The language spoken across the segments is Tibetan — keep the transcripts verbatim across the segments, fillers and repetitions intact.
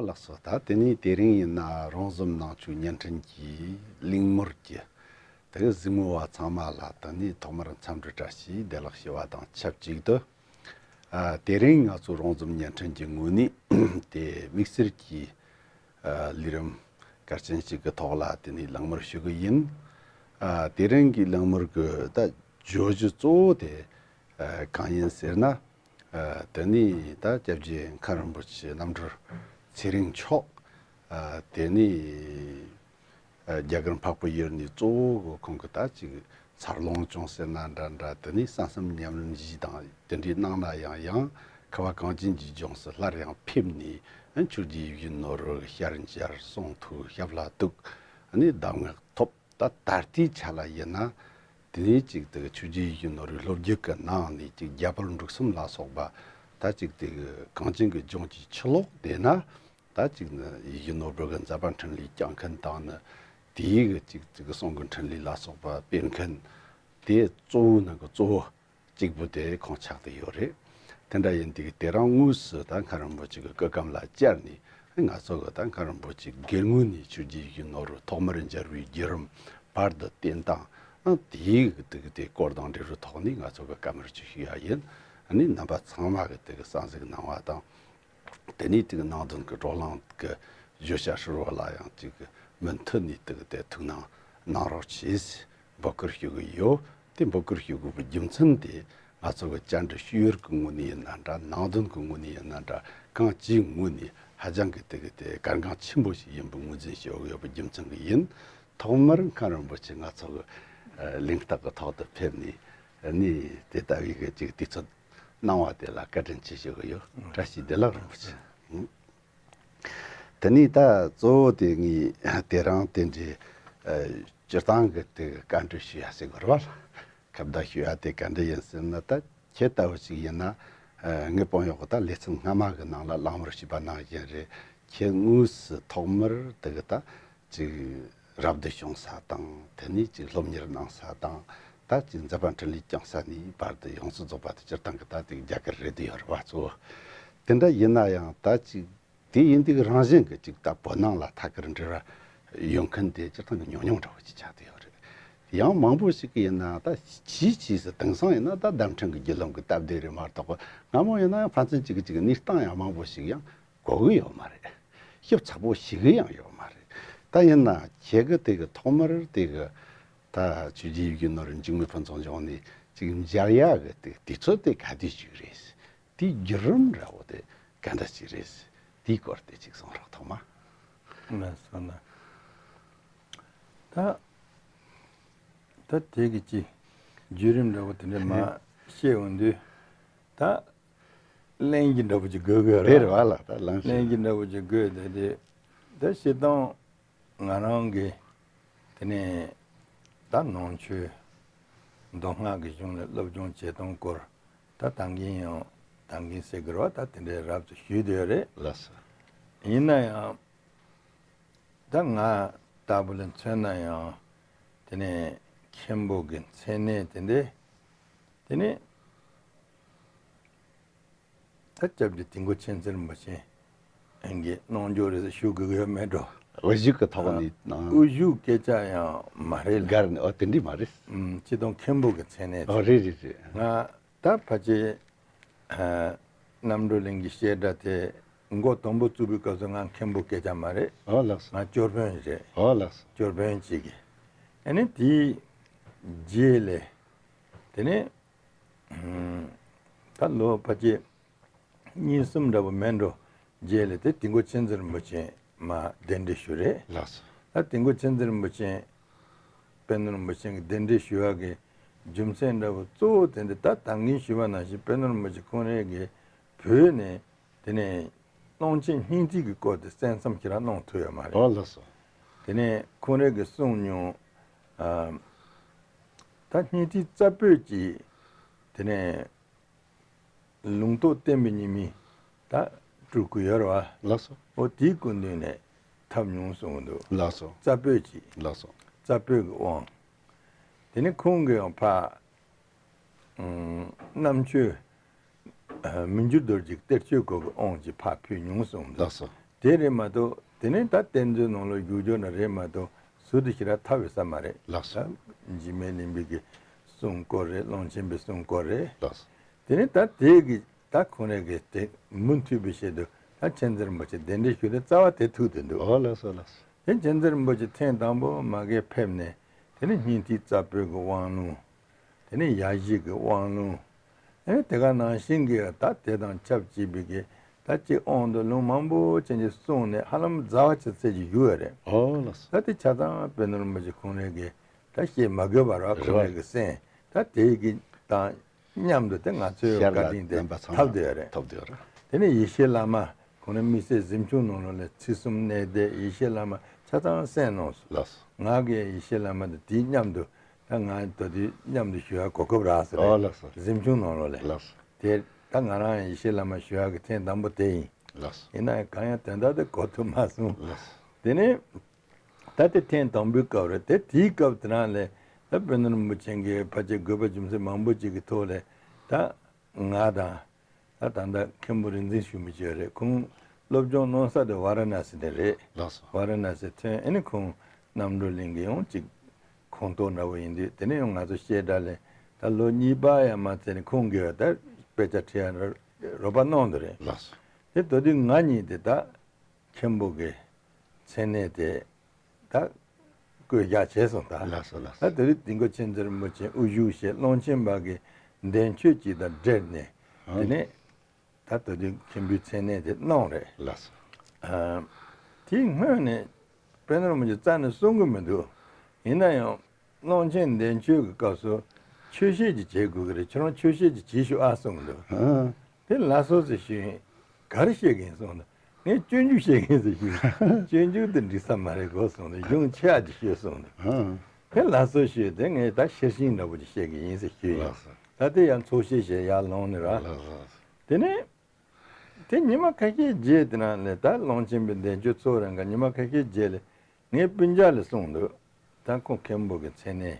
ལགས་སོ། ད་དེ་ནས་དེ་རིང་ཡིན་ན་རོང་ཟོམ་ནང་ཆོས་བརྙན་འཕྲིན་གྱི་གླེང་མོལ་གྱི་དེ་གཟིགས་མོ་བ་ཚང་མ་ལ་དེ་ནས་ཐོག་མར་འཚམས་འདྲི་བཀྲ་ཤིས་བདེ་ལེགས་ཞུ་བ་དང་ཆབས་ཅིག་ཏུ། ཨ། དེ་རིང་ང་ཚོ་རོང་ཟོམ་བརྙན་འཕྲིན་གྱི་ངོས་ནས་དེ་དམིགས་བསལ་གྱི་ཨ། ལས་རིམ་གལ་ཆེན་ཞིག་གི་ཐོག་ལ་དེ་ནས་གླེང་མོལ་ཞུ་གི་ཡིན། ཨ། དེ་རིང་གི་གླེང་མོལ་གྱི་ད་བརྗོད་གཞི་གཙོ་བོ་དེ་ཨ། གང་ཡིན་ཟེར་ན། ཨ། དེ་ནས་ད་སྐྱབས་རྗེ་མཁན་རིན་པོ་ཆེ་རྣམ་གྲོལ་ཚེ་རིང་མཆོག་ཨ། དེ་ནས་ཨ། རྒྱ་གར་འཕགས་པའི་ཡུལ་ནས་གཙོ་བོ་གི་ཁོང་གི་ད་ཅིག་འཚར་ལོངས་བྱུང་ཟེར་ན་འདྲ་འདྲ། དེ་ནས་གསན་བསམ་ཉམས་ལེན་བཞི་དང་དེ་འདྲའི་གནང་ན་ཡང་། ཡང་ཁ་བ་གངས་ཅན་གྱི་ལྗོངས་སུ་སླར་ཡང་ཕེབས་ནས་ཨ། ཆོས་རྗེ་ཡིད་བཞིན་ནོར་བུ་ཞལ་མཇལ། གསུང་ཐོས། ཞབས་ལ་གཏུགས། ཨ་ནི་གདམས་ངག་ཐོབ། ད་ད་ལྟའི་ཆ་ལ་ཡིན་ན། དེ་ནས་ཅིག་དེ་ཆོས་རྗེ་ཡིད་བཞིན་ནོར་བུའི་སློབ་བརྒྱུད་ཀྱི་ནང་ནས་ཅིག་རྒྱ་བལ་འབྲུག་གསུམ་ལ་སོགས་པ་ད་ཅིག་དེ་གངས་ཅན་གྱི་ལྗོངས་ཀྱི་ཕྱི་ལོགས་དེ་ན། ད་ཅིག་ནི་ཡིད་བཞིན་ནོར་བུ་གི་མཛད་པ་འཕྲིན་ལས་སྐྱོང་མཁན་དང་ནི་དེའི་གི་ཅིག་ཅིག་གསུང་གི་འཕྲིན་ལས་ལ་སོགས་པ་སྤེལ་མཁན་དེ་གཙོ་བོའི་ནང་གི་གཙོ་བོ་གཅིག་པུ་དེ་ཁོང་ཆགས་བསྡད་ཡོད་རེད། དེ་འདྲ་ཡིན་དུས་དེ་རིང་དངོས་སུ་ད་མཁན་རིན་པོ་ཆེ་གི་སྐུ་ཁམས་ལ་བཅར་ནས། ང་ཚོ་གི་ད་མཁན་རིན་པོ་ཆེ་སྒེར་ངོས་ནས་ཆོས་རྗེ་ཡིད་བཞིན་ནོར་བུ་ཐོག་མར་མཇལ་བའི་བརྒྱུད་རིམ་བར་དུ་བསྟན་སྟངས་དེའི་གི་དེ་གི་དེ་སྐོར་དང་འབྲེལ་བའི་ཐོག་ནས་ང་ཚོ་གི་བཀའ་མོལ་ཅིག་ཞུ་ཡ་ཡིན། ཨ་ནི་རྣམ་པ་ཚང་མ་གི་དེ་གི་གསན་གཟིགས་གནང་བ་དང་། དེ་ནས་དེ་གི་ནང་དོན་གི་བགྲོ་གླེང་གི་བརྗོད་བྱ་ཧྲིལ་བོ་ལ་ཡང་ཅིག་མུ་མཐུད་ནས་དེ་གི་དེ་ཐུགས་སྣང་གནང་རོགས་གྱིས། འབོད་སྐུལ་ཞུ་གི་ཡོད། དེ་འབོད་སྐུལ་ཞུ་དགོས་པའི་རྒྱུ་མཚན་དེ་ང་ཚོ་གི་བཅར་འདྲི་ཞུ་ཡུལ་གྱི་ངོས་ནས་ཡིན་ན་འདྲ། ནང་དོན་གྱི་ངོས་ནས་ཡིན་ན་འདྲ། གང་ཅིའི་ངོས་ནས་ཧ་ཅང་གི་དེ་གི་དེ་གལ་འགངས་ཆེན་པོ་ཞིག་ཡིན་པའི་ངོས་འཛིན་ཞུ་གི་ཡོད་པའི་རྒྱུ་མཚན་གྱིས་ཡིན། ཐོག་མར་མཁན་རིན་པོ་ཆེ་ང་ཚོ་གི་ཨ་གླེང་སྟེགས་ཀྱི་ཐོག་ཏུ་ཕེབས་ནས་ཨ་ནི་དེ་ལྟ་བུའི་གི་ཅིག་དུས་ཚོད་གནང་བ་དེ་ལ་བཀའ་དྲིན་ཆེ་ཞུ་གི་ཡོད། བཀྲ་ཤིས་བདེ་ལེགས་རིན་པོ་ཆེ། དེ་ནས་ད་གཙོ་བོ་དེ་ངས་དེ་རིང་དེ་འདྲའི་ཨ་སྤྱིར་བཏང་གི་དེ་བཀའ་འདྲི་ཞུ་ཡ་ཟེར་དགོས་རེད་བ། ཁ་བརྡ་ཞུ་ཡ་དེ་ག་འདྲ་ཡིན་ཟེར་ན། ད་ཁྱེད་ལྟ་བུ་ཞིག་ཡིན་ན། ཨ་ངའི་དཔོན་གཡོག་གི་ད་ལེ་ཚན་སྔ་མ་གི་ནང་ལ་གླེང་མོལ་ཞུས་པ་ནང་བཞིན་རེད། ཁྱེད་དངོས་སུ་ཐོག་མར་དེ་གི་ད་ཅིག་རབ་ཏུ་བྱུང་ས་དང་། དེ་ནས་ཅིག་སློབ་གཉེར་གནང་ས་དང་། ད་ཅིག་མཛད་པ་འཕྲིན་ལས་བསྐྱངས་ས་ནས་བར་དུ་ཡོངས་སུ་རྫོགས་པ་དེ་སྤྱིར་བཏང་གི་ད་དེ་རྒྱ་གར་རེད་དེ་ཡོད་རེད་བ། གཙོ་བོ་དེ་འདྲ་ཡིན་ན་ཡང་། ད་ཅིག་དེ་ཡིན་དུས་རང་བཞིན་གྱི་ཅིག་ད་བོད་ནང་ལ་ཐད་ཀར་འབྲེལ་བ་ཡོད་མཁན་དེ་སྤྱིར་བཏང་གི་ཉུང་ཉུང་འདྲ་བོ་ཅིག་ཆགས་བསྡད་ཡོད་རེད། ཡང་མང་པོ་ཞིག་གིས་ཡིན་ན། ད་ཕྱིས་ཕྱིས་སུ་དེང་སང་ཡིན་ན་ད་བརྡ་འཕྲིན་གྱི་བརྒྱུད་ལམ་གྱི་སྟབས་བདེ་རེད་མ་གཏོགས། སྔ་མོ་ཡིན་ན་ཡང་ཕན་ཚུན་གཅིག་གིས་གཅིག་གི་གནས་སྟངས་ཡང་མང་པོ་ཞིག་ཡང་གོ་གི་ཡོད་མ་རེད། ཞིབ་ཚགས་པོ་ཞུ་གི་ཡང་ཡོད་མ་རེད། ད་ཡིན་ན་ཁྱེད་ཀྱི་དེ་གི་ཐོག་མར་དེ་གི་ད་ཆོས་རྗེ་ཡིད་བཞིན་ནོར་བུ་འཇིགས་མེད་ཕུན་ཚོགས་ལྗོངས་ནས་ཅིག་མཇལ་ཡག་གི་དེ་དུས་ཚོད་དེ་ག་དུས་ཅིག་རེད། དེའི་བརྒྱུད་རིམ་འདྲ་བོ་དེ་ག་འདྲ་ཅིག་རེད། དེའི་སྐོར་དེ་ཅིག་གསུང་རོགས། ཐོག་མ། ལགས་སོ། ལགས། ད་ད་དེ་གི་ཅིག་བརྒྱུད་རིམ་འདྲ་བོ་དེ་འདྲ་མར་བཤད་འོང་དུས། ད་གླེང་གཞི་འདྲ་བོ་ཅིག་དགོས་དགོས་རེད། རེད་བ་ལགས། ད་གླེང་གཞི། གླེང་གཞི་འདྲ་བོ་ཅིག་དགོས། དེ་དེ་ད་སྤྱིར་བཏང་ང་རང་གི་དེ་ནས་ད་ནང་ཆོས་མདོ་སྔགས་ཀྱི་གཞུང་ལ་སློབ་སྦྱོང་བྱེད་སྟངས་སྐོར་ད་ད་གིན་ཡང་ད་གིན་ཟེར་དགོས་རེད་བ། ད་དེ་འདྲའི་རབ་ཏུ་ཞུས་བསྡད་ཡོད་རེད། ལགས་སོ། ཡིན་ན་ཡང་ད་ང་ལྟ་བུ་ལ་མཚོན་ན་ཡང་དེ་ནས་མཁན་པོ་གི་མཚན་གནས་དེ་འདྲ། དེ་ནས་ད་སྐྱབས་རྗེ་དིལ་མགོ་མཁྱེན་བརྩེ་རིན་པོ་ཆེ་གི་གནང་འགྱོ་རེད་ཟེར་ཞུ་དགོས་ཀྱི་ཡོད་མེད་འགྲོ། དབུ་བཞུགས་ཀྱི་ཐོག་ནས་གནང་། དབུ་བཞུགས་སྐད་ཆ་ཡང་མ་རེད་ལ། སྒར་ནས། ཨོ། དེ་འདྲ་མ་རེད། ཨུམ། སྤྱིར་བཏང་མཁན་པོ་གི་མཚན་གནས། ཨོ། རེད་རེད་རེད། ང་ད་ཕལ་ཆེར་ཨ་རྣམ་གྲོལ་གླིང་གི་བཤད་གྲྭ་དེ་འགོ་དང་པོ་བཙུགས་པའི་སྐབས་སུ་ང་མཁན་པོ་སྐད་ཆ་མ་རེད། ཨོ་ལགས་སོ། ང་སྐྱོར་དཔོན་རེད། ཨོ་ལགས་སོ། སྐྱོར་དཔོན་གཅིག་གིས། ཨ་ནི་དེའི་རྗེས་ལ་དེ་ནས་ཨུམ། ད་ལོ་ཕལ་ཆེར་གཉིས་གསུམ་འདྲ་པོ་མེད་འགྲོ། རྗེས་ལ་དེ་དིལ་མགོ་མཁྱེན་བརྩེ་རིན་པོ་ཆེ་མར་གདན་འདྲེན་ཞུས་རེད། ལགས་སོ། ད་དིལ་མགོ་མཁྱེན་བརྩེ་རིན་པོ་ཆེ་པད་ནོར་རིན་པོ་ཆེ་གི་གདན་འདྲེན་ཞུ་བ་གི་རྒྱུ་མཚན་འདྲ་པོ་གཙོ་བོ་དེ་འདི་ད་ད་གིན་ཞུས་པ་ནང་བཞིན་པད་ནོར་རིན་པོ་ཆེ་ཁོང་རང་གིས་བོད་ནས་དེ་ནས་གླང་ཆེན་སྙིང་ཐིག་གི་སྐོར་དེ་གསན་བསམ་ཞིག་རང་གནང་ཐུབ་ཡོད་མ་རེད། ཨོ་ལགས་སོ། དེ་ནས་ཁོང་རང་གིས་གསུངས་མྱོང་། ཨ། ད་སྙིང་ཐིག་རྩ་བོད་ཀྱི་དེ་ནས་ལུང་རྟོགས་བསྟན་པའི་ཉི་མ་ད་སྤྲུལ་སྐུ་ཡོད་རེད་བ། ལགས་སོ། ཨོ། དེའི་སྐུ་མདུན་ནས་ཐོབ་མྱོང་གསུངས་འདུག། ལགས་སོ། རྩ་བོད་ཀྱི། ལགས་སོ། རྩ་བོད་ཀྱི་དབང་། དེ་ནས་ཁོང་གིས་ཡང་ཕར་ཨུམ། གནམ་ཆོས་ཨ་མི་འགྱུར་རྡོ་རྗེ་གཏེར་ཆོས་སྐོར་གྱི་དབང་ཅིག་ཕར་ཕུལ་མྱོང་གསུངས་འདུག། ལགས་སོ། དེ་རེད་མ་གཏོགས་དེ་ནས་ད་གཏེར་མཛོད་ནང་ལོགས་རྒྱུགས་འཇོག་ན་རེད་མ་གཏོགས་ཟུར་དུ་ཞེ་དྲག་ཐབས་ཡོད་ས་མ་རེད། ལགས་སོ། ད་འཇིགས་མེད་གླིང་པའི་གི་གསུང་སྐོར་རེད། ཀློང་ཆེན་པའི་གསུང་སྐོར་རེད། ལགས་སོ། དེ་ནས་ད་དེ་གི་ད་ཁོང་རང་གི་དེ་མུ་མཐུད་པའི་ཆེད་དུ་ད་མཁྱེན་བརྩེ་རིན་པོ་ཆེ་གདན་འདྲེན་ཞུས་ཏེ་རྩ་བ་དེ་ཐུག་དེ་འདུག་ཨོ་ལགས་སོ་ལགས་སོ། དེ་མཁྱེན་བརྩེ་རིན་པོ་ཆེ་ཐེངས་དང་པོ་མ་གིར་ཕེབས་ནས་དེ་ནས་སྙིང་ཐིག་རྩ་བོད་ཀྱི་དབང་ལུང་། དེ་ནས་ཡ་བཞི་གི་དབང་ལུང་། ཨེ་དེ་ག་ནང་བཞིན་གྱི་ད་དེ་དང་ཆབས་ཅིག་པའི་གི་ད་ཅིག་དབང་དུ་ལུང་མང་པོ་ཅན་གྱི་གསུངས་ནས་ཧ་ལམ་ཟླ་བ་ཆ་ཚད་ཅིག་བཞུགས་ཡོད་རེད། ཨོ་ལགས་སོ། ད་དེ་ཆ་ཚང་དཔལ་ནོར་རིན་པོ་ཆེ་ཁོང་རང་གི་ད་བཤད་མ་དགོས་པ་རེད་བ། ཁོང་རང་གི་གསན་ད་དེ་གི་དང་མཉམ་དུ་དེ་ང་ཚོའི་ཤར་བཀའ་ལ་དྲིན་དེ་བསྟན་པ་ཚང་ཐོབ་བསྡད་ཡོད་རེད། ཐོབ་བསྡད་ཡོད་རེད། དེ་ནས་ཡེ་ཤེས་བླ་མ་ཁོང་རང་དམིགས་བསལ་གཟིམ་ཆུང་ནང་ལོགས་ལ་ཚིགས་གསུམ་གནད་བརྡེག་ཡེ་ཤེས་བླ་མ་ཆ་ཚང་གསན་གནང་སོང་། ལགས་སོ། ང་གིས་ཡེ་ཤེས་བླ་མ་དང་དེའི་མཉམ་དུ་ད་ང་ད་དུས་མཉམ་དུ་ཞུ་ཡག་གོ་སྐབས་རག་སོང་རེད། ཨོ་ལགས་སོ། གཟིམ་ཆུང་ནང་ལོགས་ལས། ལགས་སོ། དེ་ད་ང་རང་ཡེ་ཤེས་བླ་མ་ཞུ་ཡག་གི་ཐེངས་དང་པོ་དེ་ཡིན། ལགས་སོ། ཡིན་ན་ཡང་གང་ཡང་དོན་དག་དེ་གོ་ཐུབ་མ་སོང་། ལགས་སོ། དེ་ནས་ད་དེ་ཐེངས་དང་པོའི་སྐབས་རེད། དེ་དེའི་སྐབས་དེ་རང་ལས་ད་དཔལ་ནོར་རིན་པོ་ཆེ་གིས་ཕལ་ཆེར་དགོས་པ་རྒྱུ་མཚན་མང་པོ་ཅིག་གི་ཐོག་ལས་ད་ང་དང་། ད་ད་ལྟ་མཁན་པོ་རིག་འཛིན་ཞུ་མི་བྱོས་རེད། ཁོང་སློབ་སྦྱོང་གནང་ས་དེ་ཝཱ་ར་ཎཱ་སི་ནས་རེད། ལགས་སོ། ཝཱ་ར་ཎཱ་སི་ཐོན་ཨེ་ནི་ཁོང་རྣམ་གྲོལ་གླིང་གི་ཡང་ཅིག་ཁོངས་གཏོགས་འདྲ་བོ་ཡིན་དུས་དེ་ནས་ཡང་ང་ཚོ་བཤད་གྲྭ་ལས་ད་ལོ་གཉིས་པ་ཡང་མ་ཚར་ནས་ཁོང་གིས་ད་དཔེ་ཆ་ཁྲིད་ཡག་རོགས་པ་གནང་འདུག་རེད། ལགས་སོ། དེ་ད་དུས་ང་གཉིས་དེ་ད་མཁན་པོ་གི་མཚན་གནས་དེ་ད་བསྐོ་བཞག་བྱས་སོང་ད། ལགས་སོ་ལགས་སོ། ད་དེ་རིང་དིལ་མགོ་མཁྱེན་བརྩེ་རིན་པོ་ཆེ་དབུ་བཞུགས་བྱས་ཀློང་ཆེན་པ་གི་འདས་མཆོད་ཅིག་དང་འབྲེལ་ནས་ཨང་། དེ་ནས་ད་ད་དུང་མཁན་པོའི་མཚན་གནས་དེ་གནང་རེད། ལགས་སོ། ཨ། དེའི་སྔོན་ནས་དཔལ་ནོར་རིན་པོ་ཆེ་རྩ་ནས་གསུང་གི་མི་འདུག་ཡིན་ན་ཡང་། ཀློང་ཆེན་འདས་མཆོད་ཀྱི་སྐབས་སུ་ཆོས་བཤད་ཅིག་བྱེད་དགོས་ཀྱི་རེད། ཁྱོད་རང་ཆོས་བཤད་ཅིག་བྱེད་ཤོག་ཨ་གསུངས་འདུག་ཨང་། དེ་ལགས་སོ་ཟེར་ཞུས་ཡིན། ག་རེ་བཤད་ཀྱི་ཡིན་གསུངས་འདུག་ངས་སྤྱོད་འཇུག་བཤད་ཀྱི་ཡིན་ཟེར་ཞུས་ཡིན། སྤྱོད་འཇུག་དེ་འགྲིག་ས་མ་རེད་གོ་གསུངས་འདུག་གཞུང་ཆེ་བ་ཅིག་ཤོད་གསུངས་འདུག་ཨང་། དེ་ལགས་སོ་ཞུས་དེ་ངས་ད་ཤེར་ཕྱིན་འདྲ་པོ་ཅིག་བཤད་ཀྱི་ཡིན་ཟེར་ཞུས་ཡིན། ལགས་སོ། ད་དེ་ཡང་ཚོགས་བཤད་བྱས་ཡར་ལོང་ནས་ར། ལགས་སོ། དེ་ནས། དེ་ཉི་མ་ཁ་ཤས་རྗེས་དེ་ནང་ལས་ད་ཀློང་ཆེན་པའི་འདས་མཆོད་ཚོགས་རང་ག་ཉི་མ་ཁ་ཤས་རྗེས་ལས་ངའི་སྤུན་ཀྱག་ལ་གསུངས་འདུག་ད་ཁོང་མཁན་པོ་གི་མཚན་གནས་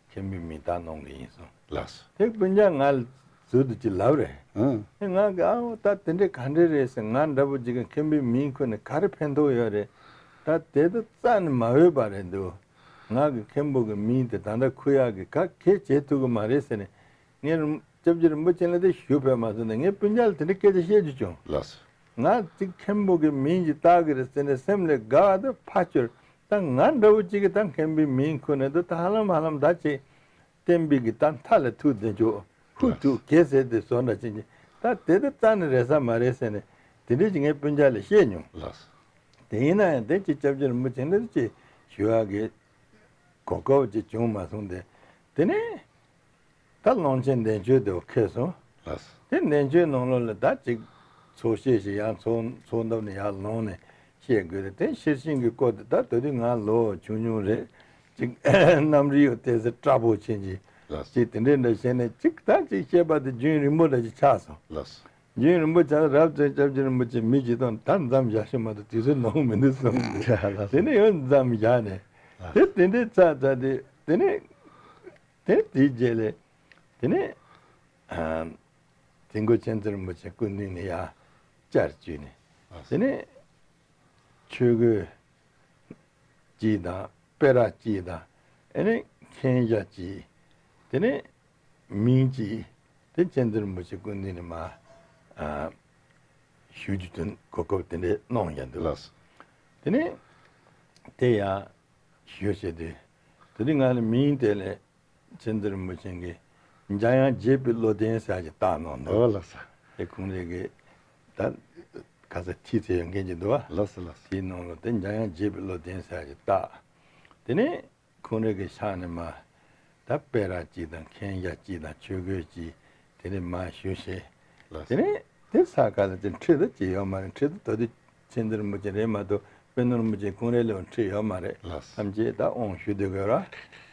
མཁན་པོའི་མིང་བཏགས་གནང་གི་ཡིན་གསུངས། ལགས་སོ། དེ་སྤུན་ཀྱག་ང་ལ་ཟུར་དུ་ཅིག་ལབ་རེད། ཨང་། ཨེ་ང་གི་ཨ་འོ་ད་དེ་འདྲས་ག་འདྲས་རེད་ཟེར། ང་འདྲ་པོ་ཅིག་གི་མཁན་པོའི་མིང་ཁུར་ནས་ག་རེ་ཕན་ཐོགས་ཡོད་རེད། ད་དེ་ད་རྩ་ནས་མ་འོས་པ་རེད་འདུག་ང་གི་མཁན་པོ་གི་མིང་དེ་ད་ལྟ་ཁུར་ཡག་གི་ག་གས་བྱེད་ཐུབ་གི་མ་རེད་ཟེར་ནས་ངས་རིན་སྐྱབས་རྗེ་རིན་པོ་ཆེ་ལ་དེ་ཞུ་ཕོད་མ་སོང་ནས་ངས་སྤུན་ཀྱག་ལ་དེ་འདྲ་སྐད་ཆ་བཤད་རྒྱུ་བྱུང་། ལགས་སོ། ང་ཅིག་མཁན་པོ་གི་མིང་ཅིག་བཏགས་གི་རེད་ཟེར་ནས་སེམས་ལ་དགའ་བ་དང་ཕར་ཕྱིར་ད་ང་འདྲ་བོ་ཅིག་གིས་ད་མཁན་པོའི་མིང་ཁུར་ནས་ད་ཧ་ལམ་ཧ་ལམ་ད་ཅིག་བསྟན་པའི་གི་ད་མཐའ་ལ་ཐུག་བསྡད་ཆོག་ཧུ་ཐུག་གེ་ཟེར་དེ་བཟོ་འདྲ་ཅན་གྱི་ད་དེ་ད་རྩ་ནས་རེད་ས་མ་རེད་ཟེར་ནས་དེ་འདྲས་ཅིག་ངས་སྤུན་ཀྱག་ལ་བཤད་མྱོང་། ལགས་སོ། དེ་ཡིན་ན་ཡང་དེ་ཅིག་སྐྱབས་རྗེ་རིན་པོ་ཆེ་འདྲ་ཅིག་ཞུ་ཡག་གི་གོ་སྐབས་ཅིག་བྱུང་མ་སོང་སྟེ། དེ་ནས་ད་ཀློང་ཆེན་འདས་མཆོད་དེ་འཁེལ་སོང་། ལགས་སོ། དེ་འདས་མཆོད་ནང་ལོགས་ལ་ད་ཅིག་ཚོགས་བཤད་ཞིག་ཡང་ཚོགས་ཚོགས་འདབས་ནས་ཡར་ལོང་ནས་བཤད་དགོས་རེད། དེ་ཤེར་ཕྱིན་གྱི་སྐོར་དེ་ད་དེ་དུས་ང་ལོ་ཆུང་ཆུང་རེད། ཅིག་རྣམ་རིག་ཡང་ཏོག་ཙམ་སྐྲག་པོ་ཆེན་གྱི་ལགས་སོ། ཅིག་དེ་འདྲས་འདྲ་བྱས་ནས་ཅིག་ད་ཅིག་བཤད་པ་དེ་རྒྱུན་རིང་པོ་འདྲ་ཅིག་ཆགས་སོང་། ལགས་སོ། རྒྱུན་རིང་པོ་ཆགས་རབ་ཙམ་སྐྱབས་རྗེ་རིན་པོ་ཆེ་མི་གཅིག་དང་ད་མཚམས་བཞག་ཤོག་མ་གཏོགས་དུས་ཚོད་ནོར་མི་འདུག་གསུངས་ཏེ། ལགས་སོ། དེ་ནས་ཡང་མཚམས་བཞག་ནས་དེ་དེ་འདྲའི་ཚར་ཚར་དེ་དེ་ནས་དེ་དེའི་རྗེས་ལས་དེ་ནས་ཨ་དིལ་མགོ་མཁྱེན་བརྩེ་རིན་པོ་ཆེ་སྐུ་མདུན་ནས་ཡར་བཅར་བཅུག་ནས་དེ་ནས་ཆོས་གོས་གཅིག་དང་། དཔེ་ར་གཅིག་དང་། ཨེ་ནས་མཁན་ཞྭ་གཅིག་དེ་ནས་མིང་གཅིག་དེ་མཁྱེན་བརྩེ་རིན་པོ་ཆེ་སྐུ་མདུན་ནས་མར་ཨ་ཞུ་རྒྱུ་དོན་གོ་སྐབས་དེ་འདྲས་གནང་ཡ་འདུག་ལགས་སོ། དེ་ནས་དེ་ཡང་ཞུ་བྱེད་དུས་དེ་དུས་ང་ལ་མིང་དེ་ལས་མཁྱེན་བརྩེ་རིན་པོ་ཆེ་གིས་འཇམ་དབྱངས་དགྱེས་པའི་བློ་ལྡན་ཟེར་ཅིག་བཏགས་གནང་འདུག་ཨོ་ལགས་སོ། དེ་ཁོང་རང་གི་ད་ག་ས་ཐིག་ཚད་ཡོད་མཁན་ཅིག་འདུག་བ། ལགས་སོ་ལགས་སོ། དེའི་ནང་ལ་དེ་འཇམ་དབྱངས་དགྱེས་པའི་བློ་ལྡན་ཟེར་ཅིག་བཏགས། དེ་ནས་ཁོང་རང་གི་ཕྱག་ནས་མར་ད་དཔེ་ར་གཅིག་དང་མཁན་ཞྭ་གཅིག་དང་ཆོས་གོས་གཅིག་དེ་ནས་མར་ཞུ་བྱས། ལགས་སོ། དེ་ནས་དེ་ས་ག་ལ་དེ་ཁྲིད་དུ་ཅིག་ཡོད་མ་རེད། ཁྲིད་དུ་ད་དུས་མཁྱེན་བརྩེ་རིན་པོ་ཆེ་རེད་མ་གཏོགས་དཔལ་ནོར་རིན་པོ་ཆེ་ཁོང་རང་ལ་ཁྲིད་ཡོད་མ་རེད། ལགས་སོ། ཐམས་ཅད་ད་དབང་ཞུ་སྡོད་དགོས་ར་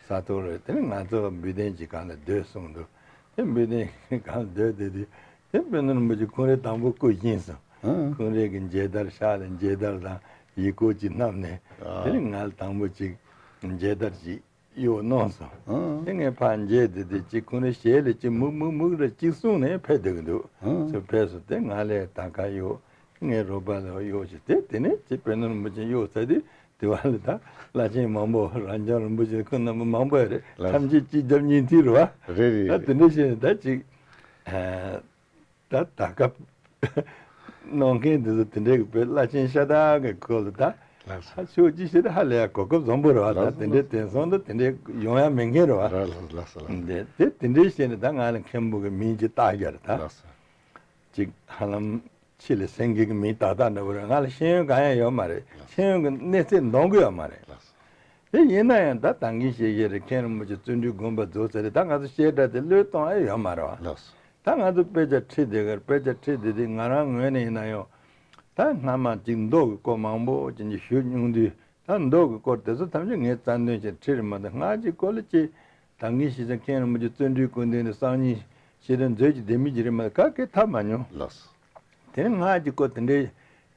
ས་ཐོག་རེད། དེ་ནས་ང་ཚོ་འབུལ་གདན་གྱི་སྒང་ལ་སྡོད་གསུངས་འདུག་དེ་འབུལ་གདན་གྱི་སྒང་ལ་སྡོད་བསྡད་དུས་དེ་དཔལ་ནོར་རིན་པོ་ཆེ་ཁོང་རང་དང་པོ་སྐུ་བཞེངས་སོང་། ཨང་། ཁོང་རང་གི་མཇལ་དར་ཕྱག་ལ་མཇལ་དར་དང་ཡིག་སྐུར་གྱི་བསྣམས་ནས་ཨ་དེ་ནས་ང་ལ་དང་པོ་ཅིག་མཇལ་དར་ཅིག་གཡོག་གནང་སོང་། ཨང་། དེ་ངས་ཕར་མཇལ་དེ་དེ་ཅིག་ཁོང་རང་ཞལ་ལ་ཅིག་མུག་མུག་མུག་ར་ཅིག་གསུངས་ནས་ཕེབས་སྡོད་ཀྱི་འདུག་ཨང་། ཚུར་ཕེབས་སོང་། དེ་ང་ལ་ད་ག་གཡོག་ ངའི་རོགས་པ་ལ་གཡོག་བྱས་ཏེ། དེ་ནས་ཅིག་དཔལ་ནོར་རིན་པོ་ཆེ་གཡོག་ཚར་དུས་དེ་བ་ལ་ད་བླ་ཆེན་མང་པོ། རབ་འབྱམས་རིན་པོ་ཆེ་ཁོང་རྣམ་པ་མང་པོ་རེད། ལགས། ཐམས་ཅད་གཅིག་རྒྱབ་གཉིས་མཐུད་རེད་བ། རེད་རེད་ད། རེད། དེ་འདྲ་བྱས་ནས་ད་ཅིག་ད་ད་སྐབས་གནང་མཁན་དེ་ཚོ་དེ་འདྲའི་གི་བོད་བླ་ཆེན་ཤ་སྟག་གི་སྐོར་ལ་ད། ལགས་སོ། ཧ་ཤོད་ཅིག་བྱས་ཏེ་ཧ་ལས་ཡ་གོ་སྐབས་བཟང་པོ་རེད་བ། ད། ལགས་སོ། དེ་འདྲའི་དེང་སང་ད་དེ་འདྲའི་ཡོང་ཡ་མེད་མཁན་རེད་བ། རེད། ལགས་སོ། ལགས་སོ། ལགས་སོ། དེ་དེ་དེ་འདྲའི་བྱས་ནས་ད་ང་ལ་མཁན་པོ་གི་མིང་ཅིག་བཏགས་རྒྱུ་རེད་ད། ལགས་སོ། ཅིག་ཧ་ལམ་ཕྱི་ལ་སེང་གེ་གི་མིང་བཏགས་བཏགས་འདྲ་བོ་རེད། ང་ལ་ཤེས་ཡོན་གང་ཡང་ཡོད་མ་རེད། ལགས། ཤེས་ཡོན་གི་གནས་ཚད་འདང་གི་ཡོད་མ་རེད། ལགས། དེ་ཡིན་ན་ཡང་ད་ད་གིན་བཤད་བཤད་རེད། མཁན་རིན་པོ་ཆེ་བརྩོན་འགྲུས་དགོངས་པ་རྫོགས་ཚར་རེད། ད་ང་ཚོ་བཤད་གྲྭ་དེ་བློས་གཏོང་ཨེ་ཡོད་མ་རེད་བ། ལགས། ད་ང་ཚོ་དཔེ་ཆ་ཁྲིད་བསྡད་གི་རེད། དཔེ་ཆ་ཁྲིད་བསྡད་དུས་ང་རང་ངོས་ནས་ཡིན་ན་ཡང་ད་སྔ་མ་ཅིག་མདོ་གི་སྐོར་མང་པོ་ཅིག་ཞུ་མྱོང་དུས། ད་མདོ་གི་སྐོར་དེ་ཚོ་ཐམས་ཅད་ངས་རྩ་འདོན་བྱས་ཁྲིད་རེད་མ་གཏོགས། སྔགས་ཀྱི་སྐོར་ལ་ཅིག་ད་གིན་བཤད་ཙང་མཁན་རིན་པོ་ཆེ་བརྩོན་འགྲུས་ཀུན་ལྡན་ནས་གསར་རྙིང་ཤེས་རབ་མཛོད་ཀྱི་ལྡེ་མིག་ཅིག་རེད་མ་གཏོགས་ག་གེ་ཐོབ་མ་མྱོང་། ལགས། དེ་ནས་སྔགས་ཀྱི་སྐོར་དེ་འདྲའི་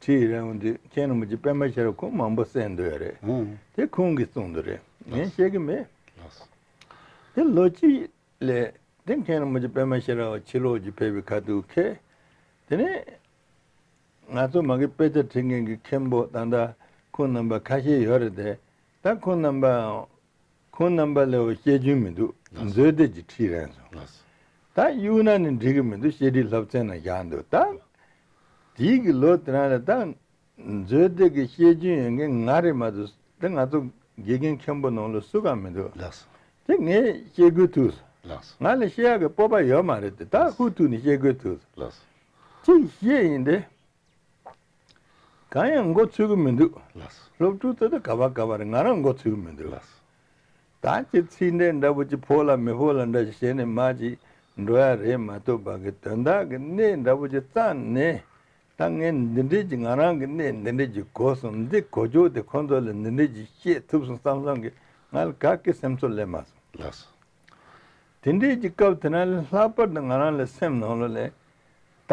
ཁྲིད་རེད་འོང་དུས་མཁན་རིན་པོ་ཆེ་པད་མ་ཤེས་རབ་ཁོང་མང་པོ་གསན་འདུག་ཡ་རེད། ཨང་། དེ་ཁོང་གིས་གསུངས་འདུག་རེད། ངས་ཤེས་ཀྱི་མེད། ལགས། དེ་ལོ་གཅིག་ལས་དེ་མཁན་རིན་པོ་ཆེ་པད་མ་ཤེས་རབ་ཕྱི་ལོགས་ཀྱི་ཕེབས་པའི་ཁ་ཐུག་ཁེལ། དེ་ནས་ང་ཚོ་མ་གི་དཔེ་ཆ་ཁྲིད་མཁན་གྱི་མཁན་པོ་ད་ལྟ་ཁོང་རྣམ་པ་ཁ་ཤས་ཡོད་རེད་དེ། ད་ཁོང་རྣམ་པའང་ཁོང་རྣམ་པ་ལའང་བཤད་རྒྱུན་མི་འདུག་ལགས། མཛོད་བདེ་གྱི་ཁྲིད་རན་སོང་། ལགས། ད་གཡུག་ན་ནི་འགྲིག་གི་མི་འདུག་བཤད་ཁྲིད་སློབ་ཚན་ནང་བཞག་འདུག་ད་དེའི་གི་ལོ་དེ་རང་ལ་ད་མཛོད་བདེ་གི་བཤད་རྒྱུན་ཡོད་མཁན་ང་རེད་མ་གཏོགས། ད་ང་ཚོ་དགེ་རྒན་མཁན་པོ་ནང་ལ་སུ་གང་མི་འདུག་ལགས་སོ། དེ་ངས་བཤད་དགོས་ཐུག་སོང་། ལགས་སོ། ང་ལ་བཤད་ཡག་གི་སྤོབས་པ་ཡོད་མ་རེད་དེ། ད་ཧུར་ཐུག་ནས་བཤད་དགོས་ཐུག་སོང་། ལགས་སོ། ཅིག་བཤད་ཡིན་ཏེ། གང་ཡང་མགོ་ཚོས་གི་མི་འདུག་ལགས་སོ། སློབ་ཕྲུག་ཚོ་ད་ག་བ་ག་བ་རེད། ང་རང་མགོ་ཚོས་གི་མི་འདུག་ལགས་སོ། ད་ཅིག་ཚིག་འགྲེལ་འདྲ་པོ་ཅིག་ཕོག་ལ་མི་ཕོག་ལ་འདྲ་ཞིག་བྱས་ནས་མར་ཅིག་འགྲོ་ཡ་རེད་མ་གཏོགས། ཕ་གི་དོན་དག་གི་གནད་འདྲ་པོ་ཅིག་བརྩམས་ནས། ད་ངས་འདི་འདྲས་ཀྱི་ང་རང་གི་གནད་འདི་འདྲས་ཀྱི་གོ་སོང་། འདི་གོ་ཆོག་དེ་ཁོང་ཚོ་ལ་འདི་འདྲས་ཀྱི་བཤད་ཐུབ་སོང་བསམ་བསམ་གི་ང་ལ་ག་གེ་སེམས་ཚོར་སླེབས་མ་སོང་། ལགས་སོ། དེ་འདྲས་ཀྱི་སྐབས་དེ་ན་ལྷག་པར་དུ་ང་རང་ལ་སེམས་ནང་ལོགས་ལ་ད་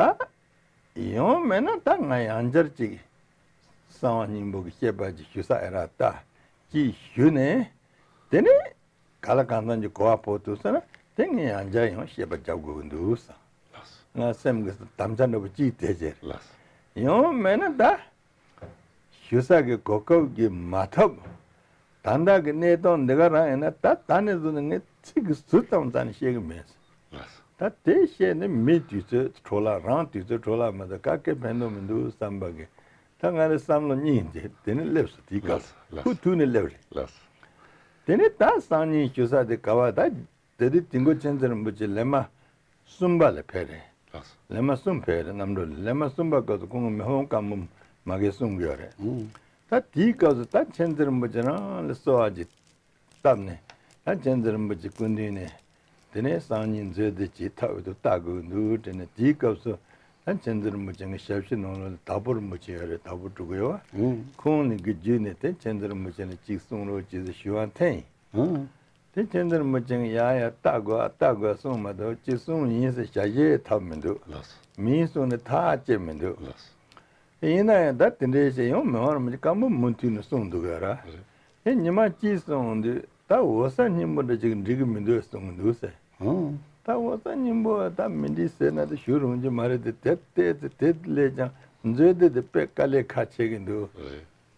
ཡང་མེད་ན་ད་ང་ཡང་བསྐྱར་ཅིག་གསང་བ་སྙིང་པོ་གི་བཤད་པ་ཅིག་ཞུ་ས་ཨེ་རག་ད་ཅིག་ཞུས་ནས། དེ་ནས་ག་ལ་གང་འཚམ་གྱི་གོ་བ་ཕོག་ཐུབ་ཟེར་ན། དེ་ངས་ཡང་བསྐྱར་ཡང་བཤད་པ་རྒྱག་དགོས་ཀྱི་འདུག་ཟེར། ལགས་སོ། ང་སེམས་ཀྱི་དམ་བཅའ་འདྲ་པོ་གཅིག་དེ་བྱས། ལགས་སོ། ཡང་མེད་ན་ད་ཞུ་ས་གི་གོ་སྐབས་ཀྱིས་མ་ཐོབ། ད་ལྟ་གི་གནས་སྟངས་འདི་ག་རང་ཡིན་ན། ད་ད་ནས་བཟུང་ནས་ངས་ཚིག་གི་ཟུར་ཙམ་རྩ་ནས་བཤད་གི་མེད། ལགས་སོ། ད་དེ་བཤད་ནས་མི་དུས་ཚོད་འཕྲོ་བརླག་རང་དུས་ཚོད་འཕྲོ་བརླག་མ་གཏོགས་ག་གེ་ཕན་ཐོགས་མི་འདུག་བསམ་པ་གི། ད་ང་རའི་བསམ་བློ་གཉིས་དེ་དེ་ནས་སླེབས་སོང་། དེའི་སྐབས་ལགས་སོ། ལགས་སོ། ཧུར་ཐུག་ནས་སླེབས་རེད། ལགས་སོ། དེ་ནས་ད་གསར་རྙིང་ཞུ་ས་དེ་ག་བ། ད་དེ་དུས་དིལ་མགོ་མཁྱེན་བརྩེ་རིན་པོ་ཆེ་ལས་མ་གསུམ་པ་ལ་ཕེབས་རེད། ལགས་སོ། ལས་མ་གསུམ་ཕེབས་རེད། རྣམ་གྲོལ་ལས་མ་གསུམ་པ་སྐབས་སུ་ཁོང་གི་མི་ཕམ་བཀའ་འབུམ་མ་གིར་གསུང་གི་ཡོད་རེད། ཨང་། ད་དེའི་སྐབས་སུ་ད་མཁྱེན་བརྩེ་རིན་པོ་ཆེ་རང་ལ་གསོལ་བ་ཅིག་བཏབ་ནས། ད་མཁྱེན་བརྩེ་རིན་པོ་ཆེ་སྐུ་མདུན་ནས་དེ་ནས་གསར་རྙིང་མཛོད་བདེ་ཅིག་ཐོབ་ཡོང་དུ་བལྟ་དགོས་འདུག་དྲན་ནས། དེའི་སྐབས་སུ་ད་མཁྱེན་བརྩེ་རིན་པོ་ཆེ་གི་ཞབས་ཕྱི་ནང་ལོགས་ལ་དྭགས་པོ་རིན་པོ་ཆེ་ཡོད་རེད། དྭགས་པོ་སྤྲུལ་སྐུ་ཡོད་པ། ཨང་། ཁོང་ནས་གི་བརྒྱུད་ནས་དེ་མཁྱེན་བརྩེ་རིན་པོ་ཆེ་ནས་ཅིག་གསུང་རོགས་ཅེས་ཞུ་བ་འཐེན་ཡིན། ཨང་། དེ་མཁྱེན་བརྩེ་རིན་པོ་ཆེ་གིས་ཡ་ཡ་ལྟ་དགོས་ལྟ་དགོས་གསུངས་མ་གཏོགས། ཅིག་གསུངས་ཡིན་ཟེར་ཞལ་བཞེས་ཐོབ་མི་འདུག་ལགས་སོ། མིང་གསུངས་ནས་ཐག་བཅད་མི་འདུག་ལགས་སོ། དེ་ཡིན་ན་ཡང་ད་དེ་འདྲའི་བཤད་ཡང་མི་དབང་རིན་པོ་ཆེ་བཀའ་འབུམ་མུ་མཐུད་ནས་གསུང་འདུག་ཡ་ར། རེད། དེ་ཉི་མ་གཅིག་སོང་དུས་ད་འོད་གསལ་སྙིང་པོ་འདྲ་ཅིག་འགྲིག་གི་མི་འདུག་གསུང་གི་འདུག་ཟེར། ཨང་། ད་འོད་གསལ་སྙིང་པོ་ད་མི་འགྲིག་ཟེར་ན་ད་ཞུ་རུང་གི་མ་རེད་དེ། དེ་བལྟས་ཚེ་དེ་ལས་ཀྱང་མཛོད་བདེ་དེ་དཔེ་དཀའ་ལས་ཁག་ཆེ་གི་འདུག་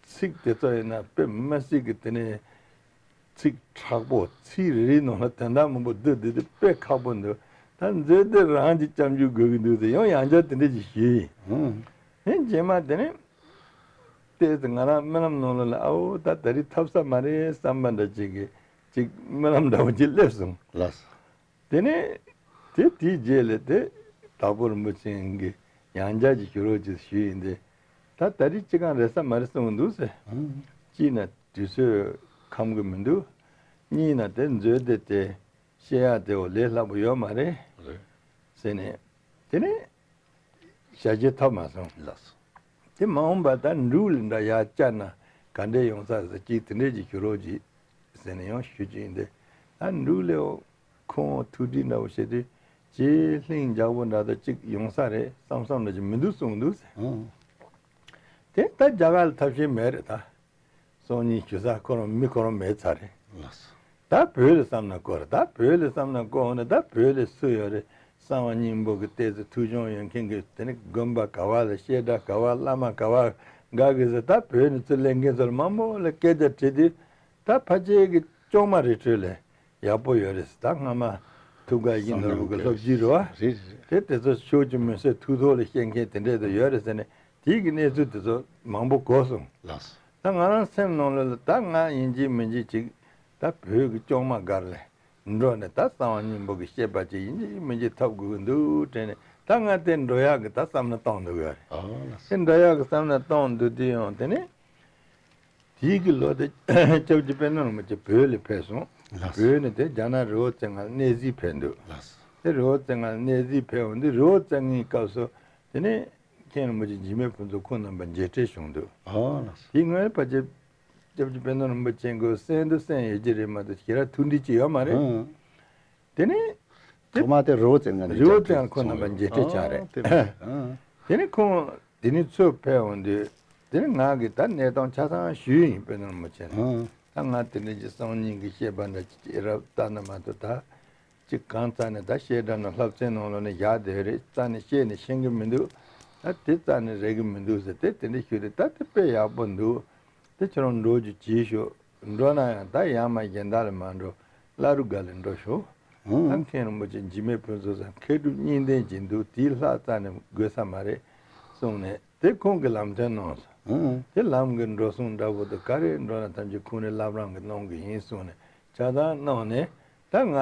ཚིག་དེ་ཚོ་ཡིན་ན་དཔེ་མི་སྲིད་གི། དེ་ནས་ཚིག་དྲག་པོ། ཚིག་རེ་རེའི་ནང་ལ་དོན་དག་མང་པོ་འདུས། འདི་དེ་དཔེ་ཁག་པོ་འདུག་ད་མཛོད་བདེ་རང་གིས་སྐྱབས་འཇུག་དགོས་ཀྱི་འདུག་ཟེར་ཡང་ཡང་བསྐྱར་དེ་འདྲ་ཞིག་ཞུས་ཡིན། ཨང་། ཨེ། རྗེས་མ་དེ་ནས་བལྟས་ཚེ་ང་རང་རྨི་ལམ་ནང་ལོགས་ལ། ཨའོ་ད་ད་རེས་ཐོབ་ས་མ་རེད་བསམ་པ་འདྲ་ཅིག་གི་ཅིག་རྨི་ལམ་འདྲ་བོ་ཅིག་སླེབས་སོང་། ལགས་སོ། དེ་ནས་དེ་དེའི་རྗེས་ལ་དེ་དྭགས་པོ་རིན་པོ་ཆེ་གིས་ཡང་བསྐྱར་ཅིག་ཞུ་རོགས་ཅེས་ཞུས་ཡིན་ཏེ། ད་ད་རེས་ཅི་གང་རེད་ས་མ་རེད་གསུངས་འདུག་ཟེར། ཨང་། གཅིག་ན་དུས་ཚོད་ཁོམ་གི་མི་འདུག་གཉིས་ན་དེ་མཛོད་བདེ་དེ་བཤད་ཡག་དེ་འོ་ལས་སླ་པོ་ཡོད་མ་རེད། རེད། ཟེར་ནས། དེ་ནས་ཞལ་བཞེས་ཐོབ་མ་སོང་། ལགས་སོ། དེ་མ་འོངས་པ་ད་འབྲུག་ལ་འདྲ་ཡར་བཅར་ན་ག་འདྲས་ཡོང་ས་ཟེར། ཅིག་དེ་འདྲས་ཅིག་ཞུ་རོགས་ཅིག་ཟེར་ནས་ཡང་ཞུ་རྒྱུ་ཡིན་ཏེ། ད་འབྲུག་ལ་ཁོང་ཐུགས་འདྲི་འདྲ་བོ་བྱེད་དུས། ཅིག་ལྷིང་འཇགས་པོ་འདྲ་ད་ཅིག་ཡོང་ས་རེད་བསམ་བསམ་འདྲ་ཅིག་མི་འདུག་གསུངས་འདུག་ཟེར། ཨང་། དེ་ད་རྒྱ་གར་ལ་ཐབས་ཤེས་མེད་རེད་ད། གསར་རྙིང་ཞུ་ས་ཁོ་རང་མི་ཁོ་རང་མེད་ཚར་རེད། ལགས་སོ། ད་བོད་ལ་བསམ་ན་དགོས་རེད། ད་བོད་ལ་བསམ་ན་དགོས་ནས། ད་བོད་ལ་སུ་ཡོད་རེད། གསང་བ་སྙིང་པོ་གི་ལྟས་ཚེ་ཐུགས་སྦྱོང་ཡོད་མཁན་གྱི་དེ་ནི་དགོན་པ་ག་བ་ལ་བཤད་གྲྭ་ག་བ་བླ་མ་ག་བ་ག་གི་ཟེར། ད་བོད་ནས་ཚུར་སླེབས་མཁན་ཚོ་ལ་མང་པོ་ལ་སྐད་ཆ་དྲིས་དུས། ད་ཕལ་ཆེར་གྱི་གཅོང་མ་རི་ཁྲོད་ལས་ཡག་པོ་ཡོད་རེད་ཟེར། ད་སྔ་མ་ཐུགས་དགའ་ཡིད་ནོར་བུ་གི་སློབ་སྤྱི་རེད་བ། རེད་རེད། དེ་དེ་ཚོ་ཕྱོགས་ཀྱི་མི་སེར་ཐུགས་ཐོག་ལ་བཤད་མཁན་དེ་འདྲས་དུ་ཡོད་རེད་ཟེར་ནས། དེའི་གི་གནས་ཚུལ་དེ་ཚོ་མང་པོ་གོ་སོང་། ལགས་སོ། ད་ང་རང་སེམས་ནང་ལོགས་ལ་ད་ང་ཡིན་གཅིག་མིན་གཅིག་ཅིག་ད་བོད་ཀྱི་གཅོང་མ་སྒར་ལ་འགྲོ་ནས་ད་གསང་བ་སྙིང་པོ་གི་བཤད་པ་ཅིག་ཡིན་གཅིག་མིན་གཅིག་ཐོབ་དགོས་ཀྱི་འདུག་དྲན་ནས། ད་ང་དེ་འགྲོ་ཡག་གི་ད་བསམ་བློ་གཏོང་འདུག་ཡོད་རེད། ཨ་ལགས་སོ། དེ་འགྲོ་ཡག་གི་བསམ་བློ་གཏོང་འདུག་དུས་ཡང་དེ་ནས། དེའི་གི་ལོ་དེ་སྐྱབས་རྗེ་དཔལ་ལྡན་རིན་པོ་ཆེ་བོད་ལ་ཕེབས་སོང་། ལགས་སོ། བོད་ནས་དེ་རྒྱ་ནག་རི་བོ་རྩེ་ལྔ་ལ་གནས་གཟིགས་ཕེབས་འདུག། ལགས་སོ། དེ་རི་བོ་རྩེ་ལྔ་ལ་གནས་གཟིགས་ཕེབས་འོང་དུས། རི་བོ་རྩེ་ལྔའི་སྐབས་སུ་དེ་ནས་མཁན་རིན་པོ་ཆེ་འཇིགས་མེད་ཕུན་ཚོགས་ཁོང་རྣམ་པ་མཇལ་འཕྲད་བྱུང་འདུག། ཨ་ལགས་སོ། དེའི་སྔོན་ཕལ་ཆེར་སྐྱབས་རྗེ་དཔལ་ལྡན་རིན་པོ་ཆེ་མགོ་སེང་དུ་སེང་ཡོད་ཀྱི་རེད་མ་གཏོགས་ཞེ་དྲག་ཐུགས་འདྲིས་ཅིག་ཡོད་མ་རེད། ཨང་། དེ་ནས་ཐོག་མ་དེ་རི་བོ་རྩེ་ལྔ་ནས་རི་བོ་རྩེ་ལྔ་ཁོང་རྣམ་པ་མཇལ་འཕྲད་བྱུང་རེད། ཨ་དེ་རེད། ཨང་། དེ་ནས་ཁོང་དེ་ནས་ཚུར་ཕེབས་འོང་དུས། དེ་ནས་ང་གིས་ད་གནས་སྟངས་ཆ་ཚང་ཞུས་ཡིན། དཔལ་ལྡན་རིན་པོ་ཆེ་ལ། ཨང་། ད་ང་དེ་འདྲ་ཅིག་གསང་སྙིང་གི་བཤད་པ་འདྲ་ཅིག་རབ་ལྟ་ན་མ་གཏོགས། ད་ཅིག་གང་རྩ་ནས་ད་བཤད་གྲྭ་ནང་བསླབ་ཚན་ནང་ལོགས་ནས་བཞག་བསྡད་རེད། རྩ་ནས་བཤད་ནས་ཤེས་གི་མི་འདུག། ད་དེ་རྩ་ནས་རེག་གི་མི་འདུག་ཟེར་ཏེ་དེ་འདྲ་ཞུས་ཏེ། ད་དེ་དཔེ་ཡག་པོ་འདུག། དེ་ཁྱོད་རང་འགྲོ་རྒྱུ་བྱེད་ཤོག། འགྲོ་ན་ཡང་ད་ཡར་མར་གཞན་དག་ལ་མ་འགྲོ། བླ་རུང་སྒར་ལ་འགྲོ་ཤོག། ཨང་། ད་མཁན་རིན་པོ་ཆེ་འཇིགས་མེད་ཕུན་ཚོགས་ས་མཁས་གྲུབ་གཉིས་ལྡན་ཅིག་འདུག། དེའི་ལྷག་རྩ་ནས་དགོས་ས་མ་རེད་གསུངས་ནས། དེ་ཁོང་གིས་ལམ་སྟོན་གནང་སོང་། ཨང་། དེ་ལམ་གྱི་འགྲོ་སོང་འདྲ་པོ་དང་ག་རེ་འགྲོ་ན་ཐམས་ཅད་ཁོང་ནས་བླ་བྲང་གི་གནང་གི་ཡིན་གསུངས་ནས་ཆ་ཚང་གནང་ནས། ད་ང་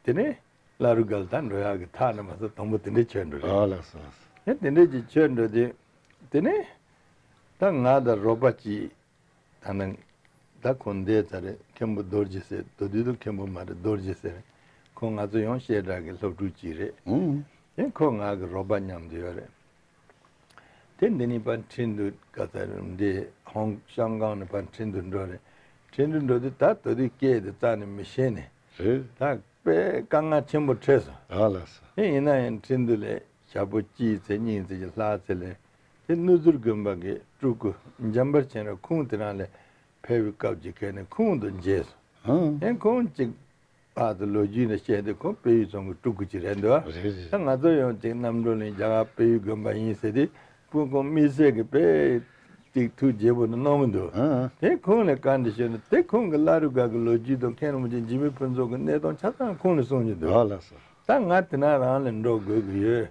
དེ་ནས་བླ་རུང་སྒར་ལ་ད་འགྲོ་ཡག་གི་ཐག་ནས་མ་སོ་དང་པོ་དེ་འདྲས་ཆོད་འགྲོ་རེད། ཨ་ལགས་སོ་ལགས་སོ། དེ་དེ་འདྲས་ཀྱི་ཆོད་འགྲོ་དུས། དེ་ནས་ད་ང་དང་རོགས་པ་གཅིག། ད་ནང་ད་ཁོང་འདས་ཚར་རེད། མཁན་པོ་རྡོ་རྗེ་ཟེར། དེ་དུས་དུ་མཁན་པོ་མ་རེད། རྡོ་རྗེ་ཟེར། ཁོང་ང་ཚོ་ཡང་བཤད་གྲྭ་གི་སློབ་ཕྲུག་ཅིག་རེད། ཨང་། དེ་ཁོ་ང་གི་རོགས་པ་མཉམ་དུ་ཡོད་རེད། དེ་འདི་ནས་ཕར་ཁྲིན་ཏུའུ་ག་ས་རེད། འདི་ཧོང་ཤང་ཀང་ནས་ཕར་ཁྲིན་ཏུའུ་འགྲོ་རེད། ཁྲིན་ཏུའུ་འགྲོ་དུས་ད་དེ་དུས་སྐད་དེ་རྩ་ནས་མི་ཤེས་ནས། རེད། ད་དཔེ་དཀའ་ངལ་ཆེན་པོ་འཕྲད་སོང་། ཨ་ལགས་སོ། དེ་ཡིན་ན་ཡང་ཁྲིན་ཏུའུ་ལ་ཞག་པོ་གཅིག་ཚེ་གཉིས་ཚེ་ཅིག་ལྷག་ཚེ་ལ། དེ་རྣོ་ཟུར་དགོན་པ་གི་སྤྲུལ་སྐུ་འཇམ་དཔལ་མཁྱེན་རབ་ཁོང་དེ་རང་ལ་ཕེབས་པའི་སྐབས་ཀྱི་ཁ་ནས་ཁོང་དང་མཇལ་སོང་། ཨང་། ཡང་ཁོང་གཅིག་ཕར་དུ་ལོ་རྒྱུས་ནས་བཤད་དུས་ཁོང་དཔལ་ཡུལ་ཚང་གི་སྤྲུལ་སྐུ་ཅིག་རེད་འདུག། རེད་རེད། ད་ང་ཚོ་ཡང་ཅིག་རྣམ་གྲོལ་གླིང་རྒྱ་གར་དཔལ་ཡུལ་དགོན་པ་ཡིན་ཟེར་དུས། སྤུ་གུ་དམིགས་བསལ་གྱི་དཔེ་ཅིག་ཐུགས་དགྱེས་པོ་ནི་གནང་མི་འདུག། ཨང་། དེ་ཁོང་ལ་བཀའ་འདྲི་ཞུས་ནས། དེ་ཁོང་གི་བླ་རུང་སྒར་གྱི་ལོ་རྒྱུས་དང་མཁན་རིན་པོ་ཆེ་འཇིགས་མེད་ཕུན་ཚོགས་ཀྱི་གནས་སྟངས་ཆ་ཚང་ཁོང་ལ་གསུང་རྒྱུ་འདུག། ཨ་ལགས་སོ། ད་ང་དེ་ན་རང་ལ་འགྲོ་དགོས་ཀྱི་ཡོད།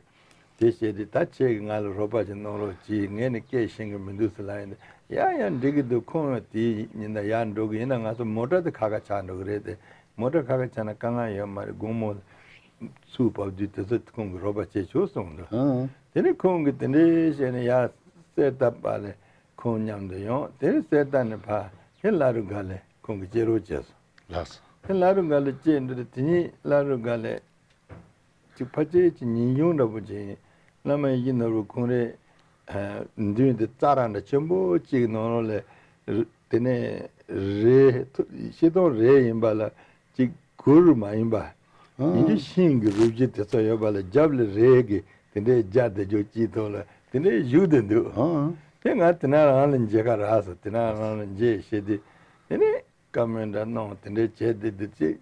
དེ་བྱས་ཏེ་ད་ཁྱེད་ཀྱིས་ང་ལ་རོགས་པ་ཞིག་གནང་རོགས་གྱིས། ངས་ནི་སྐད་ཤེས་ཀྱི་མི་འདུག་ཟེར་ལབ་ཡིན་ཏེ། ཡ་ཡ་འགྲིག་གི་འདུག། ཁོང་ཡང་དེའི་ཉིན་ད་ཡར་འགྲོ་གི་ཡིན་ན། ང་ཚོ་མོ་ཊ་དེ་ཁ་ཁ་ཆག་འགྲོ་གི་རེད་དེ། མོ་ཊ་ཁ་ཁ་ཆག་ན་དཀའ་ངལ་ཡོད་མ་རེད། དགོང་མོ་ཚུར་བབས་དུས་དེ་ཚོ་ཁོང་གིས་རོགས་པ་བྱེད་ཆོག་གསུངས་འདུག། ཨང་། དེ་ནས་ཁོང་གིས་དེ་འདྲའི་བྱས་ནས་ཡར་གསེར་རྟ་པ་ལ་ཁོང་མཉམ་དུ་ཡོང་། དེ་ནས་གསེར་རྟ་ནས་ཕར་དེ་བླ་རུང་སྒར་ལ་ཁོང་གིས་བསྐྱལ་རོགས་བྱས་སོང་། ལགས་སོ། དེ་བླ་རུང་སྒར་ལ་བསྐྱལ་འདུག་དེ་དེ་ཉིད་བླ་རུང་སྒར་ལ་ཅིག་ཕལ་ཆེར་ཅིག་ཉིན་གུང་འདྲ་པོ་ཅིག་ཡིན། བླ་མ་ཡིད་བཞིན་ནོར་བུ་ཁོང་རེ་མདུན་དེ་རྩྭ་ར་འདྲ་ཆེན་པོ་གཅིག་ནང་ལོགས་ལ། དེ་ནས་རས་ཐུ་ཤིང་སྡོང་རས་ཡིན་པ་ལ་ཅིག་གུར་མ་ཡིན་པ། ཨང་། ཡིན་གྱི་ཤིང་གི་རུས་རྒྱུད་དེ་ཚོ་ཡོད་པ་ལ་རྒྱབ་ལ་རས་ཀྱི་དེ་འདྲའི་རྒྱ་དེ་ཅོག་གཅིག་ཐོག་ལ་དེ་འདྲའི་བཞུགས་བསྡད་འདུག། ཨང་། དེ་ང་དེ་ན་རང་ལ་མཇལ་ཁ་རག་སོང་། དེ་ན་རང་ལ་མཇལ་བྱས་ཏེ། དེ་ནས་བཀའ་མོལ་འདྲ་གནང་། དེ་འདྲའི་བྱས་ཏེ་དེ་ཅིག་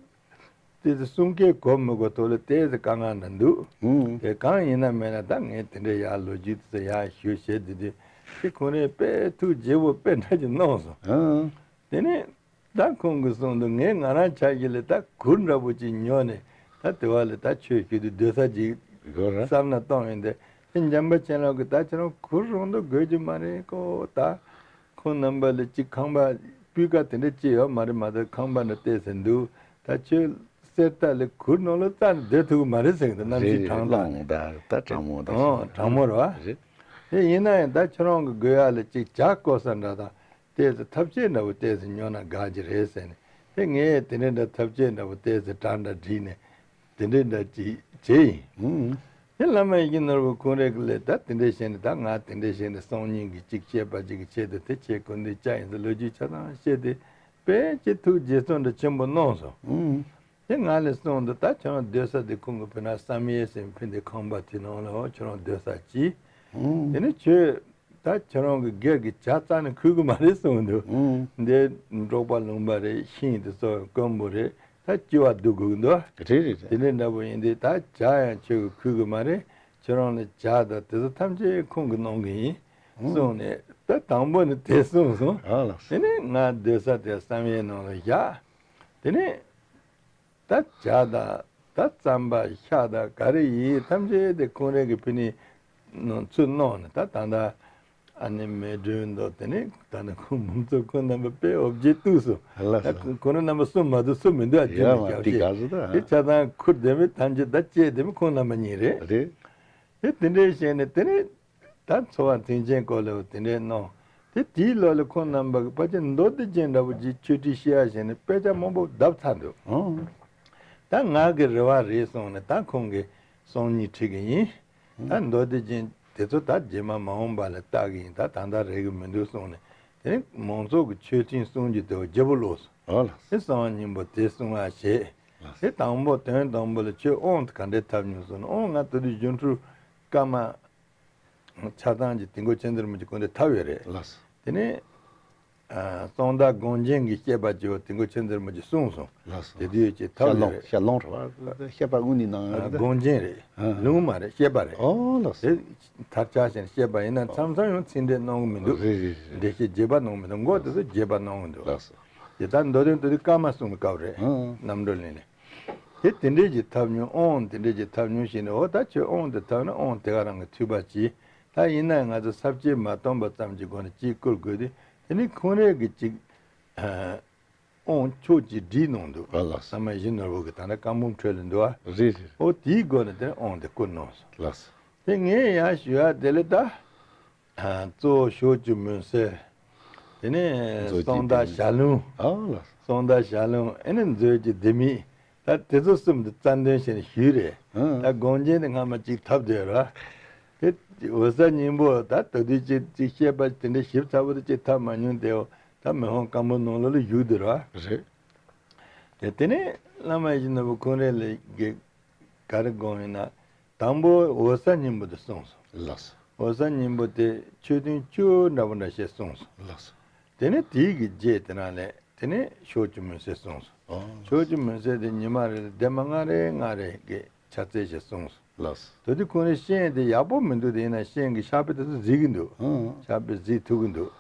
དེ་ཚོ་གསུང་སྐད་གོ་མི་གོ་ཐོག་ལ་དེ་ཚོ་དཀའ་ངལ་འདྲ་འདུག། ཨང་། དེ་གང་ཡིན་ན་མིན་ན་ད་ངས་དེ་འདྲའི་ཡར་ལོ་རྒྱུས་དེ་ཚོ་ཡར་ཞུ་བྱས་དེ་དུས། དེ་ཁོང་རེ་དཔེ་ཐུགས་དགྱེས་པོ་དཔེ་འདྲ་ཅིག་གནང་སོང་། ཨང་། དེ་ནས་ད་ཁོང་གིས་གསུངས་འདུག། ངས་ང་རང་ཆ་ཤས་ལ་ད་གུར་འདྲ་པོ་ཅིག་ཉོས་ནས། ད་དེ་བ་ལ་ད་ཆོས་ཞུ་དུས་སྡོད་ས་ཅིག་དགོས་རེད། བསམ་ན་གཏོང་ཡིན་ཏེ། དེ་འཇམ་དཔལ་མཁྱེན་རབ་ཀྱིས་ད་ཁྱེད་རང་གུར་རང་དུ་དགོས་ཀྱི་མ་རེད་ཀོ། ད་ཁོང་རྣམ་པ་ལ་ཅིག་ཁང་པ་སྤུས་ཀ་དེ་འདྲ་ཅིག་ཡོད་མ་རེད་མ་གཏོགས། ཁང་པ་འདྲ་བལྟས་ཟིན་འདུག། ད་ཁྱོད་གསེར་རྟ་ལ་གུར་ནང་ལ་རྩ་ནས་སྡོད་ཐུབ་ཀྱི་མ་རེད་ཟེར་གི་འདུག། གནམ་གཤིས་རེད་གྲང་ཐག་རེད། ད་གྲང་མོ་ད། ཨོ་གྲང་མོ་རེད་བ། རེད། དེ་ཡིན་ན་ཡང་ད་ཁྱོད་རང་གི་དགོས་ཡ་ལ་ཅིག་ཇ་བསྐོལ་ས་འདྲ་དང་། ཏོག་ཙམ་ཐབ་ཆས་འདྲ་པོ་ཏོག་ཙམ་ཉོ་ན་དགའ་གི་རེད་ཟེར་ནས། དེ་ངས་དེ་འདྲ་འདྲ་ཐབ་ཆས་འདྲ་པོ་ཏོག་ཙམ་གྲ་འདྲ་བསྒྲིགས་ནས་དེ་འདྲ་འདྲ་ཅིག་བྱས་ཡིན། ཨང་། དེ་བླ་མ་ཡིད་བཞིན་ནོར་བུ་ཁོང་རེ་གི་ལས་ད་དེ་འདྲ་བྱས་ནས། ད་ང་དེ་འདྲ་བྱས་ནས་གསང་སྙིང་གི་ཅིག་བཤད་པ་ཅིག་གི་ཆེད་དུ་དེ་ཁྱེད་སྐུ་མདུན་བཅར་ཡིན་ཟེར་ལོ་རྒྱུས་ཆ་ཚང་བཤད་དེ། དཔེ་ཅིག་ཐུགས་དགྱེས་ཚོར་འདྲ་ཆེན་པོ་གནང་སོང་། ཨང་། དེ་ང་ལ་གསུངས་འདུག། ད་ཁྱོད་རང་སྡོད་ས་དེ་ཁོང་གི་བོད་ན་བསམ་ཡས་ཟེར་ཕུད་དེ་ཁང་པ་དེ་ནང་ལ་ཁྱོད་རང་སྡོད་ས་གྱིས། ཨང་། དེ་ནས་ཁྱོད་ད་ཁྱོད་རང་གི་སྒེར་གྱི་ཇ་རྩ་ནས་ཁུར་གི་མ་རེད་གསུངས་འདུག། ཨང་། འདི་འབྲོག་པ་ལུང་པ་རེད། ཤིང་དེ་ཚོ་དཀོན་པོ་རེད། ད་སྐྱེ་བ་སྡུག་དགོས་ཀྱི་འདུག་རེད་རེད་རེད། དེ་འདྲའི་འདྲ་པོ་ཡིན་དུས་ད་ཇ་ཡང་ཁྱོད་ཀྱིས་ཁུར་གི་མ་རེད། ཁྱོད་རང་ལ་ཇ་དང་དེ་ཚོ་ཐམས་ཅད་ཁོང་གིས་གནང་གི་ཡིན་གསུངས་ནས། ད་དང་པོ་ནི་དེ་གསུངས་སོང་། ཨ་ལགས་སོ། དེ་ནས་ང་སྡོད་ས་དེ་བསམ་ཡས་ནང་ལ་བཞག་དེ་ནས་ད་ཇ་དང་ད་རྩམ་པ་ཤ་དང་ག་རེ་ཡིན་ཐམས་ཅད་དེ་ཁོང་རང་གི་ཕི་ནི་ཚུར་གནང་ནས། ད་ད་ལྟ་ཨ་ནི་མེ་སྒྲོན་དང་དེ་ནས་ད་ནི་ཁོང་མང་ཚོགས་ཁོང་རྣམ་པ་དཔེ་འོ་བརྒྱལ་བཏུགས་སོང་། ལགས་སོ། ད་ཁོང་རང་རྣམ་པ་གསུམ་མ་གཏོགས་སུ་མི་འདུག་ཨ། ཡ་ཅི་མ་མི་དེ་སྐྱབས་ག་ཟེར་ད། དེ་ཆ་ཚང་ཁུར་བསྡད་མི་ཐམས་ཅད་ད་བཅད་བསྡད་མི་ཁོང་རྣམ་པ་གཉིས་རེད། རེད། དེ་དེ་འདྲའི་བྱས་ནས་དེ་ནས། ད་འཚོ་བ་མཐུན་རྐྱེན་སྐོར་ལ་དེ་འདྲའི་གནང་། དེ་དེའི་ལོ་ལ་ཁོང་རྣམ་པ་གི་ཕལ་ཆེར་མདོ་སྡེ་རྒྱན་འདྲ་པོ་ཅིག་ཆོས་ཁྲིད་བཤད་ཡ་བྱས་ནས་དཔེ་ཆ་མང་པོ་བརྡབས་ཚར་འདུག་ཨང་། ད་ང་གི་རེ་བ་རེད་གསུངས་ནས་ད་ཁོང་གི་སང་ཉིན་ཁྲིད་གི་ཡིན། ད་མདོ་སྡེ་རྒྱན་དེ་ཚོ་ད་རྗེས་མ་མ་འོངས་པ་ལ་བལྟ་གི་ཡིན། ད་ད་ལྟ་རེག་གི་མི་འདུག་གསུངས་ནས། དེ་ནས་མང་ཚོགས་ཀྱི་ཆོས་ཁྲིད་གསུང་རྒྱུ་དེ་བརྗེ་པོ་ལོག་སོང་། ཨོ་ལགས། དེ་གསང་བ་སྙིང་པོ་དེ་གསུང་བ་བྱས། དེ་དང་པོ་དོན་དང་པོ་ལ་ཁྱོད་དབང་དེ་ག་འདྲས་ཐོབ་མྱོང་གསུངས་ན། དབང་ང་དེ་དུས་སྒྱུ་འཕྲུལ་བཀའ་མ། ཆ་ཚང་གི་དིལ་མགོ་མཁྱེན་བརྩེ་རིན་པོ་ཆེ་སྐུ་མདུན་ཐོབ་ཡོད་རེད། ལགས་སོ། དེ་ནས་ཨ་གཙང་བདག་དགོངས་རྒྱན་གྱི་བཤད་པ་ཅིག་དིལ་མགོ་མཁྱེན་བརྩེ་རིན་པོ་ཆེས་གསུངས་སོང་། ལགས་སོ། དེ་དུས་ཀྱི་ཐོབ་ཤ་ཡོད་ལོང་རེད། ཤ་ལོང་རེད་བ། བཤད་པ་དངོས་གནས་གནང་ཡོད་རེད། དགོངས་རྒྱན་རེད། ཨ། ལུང་མ་རེད། བཤད་པ་རེད། ཨོ་ལགས་སོ། དེ་མཐར་ཆགས་བྱས་ནས་བཤད་པ་ཡིན་ན་མཚམས་མཚམས་ཡང་ཚིག་འགྲེལ་གནང་གི་མི་འདུག་རེད་རེད་རེད། འགྲེལ་བཤད་རྒྱས་པ་གནང་གི་མི་འདུག་མགོ་དེ་ཚོ་རྒྱས་པ་གནང་གི་འདུག་ལགས་སོ། དེ་ལྟར་མདོ་དོན་དེ་དུས་བཀའ་མ་གསུང་གི་སྐབས་རེད། ཨང་། རྣམ་གྲོལ་གླིང་ནས། དེ་དེ་འདྲས་ཀྱི་ཐོབ་མྱོང་། དབང་དེ་འདྲས་ཀྱི་ཐོབ་མྱོང་ཞིག་ནས། འོ་ད་ཁྱོད་དབང་དེ་ཐོབ་ན་དབང་དེ་ག་རང་གི་ཐོས་པ་གྱིས། ད་ཡིན་ན་ང་ཚོ་ས་བཅད་མ་བཏོན་པ་ཙམ་གྱི་སྒོ་ནས་གཅིག་བསྐུར་དགོས་དུས། དེ་ནི་ཁོང་རང་གིས་གཅིག་ཨ་དབང་ཕྱོགས་གཅིག་བསྒྲིགས་གནང་འདུག་ཨ་ལགས་སོ། བླ་མ་ཡིད་བཞིན་ནོར་བུ་གིས་ད་ལྟ་བཀའ་འབུམ་ཁྲོད་ལ་འདུག་ཨ། རེད་རེད། འོ་དེའི་སྒོ་ནས་དེ་དབང་དེ་བསྐུར་གནང་སོང་། ལགས་སོ། དེ་ངས་ཡང་ཞུ་ཡ་དེ་ལས་ད། གཙོ་བོ་ཕྱོགས་བཅུའི་མུན་སེལ། དེ་ནས་མཛོད་ཀྱི་གསང་བདག་ལྡེ་མིག་ཞལ་ལུང་། ཨ་ལགས། གསང་བདག་ཞལ་ལུང་། ཨེ་ནི་མཛོད་ཀྱི་ལྡེ་མིག་ད་དེ་ཚོ་གསུམ་དེ་རྩ་འདོན་བྱས་ནས་ཞུས་རེད། ཨ། ད་དགོངས་རྒྱན་དེ་སྔ་མ་གཅིག་ཐོབ་བསྡད་ར། དེ་འོད་གསལ་སྙིང་པོ་ད་དེ་དུས་གཅིག་གཅིག་བཤད་པ་དེ་འདྲ་ཞིབ་ཚགས་པོ་དེ་གཅིག་ཐོབ་མ་མྱོང་དེ། ད་མི་ཕམ་བཀའ་འབུམ་ནང་ལོགས་ལ་བཞུགས་བསྡད་ར། རེད། དེ་དེ་ནས་བླ་མ་ཡིད་བཞིན་ནོར་བུ་ཁོང་རང་ལ་གི་ག་རེ་དགོངས་ཡིན་ན། དང་པོ་འོད་གསལ་སྙིང་པོ་དེ་གསུངས་སོང་། ལགས་སོ། འོད་གསལ་སྙིང་པོ་དེ་ཆོས་ཐུན་བཅུ་འདྲ་པོ་འདྲ་བྱས་གསུངས་སོང་། ལགས་སོ། དེ་ནས་དེའི་གི་རྗེས་དེ་ནང་ལས་དེ་ནས་ཕྱོགས་བཅུའི་མུན་སེལ་གསུངས་སོང་། ཨོ། ཕྱོགས་བཅུའི་མུན་སེལ་དེ་ཉི་མ་རེ་ལ་ལྡེབ་མ་ལྔ་རེ་ལྔ་རེ་གི་ཕྱག་འཚལ་བྱས་གསུངས་སོང་། ལགས་སོ། དེ་དུས་ཁོང་རང་ཤེས་ཡོན་དེ་ཡག་པོ་མི་འདུག་དེ་ཡིན་ན་ཤེས་ཡོན་གི་ཕྱག་དཔེ་དེ་ཚོ་གཟིགས་ཀྱི་འདུག་ཨང་། ཕྱག་དཔེ་གཟིགས་ཐུབ་ཀྱི་འདུག་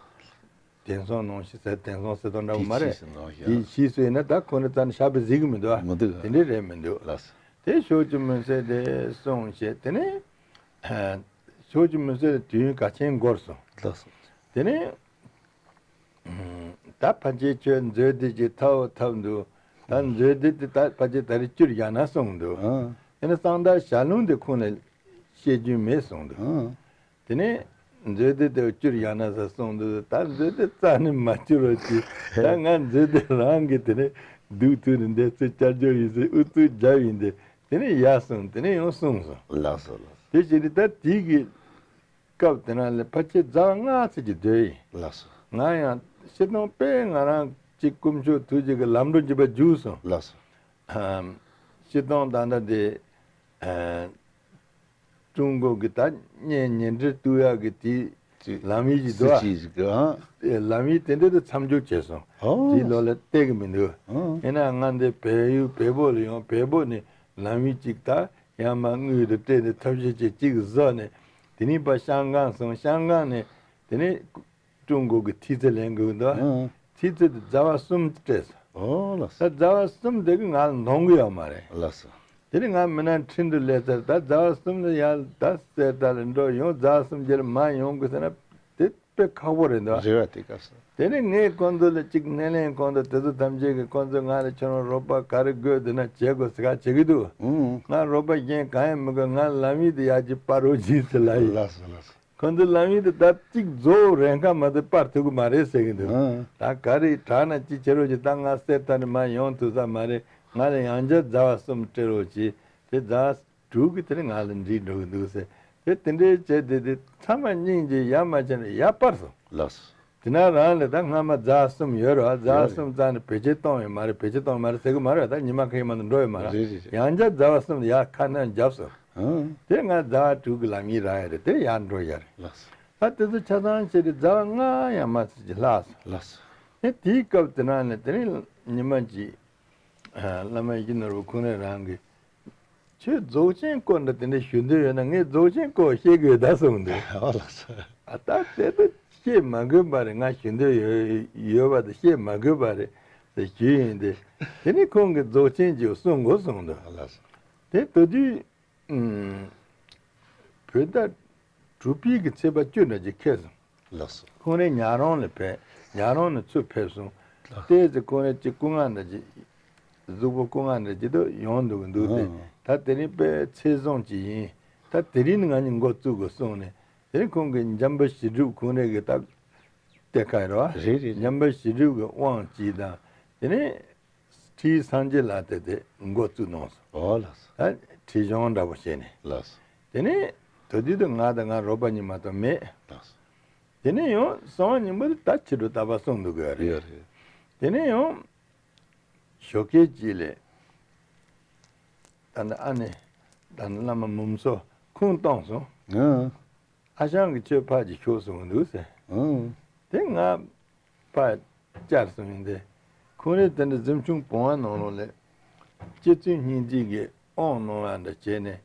དེང་སང་ནང་བཞིན་ཟེར། དེང་སང་ཟེར་དོན་འདྲ་པོ་མ་རེད། དེ་ཕྱིས་སུ་ཡིན་ན་ད་ཁོ་ནི་རྩ་ནས་ཕྱག་དཔེ་གཟིགས་ཀྱི་མི་འདུག་ཨ། མི་འདུག་ཨ། དེ་འདྲས་རེད་མི་འདུག་ལགས་སོ། དེ་ཕྱོགས་བཅུའི་མུན་སེལ་དེ་གསུངས་བྱས། དེ་ནས་ཕྱོགས་བཅུའི་མུན་སེལ་དེ་དུས་ཡུན་ག་ཚོད་འགོར་སོང་། ལགས་སོ། དེ་ནས་ད་ཕལ་ཆེར་ཁྱོད་མཛོད་སྡེ་ཅིག་ཐོབ་ཐོབ་འདུག་ད་མཛོད་སྡེ་དེ་ད་ཕལ་ཆེར་ད་རེས་བཅུར་བཞག་ན་གསུངས་འདུག་ཨ། དེ་ནས་གསང་བདག་ཞལ་ལུང་དེ་ཁོང་ལ་བཤད་རྒྱུ་མེད་གསུངས་འདུག་ཨ། དེ་ནས་མཛོད་སྡེ་དེ་བཅུར་བཞག་ན་ཟེར་གསུངས་འདུག་ད་མཛོད་སྡེ་རྩ་ནས་མ་བཅུར་བ་ཅིག་ད་ང་མཛོད་སྡེ་རང་གི་དེ་ནས་སྡུག་ཐུག་ནས་འདི་ཚོ་བསྐྱར་སྦྱོར་ཡིན་ཟེར་ཨུ་ཚུགས་རྒྱབ་ཡིན་ཏེ། དེ་ནས་ཡར་སོང་། དེ་ནས་ཡང་གསུངས་སོང་། ལགས་སོ་ལགས་སོ། དེ་བཞིན་དུ་ད་དེའི་གི་སྐབས་དེ་ན་ལས་ཕལ་ཆེར་ཟླ་བ་ལྔ་ཙམ་གྱི་སྡོད་ཡིན། ལགས་སོ། ང་ཡང་སྤྱིར་བཏང་དཔེ་ང་རང་གཅིག་དཀོན་མཆོག་ཐུགས་རྗེ་གི་ལམ་འགྲོ་འཇུག་པ་བརྒྱུད་སོང་། ལགས་སོ། ཨམ། སྤྱིར་བཏང་ད་ལྟ་དེ་ཨ་ཀྲུང་གོ་གི་ད་བརྙན་ཉེ་འབྲེལ་གཏུག་ཡག་གི་དེའི་ཅིག་ལམ་ཡིག་ཅིག་འདུག་ཨ། སྲིད་ཇུས་ཅིག་ཨ། ལམ་ཡིག་དེ་འདྲ་དེ་མཚམས་འཇོག་བྱས་སོང་། ཨོ། དེའི་ལོ་ལ་བལྟས་གི་མི་འདུག་ཨོ། ཡིན་ན་ང་འདི་བལ་ཡུལ་བལ་པོ་ལ་ཡོང་། བལ་པོ་ནས་ལམ་ཡིག་ཅིག་ད་ཡར་མར་དངུལ་དུ་སྤྲད་ནས་ཐབས་ཤེས་བྱས་གཅིག་བཟོས་ནས། དེ་ནས་ཕར་ཤང་ཀང་སོང་། ཤང་ཀང་ནས་དེ་ནས་ཀྲུང་གོ་གི་ཐི་ཙི་ལེན་དགོས་འདུག་ཨང་། ཐི་ཙི་དེ་ཟླ་བ་གསུམ་སྤྲད་སོང་། ཨོ་ལགས་སོ། ད་ཟླ་བ་གསུམ་དེ་གི་ང་ལ་འདང་གི་ཡོད་མ་རེད། ལགས་སོ། དེ་ནས་ང་མི་ནང་ཁྲིན་ཏུ་སླེབས་ཚར། ད་ཟླ་བ་གསུམ་དེ་ཡར་ད་གསེར་རྟ་ལ་འགྲོ་ཡོང་། ཟླ་བ་གསུམ་རྗེས་ལ་མར་ཡོང་དགོས་ཟེར་ན་དེ་དཔེ་ཁག་པོ་རེད་འདུག་རེད་བ། དེ་ག་ས། དེ་ནས་ངས་ཁོང་ཚོ་ལ་གཅིག་སྣེ་ལེན། ཁོང་ཚོ་དེ་ཚོ་ཐམས་ཅད་ཀྱིས་ཁོང་ཚོས་ང་ལ་ཁྱོད་རང་རོགས་པ་ག་རེ་དགོས་འདུག་ན་བྱེད་དགོས་ཟེར་ག་བྱེད་ཀྱི་འདུག་ཨང་། ང་རོགས་པ་གཞན་གང་ཡང་མི་དགོས། ང་ལམ་ཡིག་དེ་ཡར་གྱི་པར་རོགས་གྱིས་ཟེར་ལབ་ཡིན། ལགས་སོ་ལགས་སོ། ཁོང་ཚོས་ལམ་ཡིག་དེ་ད་གཅིག་རྫོགས་རན་ཁ་མ་གཏོགས་པར་ཐུབ་ཀྱི་མ་རེད་ཟེར་གྱི་འདུག་ཨང་། ད་ག་རེ་དྲག་ན་ཅི་བྱེད་རོགས་གྱིས། ད་ང་གསེར་རྟ་ནས་མར་ཡོང་ཐུབ་ས་མ་རེད། ང་ལ་ཡང་བསྐྱར་ཟླ་བ་གསུམ་སྤྲད་རོགས་གྱིས། དེ་ཟླ་བ་དྲུག་གི་དེ་ནས་ང་ལ་འགྲིག་འགྲོ་གི་འདུག་ཟེར། དེ་དེ་འདྲའི་བྱས་ཏེ་དེ་ཚང་མ་སྙིང་རྗེ་ཡ་མ་བྱས་ནས་ཡར་སྤར་སོང་། ལགས་སོ། དེ་ན་རང་ལ་ད་སྔ་མ་ཟླ་བ་གསུམ་ཡོད་རེད་བ། ཟླ་བ་གསུམ་རྩ་ནས་བེད་སྤྱོད་གཏོང་ཡོད་མ་རེད། བེད་སྤྱོད་གཏོང་མ་རེད་ཟེར་གི་མ་རེད། ད་ཉི་མ་ཁ་ཤས་མ་གཏོགས་འགྲོ་ཡོད་མ་རེད། རེད་རེད་རེད། ཡང་བསྐྱར་ཟླ་བ་གསུམ་ཡར་ཁ་སྣོན་བརྒྱབ་སོང་། ཨང་། དེ་ང་ཟླ་བ་དྲུག་གི་ལམ་ཡིག་རག་ཡ་རེད། དེ་ཡར་འགྲོ་ཡ་རེད། ལགས་སོ། ད་དེ་ཚོ་ཆ་ཚང་བྱས་ཏེ་ཟླ་བ་ལྔ་ཡང་མ་ཚད་ཅིག་ལྷག་སོང་། ལགས་སོ། དེ་དེའི་སྐབས་དེ་ན་ནས་དེ་ནས་ཉི་མ་གཅིག་བླ་མ་ཡིད་བཞིན་ནོར་བུ་ཁོང་རང་རང་གིས། ཁྱོད་རྫོགས་ཆེན་སྐོར་འདྲ་དེ་འདྲ་ཞུ་འདོད་ཡོད་ན་ངས་རྫོགས་ཆེན་སྐོར་བཤད་དགོས་ད་གསུངས་འདུག་ཨོ་ལགས་སོ། ཨ་ད་དེ་ད་བཤད་མ་དགོས་པ་རེད། ང་ཞུ་འདོད་ཡོད་ཡོད་པ་དེ་བཤད་མ་དགོས་པ་རེད་ཟེར་ཞུས་ཡིན་ཏེ། དེ་ནས་ཁོང་གིས་རྫོགས་ཆེན་གྱི་གསུང་དགོས་གསུངས་འདུག་ཨོ་ལགས་སོ། དེ་ད་དུས་ཨུམ། བོད་ཟླ་དྲུག་པའི་གི་ཚེས་པ་བཅུ་འདྲ་ཅིག་འཁེལ་སོང་། ལགས་སོ། ཁོང་རང་ཉག་རོང་ལ་ཕེབས། ཉག་རོང་ནས་ཚུར་ཕེབས་སོང་། ལགས། ལྟས་ཚེ་ཁོང་རང་ཅིག་སྐུ་ངལ་འདྲ་ཅིག་གཟུགས་པོ་སྐུ་ངལ་འདྲ་ཅིག་ཏུ་ཡོང་འདུག་གི་འདུག་སྟེ། ཨང་། ད་དེ་རིང་དཔེ་ཚེས་བཟང་ཅིག་ཡིན། ད་དེ་རིང་ནས་ང་གཉིས་འགོ་བཙུགས་དགོས་གསུངས་ནས། དེ་རིང་ཁོང་གིས་འཇམ་དཔལ་ཞི་སྒྲུབ་ཁོང་རང་གི་ད་གཏེར་ཁ་རེད་བ། རེད་རེད། འཇམ་དཔལ་ཞི་སྒྲུབ་ཀྱི་དབང་ཅིག་དང་། དེ་ནས་ཁྲིད་སངས་རྒྱས་ལགས་དེ་དེ་འགོ་བཙུགས་གནང་སོང་། ཨོ་ལགས་སོ། ད་ཁྲིད་གཞུང་འདྲ་པོ་བྱས་ནས། ལགས་སོ། དེ་ནས་དེ་དུས་དུ་ང་དང་ང་རོགས་པ་གཉིས་མ་གཏོགས་མེད། ལགས་སོ། དེ་ནས་ཡང་གསང་བ་སྙིང་པོ་དེ་ད་ཕྱི་དྲོ་རྟག་པར་གསུང་འདུག་གི་རེད། ཡོད་རེད། དེ་ནས་ཡང་ཞོགས་ཀས་ཅིག་ལས་ད་ནི་ཨ་ནེ་ད་ནི་བླ་མ་མུམ་སོ་ཁུངས་བཏང་སོང་། ཨང་། ཨ་ཞང་གིས་ཁྱོད་ཕར་ཅིག་ཤོག་གསུངས་འདུག་ཟེར། ཨང་། དེ་ང་ཕར་བཅར་སོང་ཡིན་ཏེ། ཁོང་རང་དེ་འདྲ་གཟིམ་ཆུང་བུང་བ་ནང་ལོགས་ལ་རྗེ་བཙུན་སྙིང་ཐིག་གི་དབང་གནང་བ་འདྲ་བྱས་ནས།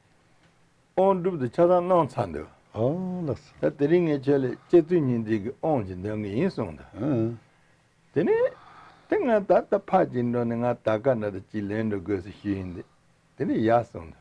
དབང་སྒྲུབ་དེ་ཆ་ཚང་གནང་ཚར་འདུག་ཨོ་ལགས་སོ། ད་དེ་རིང་ངས་ཁྱོད་ལ་རྗེ་བཙུན་སྙིང་ཐིག་གི་དབང་ཅིག་འདོན་གི་ཡིན་གསུངས་འདུག་ཨང་། དེ་ནས་དེ་ང་ད་ལྟ་ཕར་ཅིག་འགྲོ་ནས་ང་དར་དཀར་འདྲ་དེ་ཅིག་ལེན་འགྲོ་དགོས་ཟེར་ཞུས་ཡིན་ཏེ། དེ་ནས་ཡར་སོང་།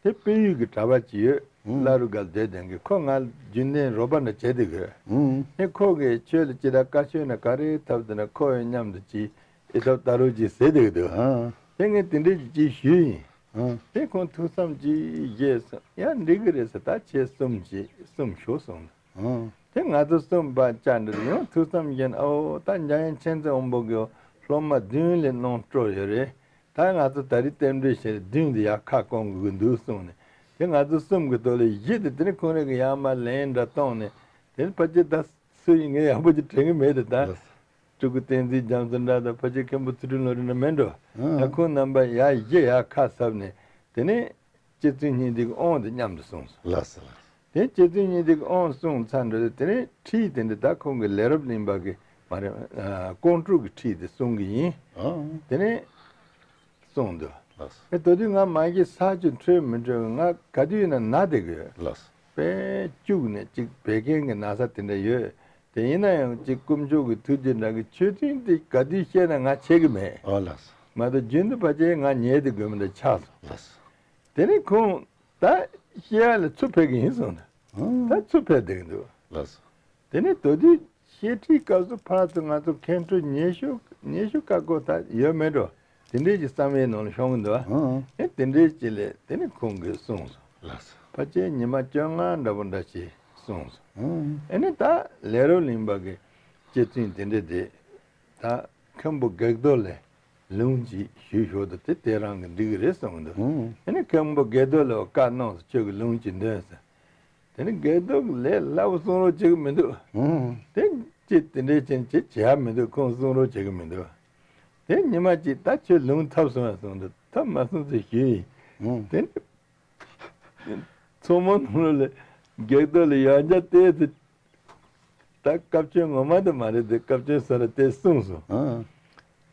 དེ་དཔལ་ཡུལ་གྱི་གྲྭ་པ་ཅིག་ཡོད། ཨུམ། བླ་རུང་སྒར་སྡོད་མཁན་གྱི། ཁོ་ང་རྒྱུན་ལྡན་རོགས་པ་འདྲ་བྱེད་དེ་གི། ཨུམ། ཨེ་ཁོ་གིས་ཁྱོད་ལ་ཅི་ལྟར་བཀའ་ཆོས་ན་ག་རེ་ཐབས་དེ་ན་ཁོ་ཡང་མཉམ་དུ་ཅིག་ཨེ་ཐབས་ལྟ་རོགས་ཅིག་ཟེར་དེ་གི་འདུག་ཨང་། དེ་ངས་དེ་འདྲས་ཅིག་ཅིག་ཞུས་ཡིན། ཨང་། དེ་ཁོང་ཐུགས་བསམ་ཅིག་བཞེས་སོང་། ཡང་འགྲིག་གི་རེད་ཟེར། ད་ཁྱེད་གསུམ་ཅིག་གསུམ་ཤོག་གསུངས། ཨང་། དེ་ང་ཚོ་གསུམ་པ་བཅར་འདིར་ཡང་ཐུགས་བསམ་བཞེས་ནས། ཨོ་ད་འཇམ་དབྱངས་མཁྱེན་བརྩེ་དབང་པོ་གི་སློབ་མ་བདུན་ལས་གནང་སྤྲོ་ཡོད་རེད། ད་ང་ཚོ་ད་རེས་རྟེན་འབྲེལ་བྱས་བདུན་དེ་ཡར་ཁ་སྐོང་དགོས་ཀྱི་འདུག་གསུངས་ནས། དེ་ང་ཚོ་གསུམ་གྱི་ཐོག་ལ་བཞི་དེ་དེ་ནས་ཁོང་རང་གི་ཡར་མར་ལན་འདྲ་བཏང་ནས། དེ་ནས་ཕལ་ཆེར་ད་སུ་ཡིན་ངས་ཡག་པོ་ཅིག་དྲན་གྱི་མེད་དེ། ད་ལགས་སོ། སྤྲུལ་སྐུ་བསྟན་འཛིན་རྒྱ་མཚོ་འདྲ་དང་ཕལ་ཆེར་མཁན་པོ་ཚུལ་ཁྲིམས་བློ་གྲོས་འདྲ་མེད་འགྲོ། ཨང་། ད་ཁོང་རྣམ་པ་ཡར་བཞི་ཡར་ཁ་གསབ་ནས། དེ་ནས་རྗེ་བཙུན་སྙིང་ཐིག་གི་དབང་དེ་མཉམ་དུ་གསུངས་སོང་། ལགས་སོ་ལགས་སོ། དེ་རྗེ་བཙུན་སྙིང་ཐིག་གི་དབང་གསུངས་ཚར་འགྲོ་དུས། དེ་ནས་ཁྲིད་དེ་འདྲ་ད་ཁོང་གི་ལས་རབ་གླིང་པ་གི་མ་རེད། ཨ་ཀོང་སྤྲུལ་གྱི་ཁྲིད་དེ་གསུང་གི་ཡིན། ཨང་། དེ་ནས་གསུངས་འདུག་ལགས་སོ། ཨེ་ད་དུས་ང་མ་གཞི་ས་ཆ་འཕྲོད་མི་འཕྲོད་ང་ག་དུས་ཡིན་ན་ན་བསྡད་ཀྱི་ཡོད། ལགས་སོ། དཔེ་སྐྱུག་ནས་ཅིག་བད་ཀན་གྱི་ན་ཚ་དེ་འདྲ་ཡོད། དེ་ཡིན་ན་ཡང་ཅིག་དཀོན་མཆོག་གི་ཐུགས་རྗེ་འདྲ་གི་ཆོས་ཐུན་དེ་ག་དུས་བཤད་ན་ང་ཆད་ཀྱི་མེད། ཨོ་ལགས་སོ། མ་གཏོགས་རྒྱུན་དུ་ཕལ་ཆེར་ང་ཉལ་ཏེ་དགོས་མི་འདྲ་ཆགས་སོང་། ལགས་སོ། དེ་ནས་ཁོང་ད་བཤད་ཡ་ལ་ཚུར་ཕེབས་ཀྱི་ཡིན་གསུངས་ནས། ཨང་། ད་ཚུར་ཕེབས་བསྡད་ཀྱི་འདུག་ལགས་སོ། དེ་ནས་དེ་དུས་བཤད་ཁྲིད་སྐབས་སུ་ཕར་ཚུར་ང་ཚོ་མཁན་སྤྲུལ་ཉེ་ཤོས་ཉེ་ཤོས་བཀའ་བསྒོ་ད་ཡོད་མེད་འགྲོ། དེ་འདྲས་ཀྱི་བསམ་ཡས་ནང་ལ་ཤོང་གི་འདུག་ཨང་། ཨེ་དེ་འདྲས་ཅིག་ལས་དེ་ནས་ཁོང་གིས་གསུངས་སོང་། ལགས་སོ། ཕལ་ཆེར་ཉི་མ་བཅོ་ལྔ་འདྲ་པོ་འདྲ་ཞིག་གསུངས་སོང་། ཨང་། ཨེ་ནས་ད་ལས་རབ་གླིང་པ་གི་རྗེ་བཙུན་དེ་འདྲས་དེ་ད་མཁན་པོ་བགེགས་རྡོར་ལ་ལུང་ཅིག་ཞུས་ཞོག་དང་། དེ་དེ་རང་གི་འགྲིག་གི་རེད་གསུངས་འདུག་ཨང་། ཨེ་ནས་མཁན་པོ་བགེགས་རྡོར་ལ་བཀའ་གནང་སོང་། ཁྱོད་ཀྱི་ལུང་ཅིག་འདོན་ཟེར། དེ་ནས་བགེགས་རྡོར་གྱིས་ལས་སླ་པོ་གསུང་རོགས་བྱེད་ཀྱི་མི་འདུག་ཨང་། དེ་ཅི་དེ་འདྲས་བྱས་ནས་ཅི་བྱེད་ཡ་མི་འདུག་ཁོང་གསུང་རོགས་བྱེད་ཀྱི་མི་འདུག་དེ་ཉི་མ་གཅིག་ད་ཁྱོད་ལུང་ཐོབ་སོང་ཡ་གསུངས་འདུག་ཐོབ་མ་སོང་ཟེར་ཞུས་ཡིན། ཨང་། དེ་ནས་ཚོགས་མང་ནང་ལོགས་ལ་བགེགས་རྡོར་ལ་ཡང་བསྐྱར་བལྟས་ཚེ། ད་སྐབས་བཅོལ་ངོ་མ་དེ་མ་རེད་དེ། སྐབས་བཅོལ་ས་ལ་དེ་གསུངས་སོང་། ཨང་།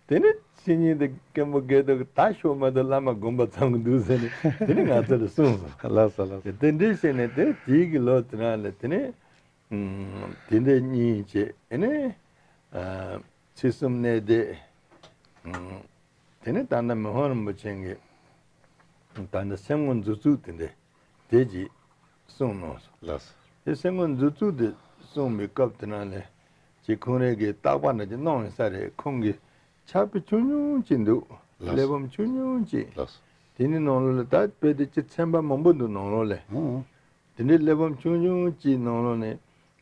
དེ་ནས་ཕྱི་ཉིན་དེ་མཁན་པོ་བགེགས་རྡོར་གྱིས་ད་ཤོག་མ་གཏོགས་བླ་མ་དགོངས་པ་ཚོམ་གྱི་འདུག་ཟེར་ནས་དེ་ནས་ང་ཚོ་ལ་གསུངས་སོང་། ལགས་སོ་ལགས་སོ། དེ་འདྲས་བྱས་ནས་དེ་དེའི་གི་ལོ་དེ་རང་ལ་དེ་ནས་ཨུམ་དེ་འདྲས་གཉིས་བྱས། ཨེ་ནས་ཨ་ཚེས་གསུམ་གནས་བསྡད། ཨུམ་དེ་ནས་ད་ལྟ་མི་ཕམ་རིན་པོ་ཆེ་གིས་ད་ལྟ་སེམས་ངོ་མཛུབ་བཙུགས་དེ་འདྲས་དེ་ཅིག་གསུངས་གནང་སོང་། ལགས་སོ། དེ་སེམས་ངོ་མཛུབ་བཙུགས་དེ་གསུངས་པའི་སྐབས་དེ་ནང་ལས་ཅིག་ཁོང་རང་གིས་བརྟག་པ་འདྲ་ཅིག་གནང་ཡིན་ས་རེད། ཁོང་གི་ཕྱག་དཔེ་ཆུང་ཆུང་ཅིག་འདུག་ལགས་སོ། གླེགས་བམ་ཆུང་ཆུང་ཅིག་ལགས་སོ། དེ་ནི་ནང་ལོགས་ལ་ད་དཔེ་དེ་ཅིག་ཚན་པ་མང་པོ་འདུག་ནང་ལོགས་ལ། ཨང་། དེ་འདྲའི་གླེགས་བམ་ཆུང་ཆུང་ཅིག་ནང་ལོགས་ནས་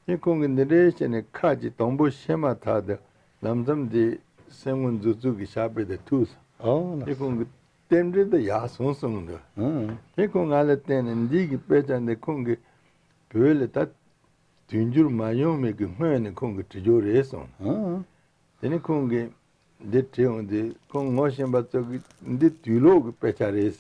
ཨེ་ཁོང་གིས་འདི་འདྲའི་བྱས་ནས་ཁ་ཅིག་དང་པོ་བཤད་མ་ཐག་ཏུ་ལམ་སེང་དེ་སེམས་ངོ་མཛུབ་བཙུགས་ཀྱི་ཕྱག་དཔེ་དེ་ཐུག་སོང་། ཨོ་ལགས། ཨེ་ཁོང་གི་རྟེན་འབྲེལ་དེ་ཡག་སོང་གསུངས་འདུག་ཨང་། དེ་ཁོང་ང་ལ་བསྟན་ནས་འདི་གི་དཔེ་ཆ་འདི་ཁོང་གིས་བོད་ལ་ད་དུས་འགྱུར་མ་ཡོང་མེད་ཀྱི་སྔོན་ནས་ཁོང་གིས་བྲིས་རྒྱུ་རེད་གསུངས། ཨང་། དེ་ནས་ཁོང་གིས་འདི་བྲིས་འོང་དུས་ཁོང་ངོ་ཤེས་པ་ཚོ་གིས་འདི་དུས་ལོག་གི་དཔེ་ཆ་རེད།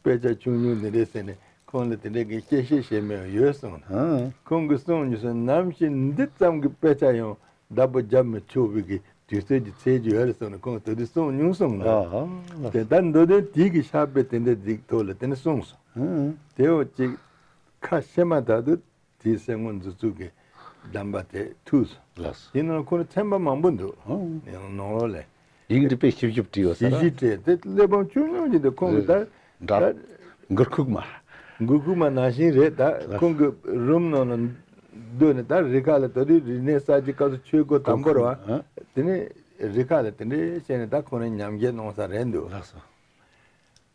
དཔེ་ཆ་ཆུང་ཆུང་འདི་རེད་ཟེར་ནས་ཁོང་ལ་དེ་འདྲའི་གི་གཤེ་གཤེ་བྱས་མེད་པ་ཡོད་གསུངས། ཨང་། ཁོང་གིས་གསུངས་ཡོད་ཟེར། ནམ་ཞིག་འདི་ཙམ་གྱི་དཔེ་ཆ་ཡང་བདག་པོ་རྒྱབ་མི་ཆོག་པའི་གི་ དུས་ཚོད་ཀྱི་ཚད་ཀྱི་ཡོད་རེད་གསུངས་ནས་ཁོང་དེ་དུས་གསུངས་མྱོང་གསུངས་ཨ་ལ། ཨ་ལ། དེ་ལྟར་མདོ་དོན་དེ་གི་ཤར་པའི་དེ་འདྲའི་སྡིག་ཐོག་ལ་དེ་ནས་གསུངས་སོང་། ཨ་དེ་འོ་ཅིག་ཁ་ཕྱེ་མ་ཐག་ཏུ་དེའི་གསེར་དངུལ་མཛུབ་ཚུགས་ཀྱི་གདམས་པ་དེ་ཐུགས་སོང་། ལགས་སོ། དེ་ནང་ཁོ་ན་ཚན་པ་མང་པོ་འདུག་ཨ་ཡང་ནང་ལོགས་ལས། ཡིག་འབྲི་པའི་ཞིབ་ཞིབ་བྲིས་ཡོད་ས་ཞིབ་ར། ཞིབ་བྲིས་དེ་གླེགས་བམ་ཆུང་ཆུང་ཅིག་འདུག་ཁོང་གི་ད་འདྲ། ད་མགུར་ཁུག་མ། མགུར་ཁུག་མ་ནང་བཞིན་རེད་ད། ལགས། ཁོང་གི་རུམ་ནང་ལ་སྡོད་ནས་ད་རི་ཁ་ལ་ད་དུས་རིག་གནས་གསར་བརྗེ་སྐབས་སུ་ཆོས་སྒོ་དང་པོ་རེད་བ། ཨ། དེ་ནས་རི་ཁ་ལ་དེ་འདྲའི་བྱས་ནས་ད་ཁོང་རང་ཉམས་བཞེས་གནང་ས་རེད་འདུག་ལགས་སོ།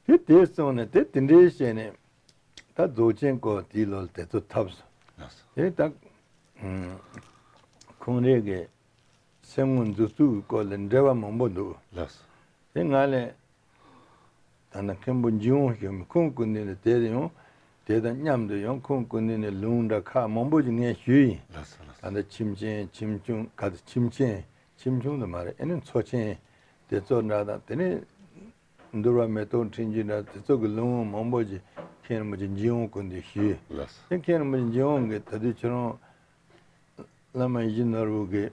དེ་དེ་སོང་ནས་དེ་དེ་འདྲའི་བྱས་ནས་ད་རྫོགས་ཆེན་སྐོར་དེའི་ལོ་ལ་དེ་ཚོ་ཐོབ་སོང་། ལགས་སོ། དེ་ད་ཁོང་རེ་གི་གསེར་དངུལ་མཛུབ་ཚུགས་ཀྱི་སྐོར་ལ་འགྲེལ་བ་མང་པོ་འདུག་ལགས་སོ། དེ་ང་ལས་ད་ནི་མཁན་པོ་འཇིགས་དབང་ཞུ་མི་ཁོང་སྐུ་མདུན་ནས་དེར་ཡོང་། དེ་དང་མཉམ་དུ་ཡང་ཁོང་སྐུ་མདུན་ནས་ལུང་འདྲ་ཁག་མང་པོ་ཞིག་ངས་ཞུས་ཡིན། ལགས་སོ་ལགས་སོ། ད་ལྟ་ཁྱིམ་ཆེན་ཁྱིམ་ཆུང་ག་ཚོད་ཁྱིམ་ཆེན་ཁྱིམ་ཆུང་དུ་མ་རེད་ཨེ་ནི་མཚོ་ཆེན་དེ་ཚོ་འདྲ་དང་དེ་ནས་འདུལ་བ་མེ་ཏོག་འཕྲིན་བཅོལ་འདྲ་དེ་ཚོ་གི་ལུང་མང་པོ་ཞིག་མཁན་རིན་པོ་ཆེ་འཇིགས་དབང་སྐུ་མདུན་ཞུས། ལགས་སོ། དེ་མཁན་རིན་པོ་ཆེ་འཇིགས་དབང་གིས་ད་དུས་ཁྱེད་རང་བླ་མ་ཡིད་བཞིན་ནོར་བུ་གི་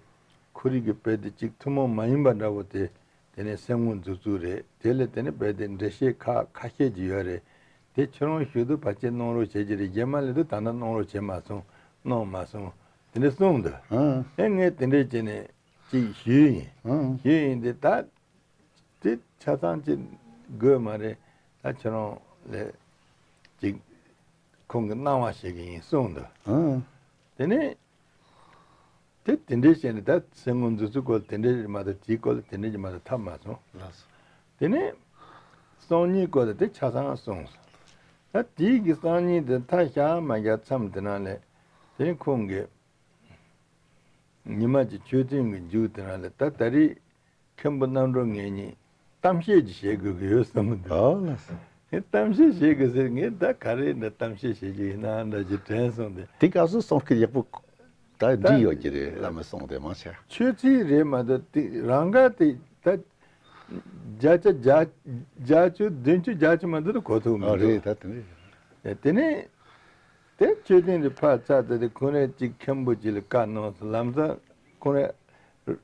ཁོར་ཡུག་གི་དཔེ་དེ་གཅིག་ཐུན་མོང་མ་ཡིན་པ་འདྲ་བོ་དེ་དེ་ནས་གསེར་དངུལ་མཛུབ་ཚུགས་རེད། དེ་ལས་དེ་ནས་དཔེ་དེ་འགྲེལ་བཤད་ཁག་ཁ་ཤས་ཀྱི་ཡོད་རེད། དེ་ཁྱེད་རང་ཞུ་དུས་ཕལ་ཆེར་གནང་རོགས་བྱེད་ཀྱི་རེད། རྗེས་མ་ལས་དུས་ད་ལྟ་གནང་རོགས་བྱེད་མ་སོང་གནང་མ་སོང་དེ་འདྲ་གསུངས་འདུག་ཨ་ཨེ་ངས་དེ་འདྲས་བྱས་ནས་ཅིག་ཞུས་ཡིན། ཨ་ཞུས་ཡིན་དེ་ད་དེ་ཆ་ཚང་ཅིག་དགོས་མ་རེད། ད་ཁྱེད་རང་ལས་ཅིག་ཁོང་གི་གནང་བ་ཞིག་ཡིན་གསུངས་འདུག་ཨ་དེ་ནས་དེ་དེ་འདྲའི་བྱས་ནས་ད་གསེར་དངུལ་མཛུབ་ཚུགས་སྐོར་དེ་འདྲའི་མ་གཏོགས་དེའི་སྐོར་ལ་དེ་འདྲའི་མ་གཏོགས་ཐབས་མ་སོང་། ལགས་སོ། དེ་ནས་སང་ཉིན་སྐོར་ལ་དེ་ཆ་ཚང་གསུངས་སོང་། ད་དེའི་གི་སང་ཉིན་དེ་མཐའ་བཞག་མ་བཞག་མཚམས་དེ་ནང་ལས་དེ་ནས་ཁོང་གིས་ཉི་མ་གཅིག་མཆོད་རྟེན་གྱི་མཇུག་དེ་ནང་ལས་ད་ད་རེས་མཁན་པོ་རྣམ་གྲོལ་ངེད་གཉིས་གཏམ་བཤད་ཅིག་བྱེད་དགོས་ཀྱི་ཡོད་བསམ་གྱི་འདུག་ཨོ་ལགས་སོ། ངས་གཏམ་བཤད་བྱེད་དགོས་ཟེར་ངས་ད་ག་རེ་འདྲ་གཏམ་བཤད་བྱེད་རྒྱུ་ཡིན་ན་འདྲ་ཅིག་དྲན་སོང་སྟེ། དེ་སྐབས་སུ་གསུང་སྐད་ཡག་པོ་ད་ད་འདྲི་ཡོད་ཀྱི་རེད་བླ་མས་གསུངས་དེ་མ་ཆ། ཆོས་ཚིག་རེད་མ་གཏོགས་དེ་རང་དགར་དེ་ད་བརྒྱ་ཆ་བརྒྱ་བརྒྱད་ཅུ་བདུན་ཅུ་བརྒྱད་ཅུ་མ་གཏོགས་གོ་ཐུབ་མི་ཨ་འདུག་རེད་ད་དེ་རེད། དེ་ནས་དེ་མཆོད་རྟེན་དེ་ཕར་ཚར་ཚར་དེ་ཁོང་རང་གཅིག་མཁན་པོ་གཅིག་ལ་བཀའ་གནང་སོང་། ལམ་སང་ཁོང་རང་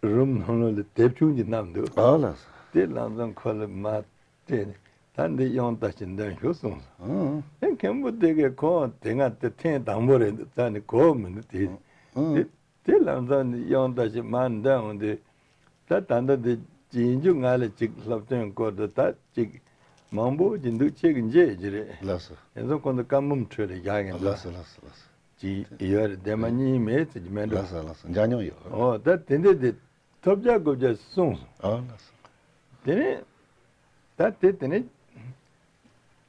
རུམ་ནང་ལོགས་ལ་དེབ་ཆུང་ཅིག་བསྣམས་འདུག་ཨ་ལགས་སོ། དེ་ལམ་སང་ཁོ་ལ་མར་སྤྲད་ནས་ད་འདི་དབྱངས་རྟ་ཞིག་འདོན་ཤོག་གསུངས་སོང་། ཨང་། དེ་མཁན་པོ་དེ་གས་ཁོང་དེ་སྔ་དེ་ཐེངས་དང་པོ་རེད་འདུག་རྩ་ནས་གོ་མི་འདུག་དེ། ཨང་། དེ་དེ་ལམ་སང་ནི་དབྱངས་རྟ་ཞིག་མར་འདོན་འོང་དུས་ད་ད་ལྟ་དེ་ཡིན་རྒྱུ་ང་ལ་ཅིག་སློབ་སྟོན་སྐོར་དུ་ད་ཅིག་མང་པོ་ཅིག་འདུག་ཁྱེད་ཀྱིས་མཇལ་རྒྱུ་རེད། ལགས་སོ། དེ་ཚོ་ཁོང་ཚོ་བཀའ་འབུམ་ཁྲོད་ལ་བཞག་གིན་འདུག་ལགས་སོ་ལགས་སོ་ལགས་སོ། ཅིག་ཡོད་རེད། ལྡན་མ་གཉིས་མེད་ཟེར་གྱི་མེད་འགྲོ། ལགས་སོ་ལགས་སོ། མཇལ་མྱོང་ཡོད། ཨོ་ད་དེ་འདྲས་དེ་ཐོབ་རྒྱག་དགོས་རྒྱག་གསུངས་སོང་། ཨོ་ལགས་སོ། དེ་ནས་ད་དེ་དེ་ནས་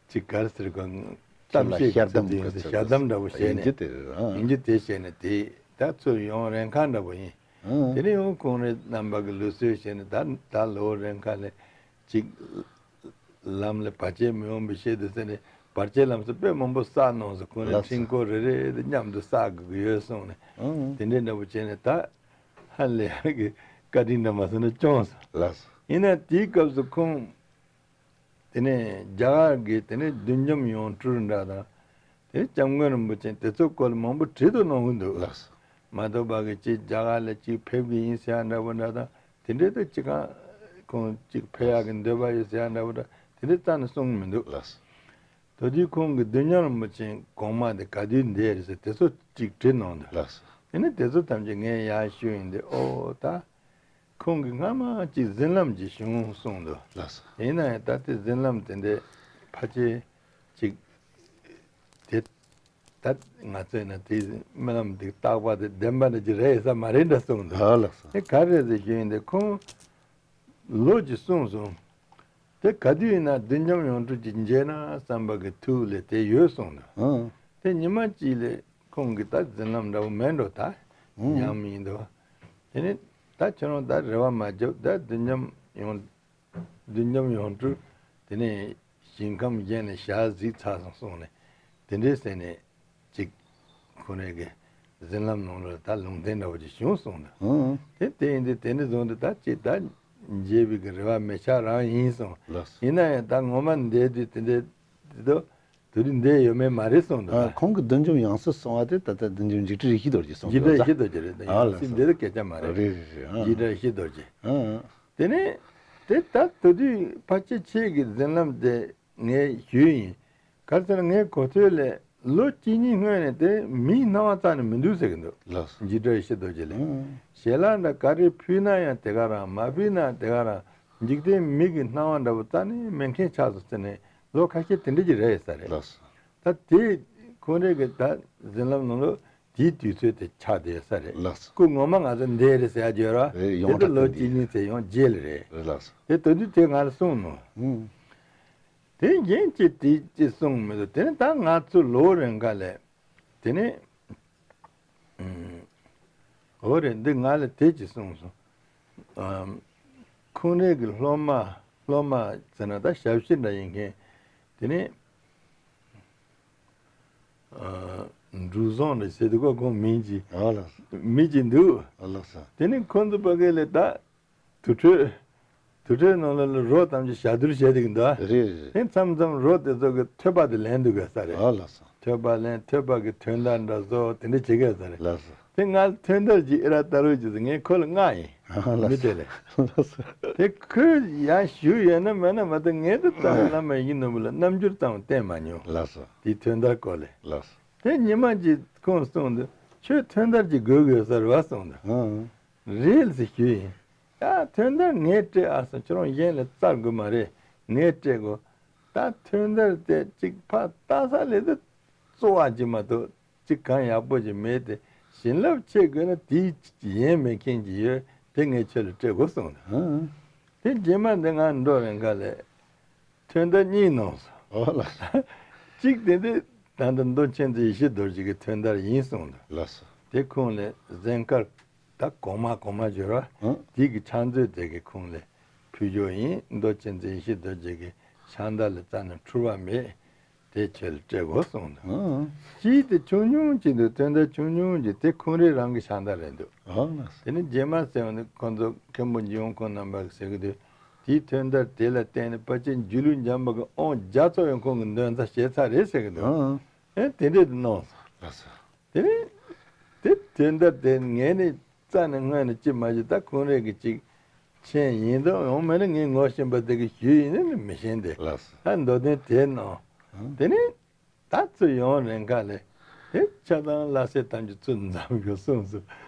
ཅིག་ག་རེ་ཟེར་གོ་གཏམ་ཁྱེད་ལ་བཤད་ཤར་གཏམ་ཟེར་གྱི་ཟེར་ཤར་གཏམ་འདྲ་བོ་བཤད་ཡིན་ནས་གྱི་དེ་རེད་ཨ། ཡིན་གྱི་དེ་བཤད་ནས་དེ་ད་ཚུར་ཡོང་རན་ཁ་འདྲ་བོ་ཡིན། ཨ། དེ་ནས་ཡང་ཁོང་རེ་རྣམ་པ་གི་ལུགས་སྲོལ་བཤད་ནས་ད་ད་ལོ་རན་ཁ་ལས་ཅིག་ལམ་ལ་བར་ཆད་མི་ཡོང་བའི་ཆེད་དུ་ཟེར་ནས་བར་ཆད་ལམ་སེལ་དཔེ་མང་པོ་བསགས་གནང་སོང་། ཁོང་རེ་ལགས་སོ། འཕྲིན་སྐོར་རེ་རེ་དེ་མཉམ་དུ་བསགས་དགོས་ཀྱི་ཡོད་གསུངས་ནས་ཨང་། དེ་འདྲའི་འདྲ་བོ་བྱས་ནས་ད་ཧ་ལས་ཡག་གི་བཀའ་དྲིན་འདྲ་མ་སོང་ན་བྱུང་སོང་། ལགས་སོ། ཡིན་ན་དེའི་སྐབས་སུ་ཁོང་དེ་ནས་རྒྱ་གར་གྱི་དེ་ནས་བདུད་འཇོམས་ཡོངས་གྲོལ་འདྲ་དང་། དེ་སྐྱབས་མགོན་རིན་པོ་ཆེ་དེ་ཚོ་སྐོར་ལ་མང་པོ་བྲིས་ཏུ་གནང་གི་འདུག་ལགས་སོ། མ་གཏོགས་པ་གི་ཅིག་རྒྱ་གར་ལ་ཅིག་ཕེབས་ཀྱི་ཡིན་ཟེར་ཡ་འདྲ་པོ་འདྲ་དང་དེ་འདྲའི་དུ་ཅིག་གང་ཁོང་ཅིག་ཕེབས་ཡག་གི་འདོད་པ་ཡོད་ཟེར་ཡ་འདྲ་པོ་འདྲ་དེ་འདྲའི་རྩ་ནས་གསུངས་མི་འདུག་ལགས་སོ། དེ་དུས་ཁོང་གི་བདུད་འཇོམས་རིན་པོ་ཆེ་གོང་མ་དེ་ག་དུས་འདས་རེད་ཟེར་དེ་ཚོ་ཅིག་བྲིས་གནང་འདུག་ལགས་སོ། དེ་ནས་དེ་ཚོ་ཐམས་ཅད་ངས་ཡར་ཞུས་ཡིན་དུས་ཨོ་ད། ཁོང་གིས་སྔ་མ་ཅིག་གཟིམ་ལམ་ཅིག་བྱུང་གསུངས་འདུག་ལགས་སོ། ཡིན་ན་ཡང་ད་ལྟའི་གཟིམ་ལམ་དེ་འདྲའི་ཕལ་ཆེར་ཅིག་དེ་ད་ང་ཚོས་ན་དེ་རྨི་ལམ་འདི་རྟག་པ་དེ་བདེན་པ་འདྲ་ཅིག་རེད་ས་མ་རེད་འདྲ་གསུངས་འདུག་ཨ་ལགས་སོ། དེ་ག་རེད་ཟེར་ཞུས་ཡིན་དེ་ཁོང་ལོ་ཅིག་གསུངས་སོང་། དེ་ག་དུས་ཡིན་ན་བདུད་འཇོམས་ཡོངས་གྲོལ་གྱི་མཇལ་ན་བསམ་པ་གི་ཐུགས་ལ་དེ་ཡོད་གསུངས་འདུག་ཨང་། དེ་ཉི་མ་གཅིག་ལས་ཁོང་གིས་ད་གཟིམ་ལམ་འདྲ་བོ་མེད་འགྲོ་ད་ཨང་། ཡང་མི་ཡིན་འདུག་དེ་ནས་ད་ཁྱོད་རང་ད་རེ་བ་མ་བརྒྱབ། ད་བདུད་འཇོམས་ཡོངས་བདུད་འཇོམས་ཡོངས་གྲོལ་དེ་ནས་ཞིང་ཁམས་གཞན་ལ་ཞག་གཟིགས་ཚར་སོང་གསུངས་ནས་དེ་འདྲའི་ཟེར་ནས། ཅིག་ཁོ་རང་གི་གཟིམ་ལམ་ནང་ལ་ད་ལུང་བསྟན་འདྲ་བོ་ཅིག་བྱུང་སོང་ན། ཨང་། དེ་དེ་ཡིན་དུས་དེ་ནས་བཟུང་སྟེ་ད་ཅིག་ད་མཇལ་བའི་གི་རེ་བ་མེད་ཆགས་རང་ཡིན་སོང་། ལགས་སོ། ཡིན་ན་ཡང་ད་ངོ་མ་འདས་དུས་དེ་འདྲའི་དེ་དུ་ དེ་དུས་འདི་ཡོད་མེད་མ་རེད་གསུངས་འདུག་ཨ། ཁོང་གི་བདུད་འཇོམས་ཡང་སྲིད་གསུང་བ་དེ་ད་ལྟ་བདུད་འཇོམས་འཇིགས་བྲལ་ཡེ་ཤེས་རྡོ་རྗེ་གསུང་འཇིགས་བྲལ་ཡེ་ཤེས་རྡོ་རྗེ་རེད། ཨ་ལ། ཡང་སྲིད་འདི་ལ་སྐད་ཆ་མ་རེད། རེད་རེད་རེད། ཨ། འཇིགས་བྲལ་ཡེ་ཤེས་རྡོ་རྗེ། ཨ། དེ་ནས་དེ་ད་དེ་དུས་ཕལ་ཆེར་ཁྱེད་ཀྱི་མཛད་རྣམ་དེ་ངས་ཞུས་ཡིན། ག་རེ་ཟེར་ན་ངའི་གོ་ཐོས་ལས་ལོ་གཅིག་གཉིས་སྔོན་ནས་དེ་མིའི་སྣང་བ་རྩ་ནས་མི་འདུག་ཟེར་གྱི་འདུག་ལགས་སོ། འཇིགས་བྲལ་ཡེ་ཤེས་རྡོ་རྗེ་ལས། ཨང་། ཞལ་ལག་འདྲ་ག་རེ་ཕུལ་ན་ཡང་དེ་ག་རང་མ་ཕུལ་ན་དེ་ག་རང་། འཇིག་རྟེན་མི་གི་སྣང་བ་འདྲ་པོ་རྩ་ནས་མེད་མཁན་ཆགས་སོང་ཟེར་ནས་ལོ་ཁ་ཤས་དེ་འདྲ་ཅིག་རེད་ཡོད་ས་རེད། ལགས་སོ། ད་དེ་ཁོང་རང་གི་ད་མཛད་རྣམ་ནང་ལོ་དེའི་དུས་ཚོད་དེ་ཆགས་བསྡད་ས་རེད། ལགས་སོ། སྐུ་ངོ་མ་ང་ཚོ་འདི་རེད་ཟེར་ཡ་བརྗོད་ར། རེད། ཡོངས་དེ་གྲགས་ལོ་དེ་གཅིག་གཉིས་ཚེ་ཡོང་རྗེས་ལ་རེད། རེད་ལགས་སོ། དེ་དེ་དུས་དེ་ང་ལ་གསུངས་ནོ། ཨང་། དེ་གཞན་གྱིས་དེ་ཅི་གསུངས་མི་འདུག་དེ་ནས་ད་ང་ཚོ་ལོ་རེ་འགའ་ལས་དེ་ནས་ཨང་། འོ་རེད། འདི་ང་ལ་དེ་ཅི་གསུངས་སོང་། ཨམ། ཁོང་རང་གི་སློབ་མ་སློབ་མ་ཟེར་ན་ད་ཞབས་ཕྱི་འདྲ་ཡིན་མཁན་དེ་ནས་ཨ། འབྲུག་བཟང་རེད་ཟེར་དུས་ཁོ་ཁོང་མིང་གཅིག་ཨ་ལགས་སོ། མི་གཅིག་འདུག་ཨ་ལགས་སོ། དེ་ནས་ཁོང་ཚོ་ཕ་གི་ལས་ད་དུར་ཁྲོད་དུར་ཁྲོད་ནང་ལ་རོ་ཐམས་ཅད་ཞག་སྡོད་བྱས་འདུག་གི་འདུག་རེད་རེད། དེ་མཚམས་མཚམས་རོ་དེ་ཚོ་གི་ཐོད་པ་དེ་ལེན་འདུག་ག་ས་རེད། ཨ་ལགས་སོ། ཐོད་པ་ལེན། ཐོད་པ་གི་ཐོན་རྟ་འདྲ་བཟོ། དེ་འདྲ་བྱེད་གི་ས་རེད། ལགས་སོ། དེ་ང་ཐོན་རྟ་ཅིག་ཨེ་ར་ལྟ་རོགས་ཅིག་ཟེར། ངས་ཁོ་ལ་མངགས་ཡིན། ཨ་ལགས་མི་དེ་ལས། ལགས་སོ། དེ་ཁོས་ཡར་ཞུས་ཡོད་ན་མེད་ན་མ་གཏོགས་ངས་དེ་ཙམ་བླ་མ་ཡིན་ནོ་བུ་ལ་རྣམ་འགྱུར་ཙམ་བསྟན་མ་མྱོང་། ལགས་སོ། དེའི་ཐོན་རྟ་སྐོར་ལས། ལགས་སོ། དེ་ཉི་མ་གཅིག་ཁོང་གསུངས་འདུག་ཁྱོད་ཐོན་རྟ་ཅིག་དགོས་དགོས་ས་རེད་པ་གསུངས་འདུག་ཨང་། རེད་ཟེར་ཞུས་ཡིན། ཡ་ཐོན་རྟ་ངས་སྤྲད་ཨ་སོང་། ཁྱོད་རང་གཞན་ལ་སྩལ་དགོས་མ་རེད། ངས་སྤྲད་དགོས། ད་ཐོན་རྟ་དེ་གཅིག་ཕར་ལྟ་ས་ལས་དེ་གཙོ་བ་ཅིག་མ་གཏོགས་གཅིག་གང་ཡག་པོ་ཅིག་མེད་དེ། བྱིན་རླབས་ཆེ་དགོས་ན་དེའི་ཡན་མེད་མཁན་ཅིག་ཡོད། དེ་ངས་ཁྱོད་ལ་སྤྲད་དགོས་གསུངས་འདུག་ཨང་། དེ་རྗེས་མ་འདི་ང་འགྲོ་རན་ག་ལས་ཐོན་རྟ་གཉིས་གནང་སོང་། ཨོ་ལགས་སོ། གཅིག་དེ་འདི་ད་ལྟ་མདོ་མཁྱེན་བརྩེ་ཡེ་ཤེས་རྡོ་རྗེ་གི་ཐོན་རྟ་ཡིན་གསུངས་འདུག་ལགས་སོ། དེ་ཁོང་ལས་གཟན་དཀར་ད་གོང་མ་གོང་མ་བརྗོད་ར། ཨང་། དེ་གི་ཕྱག་མཛོད་དེ་གི་ཁོང་ལས་ཕུལ་རྒྱུ་ཡིན། མདོ་མཁྱེན་བརྩེ་ཡེ་ཤེས་རྡོ་རྗེ་གི་ཕྱག་མདའ་ལ་རྩ་ནས་འཁྲུལ་བ་མེད། དེ་ཁྱོད་ལ་སྤྲད་དགོས་གསུངས་འདུག་ཨང་། གཅིག་དེ་ཆུང་ཆུང་གཅིག་འདུག་ཐོན་རྟ་ཆུང་ཆུང་གཅིག་དེ་ཁོང་རའི་རང་གི་ཕྱག་མདའ་རེད་འདུག་ཨང་། དེ་ནས་རྗེས་མ་ཟེར་བ་ནི་ཁོང་ཚོ་མཁན་པོ་འཇིགས་ཡོང་ཁོང་རྣམ་པ་གིས་ཟེར་གི་འདུག་དེའི་ཐོན་རྟ་དེ་ལ་བརྟེན་ནས་ཕལ་ཆེར་སྒྱུ་ལུས་འཇམ་པ་གི་དབང་རྒྱ་མཚོ་ཡང་ཁོང་གིས་འདོན་ཚར་བྱས་ཚར་རེད་ཟེར་གི་འདུག་ཨང་། ཨེ་དེ་འདྲས་དུ་གནང་སོང་། ལགས་སོ། དེ་ནས་དེ་དོན་དག་དེ་ངས་ནི་རྩ་ནས་སྔོན་ནས་ཅི་མ་ཞུ། ད་ཁོང་རང་གི་ཅིག་མཁྱེན་ཡིན་དང་ཡང་མིན་ན་ངས་ངོ་ཤེས་པ་དེ་གི་ཞུས་ཡིན་ནི་མི་ཤེས་ཏེ། ལགས་སོ། ད་མདོ་དོན་དེ་གནང་། ཨང་། དེ་ནས་ད་ཚུར་ཡོང་རན་ག་ལས་དེ་ཆགས་སྡང་ལ་སོགས་ཐམས་ཅད་ཚུར་འཇོམས་དགོས་གསུངས་སོ།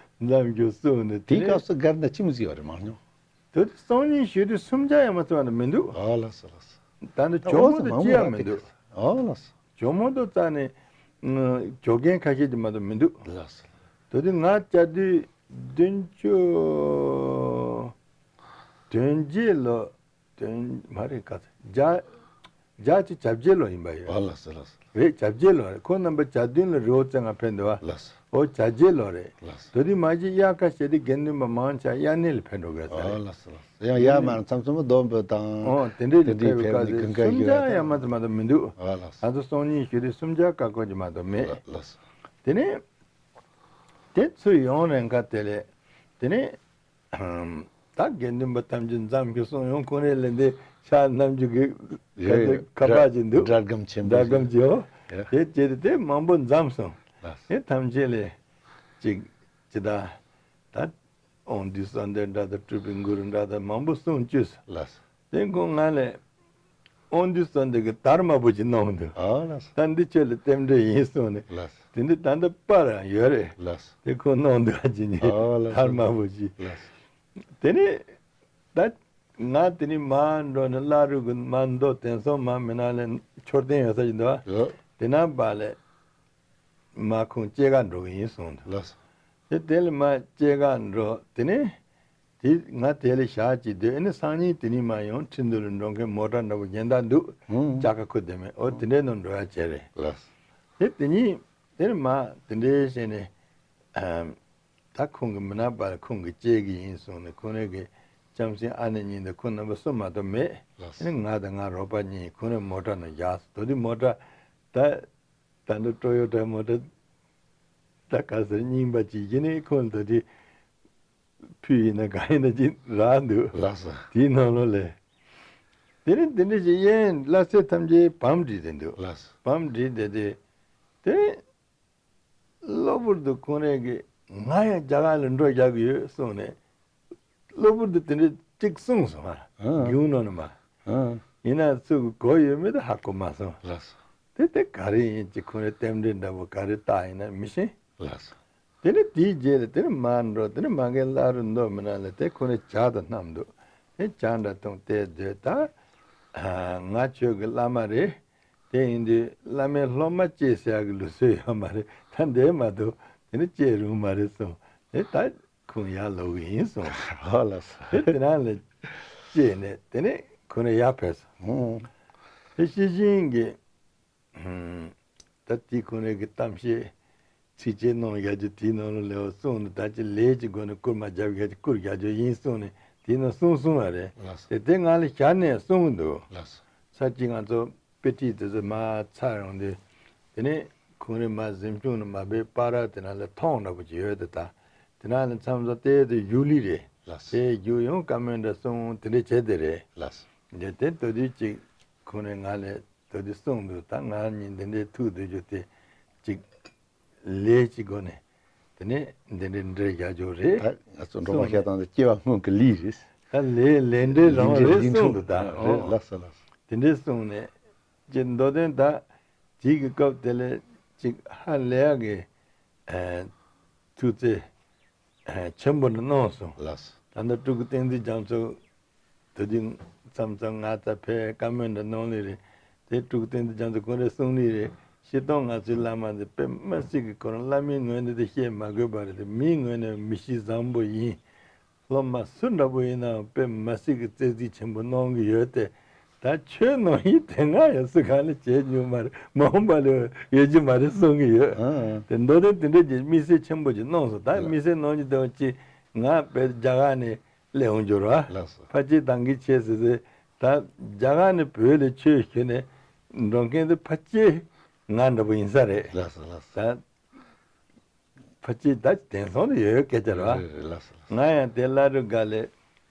འཇོམས་དགོས་གསུངས་ནས་དེའི་དེ་སྐབས་སུ་སྒར་ན་ཅི་མི་ཟིག་ཡོད་རེད་མ་མྱོང་། དེ་དུས་སང་ཉིན་ཞུ་དུས་སུམ་བརྒྱ་ཡང་མ་ཚང་བ་ནི་མི་འདུག་ཨ་ལགས་སོ་ལགས་སོ། ད་འདི་ད་ཇོ་མོ་དུ་ཅི་ཡང་མི་འདུག་ཨ་ལགས་སོ། ཇོ་མོ་དུ་རྩ་ནས་ཇོ་རྒན་ཁ་ཤས་ཀྱི་མ་གཏོགས་མི་འདུག་ལགས་སོ། དེ་དུས་ང་བཅའ་སྡོད་བདུན་ཅུ་དོན་བརྒྱད་ལོ། དོན་མ་རེད་ག་ཚ་བརྒྱ་བརྒྱ་ཆ་བརྒྱད་ལོ་ཡིན་པ་ཡོད། ཨ་ལགས་སོ་ལགས་སོ། རེད། བརྒྱ་བརྒྱད་ལོ་རེད། ཁོང་རྣམ་པ་གྱ་བདུན་ལ་རི་བོ་རྩེ་ལྔ་ཕེབས་འདུག་བ། ལགས་སོ། ཨོ་བརྒྱ་བརྒྱད་ལོ་རེད། ལགས་སོ། དེ་དུས་མ་གཞི་དབྱར་ཁ་བྱས་ཏེ་དགེ་འདུན་པ་མང་ཆེ་དབྱར་གནས་ལ་ཕེབས་འགྲོ་དགོས་ས་ཨ་རེད། ལགས་སོ་ལགས་སོ། ཡང་དབྱར་མ་མཚམས་མཚམས་མ་སྡོམ་པོ་དང་། ཨོ་དེ་འདྲས་དེ་ལ་འདྲས་ཕེབས་ཕེབས་པའི་ནས་གི་གང་ག་སུམ་ཡོད་བརྒྱ་ཡང་དང་མ་གཏོགས་མི་འདུག་ཨ་ལགས་སོ། ང་ཚོ་སང་ཉིན་ཞུ་དུས་སུམ་བརྒྱ་ཀ་ཀོ་ཅིག་མ་གཏོགས་མེད། ལགས་ལགས་སོ། དེ་ནས་དེ་ཚུར་ཡོང་རན་ཁ་དེ་ལས་དེ་ནས། ད་དགེ་འདུན་པ་ཐམས་ཅད་འཇམ་ཞིག་སོང་ཡོང་ཁོང་རེ་ལས་འདི་ཕྱག་རྣམ་འགྱུར་གྱི་ཡོད་ཡོད། ཁ་པར་ཅིག་འདུག་སྒྲ་སྒམ་ཆེན་པོ་སྒྲ་སྒམ་ཅིག་ཡོད། ཡོད། དེ་བྱས་ཏེ་དེ་མང་པོ་འཛོམས་སོང་། ལགས། དེ་ཐམས་ཅད་ལས་ཅིག་ཅི་ད་ད་དབང་འདུས་གསོལ་འདེབས་འདྲ་དང་སྤྲུལ་པའི་མགུར་འདྲ་དང་མང་པོ་གསུང་བཅུག་སོང་། ལགས། དེ་ཁོང་ང་ལས་དབང་འདུས་གསོལ་འདེབས་ཀྱི་དར་དམར་པོ་ཅིག་གནང་འདུག་ཨ་ལགས་སོ། ད་འདི་ཁྱོད་ལ་རྟེན་འབྲེལ་ཡིན་གསུངས་ནས། ལགས་སོ། དེ་འདི་ད་འདི་པར་ཡང་ཡོད་རེད། ལགས་སོ། དེ་ཁོང་གནང་འདུག་ཨ་ཅི་ནི། ཨ་ལགས་སོ། དར་དམར་པོ་ཅིག་ལགས་སོ། དེ་ནས་ད་ང་དེ་ནས་མར་འགྲོ་ནས་བླ་རུང་གི་མར་མདོ་དེང་སང་མར་མི་ནང་ལ་མཆོད་རྟེན་ཡོད་ས་ཅིག་འདུག་ཨ། ཡོད། དེ་ན་བ་ལས། མ་ཁོང་སྐྱེས་སྐར་འགྲོ་གི་ཡིན་གསུངས་འདུག་ལགས་སོ། དེ་དེ་ལ་མ་སྐྱེས་སྐར་འགྲོ་དེ་ནས་དེ་ང་དེ་ལ་ཞག་གཅིག་སྡོད་ཨེ་ནི་སང་ཉིན་དེ་ནས་མ་ཡོང་ཁྲིན་ཏུའུ་ལ་འགྲོ་མཁན་མོ་ཊ་འདྲ་པོ་གཞན་དག་འདུག་ཨང་། ལྕགས་ཁ་ཁུ་དེ་མེད་ཨོ་དེ་འདྲའི་ནང་འགྲོ་ཡ་བྱས་རེད། ལགས་སོ། དེ་དེ་ཉིན་དེ་ནས་མ་དེ་འདྲའི་བྱས་ནས་ཨམ། ད་ཁོང་གི་མི་ནག་པ་ལ་ཁོང་གི་སྐྱེས་ཀྱི་ཡིན་གསུངས་ནས་ཁོང་རང་གི་ལྕམ་སྲིང་ཨ་ནེ་གཉིས་འདི་ཁོང་རྣམ་པ་གསུམ་མ་གཏོགས་མེད། ལགས་སོ། ཨེ་ནི་ང་དང་ང་རོགས་པ་གཉིས་ཁོང་རང་མོ་ཊ་ནང་བཞག་སོང་། དེ་དུས་མོ་ཊ་ད། ད་འདི་ཀྲོ་ཡོ་ཊ་མོ་ཊ་ད་ག་ཟེར་རྙིང་པ་ཅིག་ཡིན་ནའི་ཁོང་ད་དེ་ཕུད་ཡིན་ན་གང་ཡིན་ན་ཅིག་རག་འདུག་ལགས་སོ། དེའི་ནང་ལོགས་ལས་ དེ་རིང་དེ་འདྲ་ཞིག་ཡིན། བླ་སེར་ཐམས་ཅད་བམ་བསྒྲིགས་ཏེ་འདུག་ལགས། བམ་བསྒྲིགས་ཏེ་དེ། དེ་རིང་གློ་བུར་དུ་ཁོང་རང་གིས་ང་ཡང་རྒྱ་གར་ལ་འགྲོ་རྒྱག་གི་ཡོད་གསུངས་ནས། གློ་བུར་དུ་དེ་འདྲ་གཅིག་གསུངས་སོང་ང་། ཨང་། སྒེའུ་ནང་ནས་མར། ཨང་། ཡིན་ན་སུ་གིས་གོ་ཡོད་མེད་དེ་ཧ་གོ་མ་སོང་། ལགས་སོ། དེ་དེ་ག་རེ་ཡིན་ཅིག་ཁོང་རང་རྟེན་འབྲེལ་འདྲ་པོ་ག་རེ་བཏགས་ཡིན་ན་མི་ཤེས། ལགས་སོ། དེ་ནས་དེའི་རྗེས་ལ་དེ་ནས་མར་འགྲོ། དེ་ནས་མ་གི་བླ་རུང་མདོ་མི་ནང་ལ་དེ་ཁོ་ནས་ཇ་དང་བསྣམས་འདུག་དེ་ཇ་འདྲ་འཐུང་སྟེ་སྡོད་ད། ང་ཆོས་ཀྱི་བླ་མ་རེད། དེ་ཡིན་དུས་བླ་མའི་སློབ་མ་གཅེས་ཟེར་ཡག་གི་ལུགས་སྲོལ་ཡོད་མ་རེད། ད་འདས་མ་གཏོགས་དེ་ནས་གཅེས་རུང་མ་རེད་གསུངས། དེ་ད་ཁོང་ཡར་ལོག་གི་ཡིན་གསུངས། ཨོ་ལགས་སོ། དེ་དེ་རང་ལ་གཅེས་ནས་དེ་ནས་ཁོ་ནས་ཡར་ཕེབས་སོང་། ཨོ། དེ་ཤེས་བཞིན་གྱི། ཧུམ། ད་དེ་ཁོ་རང་གི་གཏམ་བཤད་ཚིགས་བཅད་གནང་བཞག་རྒྱུ་དེའི་ནང་ལོགས་ལ་གསུངས་ནས། ད་ཅི་ལས་ཀྱི་སྒོ་ནས་བསྐུར་མ་རྒྱབ་བཞག་རྒྱུ་བསྐུར་རྒྱག་རྒྱུ་ཡིན་གསུངས་ནས་དེའི་ནང་གསུངས་སོང་བ་རེད། ལགས་སོ། དེ་དེ་ང་ལ་ཞལ་ནས་གསུངས་འདུག་ལགས་སོ། ས་གཅིག་ང་ཚོ་དཔེ་ཁྲིད་དེ་ཚོ་མར་ཚར་ཡོང་དུས། དེ་ནས་ཁོང་རང་མར་གཟིམ་ཆུང་ནས་མར་ཕེབས་པར་དེ་ནང་ལ་ཐང་འདྲ་པོ་ཅིག་ཡོད་དེ། ད་དེ་ནང་ལ་མཚམས་མཚམས་བལྟས་ཏེ་བཞུགས་ལི་རེད། ལགས་སོ། དེ་བཞུགས་ཡོང་བཀའ་མོལ་འདྲ་གསུངས། དེ་འདྲ་བྱས་ཏེ་རེད། ལགས་སོ། འདི་དེ་དུས་དུས་གཅིག་ཁོང་རང་ང་ལ་དེ་དུས་གསུངས་འདུག་ད་ང་གཉིས་འདི་འདྲའི་ཐུག་སྡོད་རྒྱུ་དེ་གཅིག་ལས་ཀྱི་སྒོ་ནས་དེ་ནས་འདི་འདྲའི་འབྲེལ་བཞག་རྒྱུ་རེད། ད་ང་ཚོ་འགྲོ་བ་བཤད་སྟངས་དེ་སྐྱེ་བ་སྔོན་གྱི་ལས་རེད། ད་ལས་ལས་འབྲས་རང་རེད་གསུངས་འདུག་ད་རེད། ལགས་སོ་ལགས་སོ། དེ་འདྲའི་གསུངས་ནས་ཀྱི་མདོ་དོན་ད་དེའི་གི་སྐབས་དེ་ལ་གཅིག་ཧ་ལས་ཡག་གི་ཐུགས་བརྩེ་ཆེན་པོ་འདྲ་གནང་སོང་། ལགས་སོ། ད་ལྟ་སྤྲུལ་སྐུ་བསྟན་འཛིན་རྒྱ་མཚོ་དེ་དུས་མཚམས་མཚམས་ང་རྩ་ཕེབས་བཀའ་མོལ་འདྲ་གནང་ལེ་རེད། དེ་སྤྲུལ་སྐུ་བསྟན་འཛིན་རྒྱ་མཚོ་ཁོང་རང་གསུང་ལེ་རེད། སྤྱིར་བཏང་ང་ཚོའི་བླ་མ་འདི་དཔེ་མ་སྲིད་ཀྱི་ཁོ་རང་བླ་མའི་ངོས་ནས་དེ་བཤད་མ་དགོས་པ་རེད་དེ། མིའི་ངོས་ནས་མི་གཤིས་བཟང་པོ་ཡིན། སློབ་མ་སུ་འདྲ་པོ་ཡིན་ནའང་དཔེ་མ་སྲིད་ཀྱི་བརྩེ་གཟིགས་ཆེན་པོ་གནང་གི་ཡོད་དེ། ད་ཆོས་ནང་བཞིན་དེ་སྔ་ཡང་སུ་གང་ལ་བྱེད་རྒྱུ་མ་རེད། མ་འོངས་པ་ལ་ཡོད་རྒྱུ་མ་རེད་གསུང་གི་ཡོད། ཨང་། དེ་མདོ་དོན་དེ་འདྲ་ཅིག་དམིགས་བསལ་ཆེན་པོ་ཅིག་གནང་སོང་། ད་ཨང་། དམིགས་བསལ་གནང་རྒྱུ་དེ་བ་ཅིག་ང་བོད་རྒྱ་གར་ནས་སླེབས་འོང་རྒྱུ་རེད་བ། ལགས་སོ། ཕལ་ཆེར་ད་གིན་བྱས་ཟེར་ཟེར། ད་རྒྱ་གར་ནས་བོད་ལ་ཆོས་ཞུས་ནས་འགྲོ་མཁན་དེ་ཕལ་ཆེར་ང་འདྲ་པོ་ཡིན་ས་རེད། ལགས་སོ་ལགས་སོ། ད་ཕལ་ཆེར་ད་དེང་སང་དུ་ཡོད་ཡོད་སྐད་ཆ་རེད་བ། རེད་རེད། ལགས་སོ་ལགས་སོ། ང་ཡང་དེ་བླ་རུང་སྒར་ལ་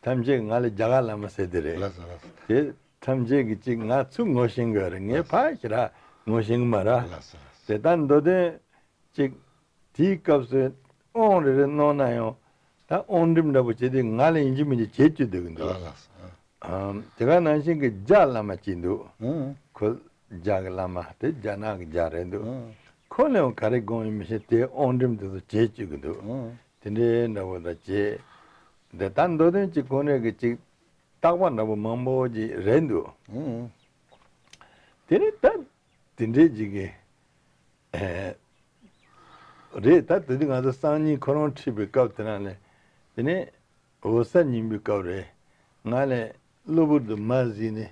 ཐམས་ཅད་ང་ལ་རྒྱ་གར་བླ་མ་ཟེར་དེ་རེད། ལགས་སོ་ལགས་སོ། དེ་ཐམས་ཅད་ཀྱིས་ཅིག་ང་ཚུར་ངོ་ཤེས་གི་རེད། ངས་ཕར་ཞེ་དྲག་ངོ་ཤེས་གི་མ་རེད། ལགས་སོ་ལགས་སོ། དེ་ལྟར་མདོ་དོན་ཅིག་དེའི་སྐབས་སུ་དབང་རེ་རེ་གནང་ན་ཡང་ད་དབང་འགྲེམས་འདྲ་པོ་བྱས་ཏེ་ང་ལ་ཡིན་གཅིག་མིན་གཅིག་བྱེད་བཅུག་སྡོད་གི་འདུག་ཨ་ལགས་སོ། ཨ། དེ་ག་ནང་བཞིན་གྱི་རྒྱ་བླ་མ་གཅིག་འདུག་ཨང་། ཁོ་རྒྱ་གི་བླ་མ་དེ་རྒྱ་ནག་གི་རྒྱ་རེད་འདུག་ཨང་། ཁོ་ལ་ཡང་ག་རེ་དགོངས་ཡོད་མི་ཤེས། དེ་དབང་འགྲེམས་དེ་ཚོ་བྱེད་བཅུག་གི་འདུག་ཨང་། དེ་འདྲའི་འདྲ་པོ་ད་བྱེད། འདི་ལྟར་མདོ་དོན་གྱི་གོ་གནས་ཀྱི་ཅིག་བརྟག་པ་འདྲ་པོ་མང་པོ་ཅིག་རེད་འདུག་ཨང་། དེ་ནས་ད་དེ་འདྲའི་ཅིག་གི་ཨེ། རེད། ད་དེ་དུས་ང་ཚོ་སང་ཉིན་ཁོ་རང་ཁྲིད་པའི་སྐབས་དེ་ན་ནས་དེ་ནས་འོད་གསལ་ཉིན་པའི་སྐབས་རེད། ང་ལས་གློ་བུར་དུ་མར་གཟིགས་ནས།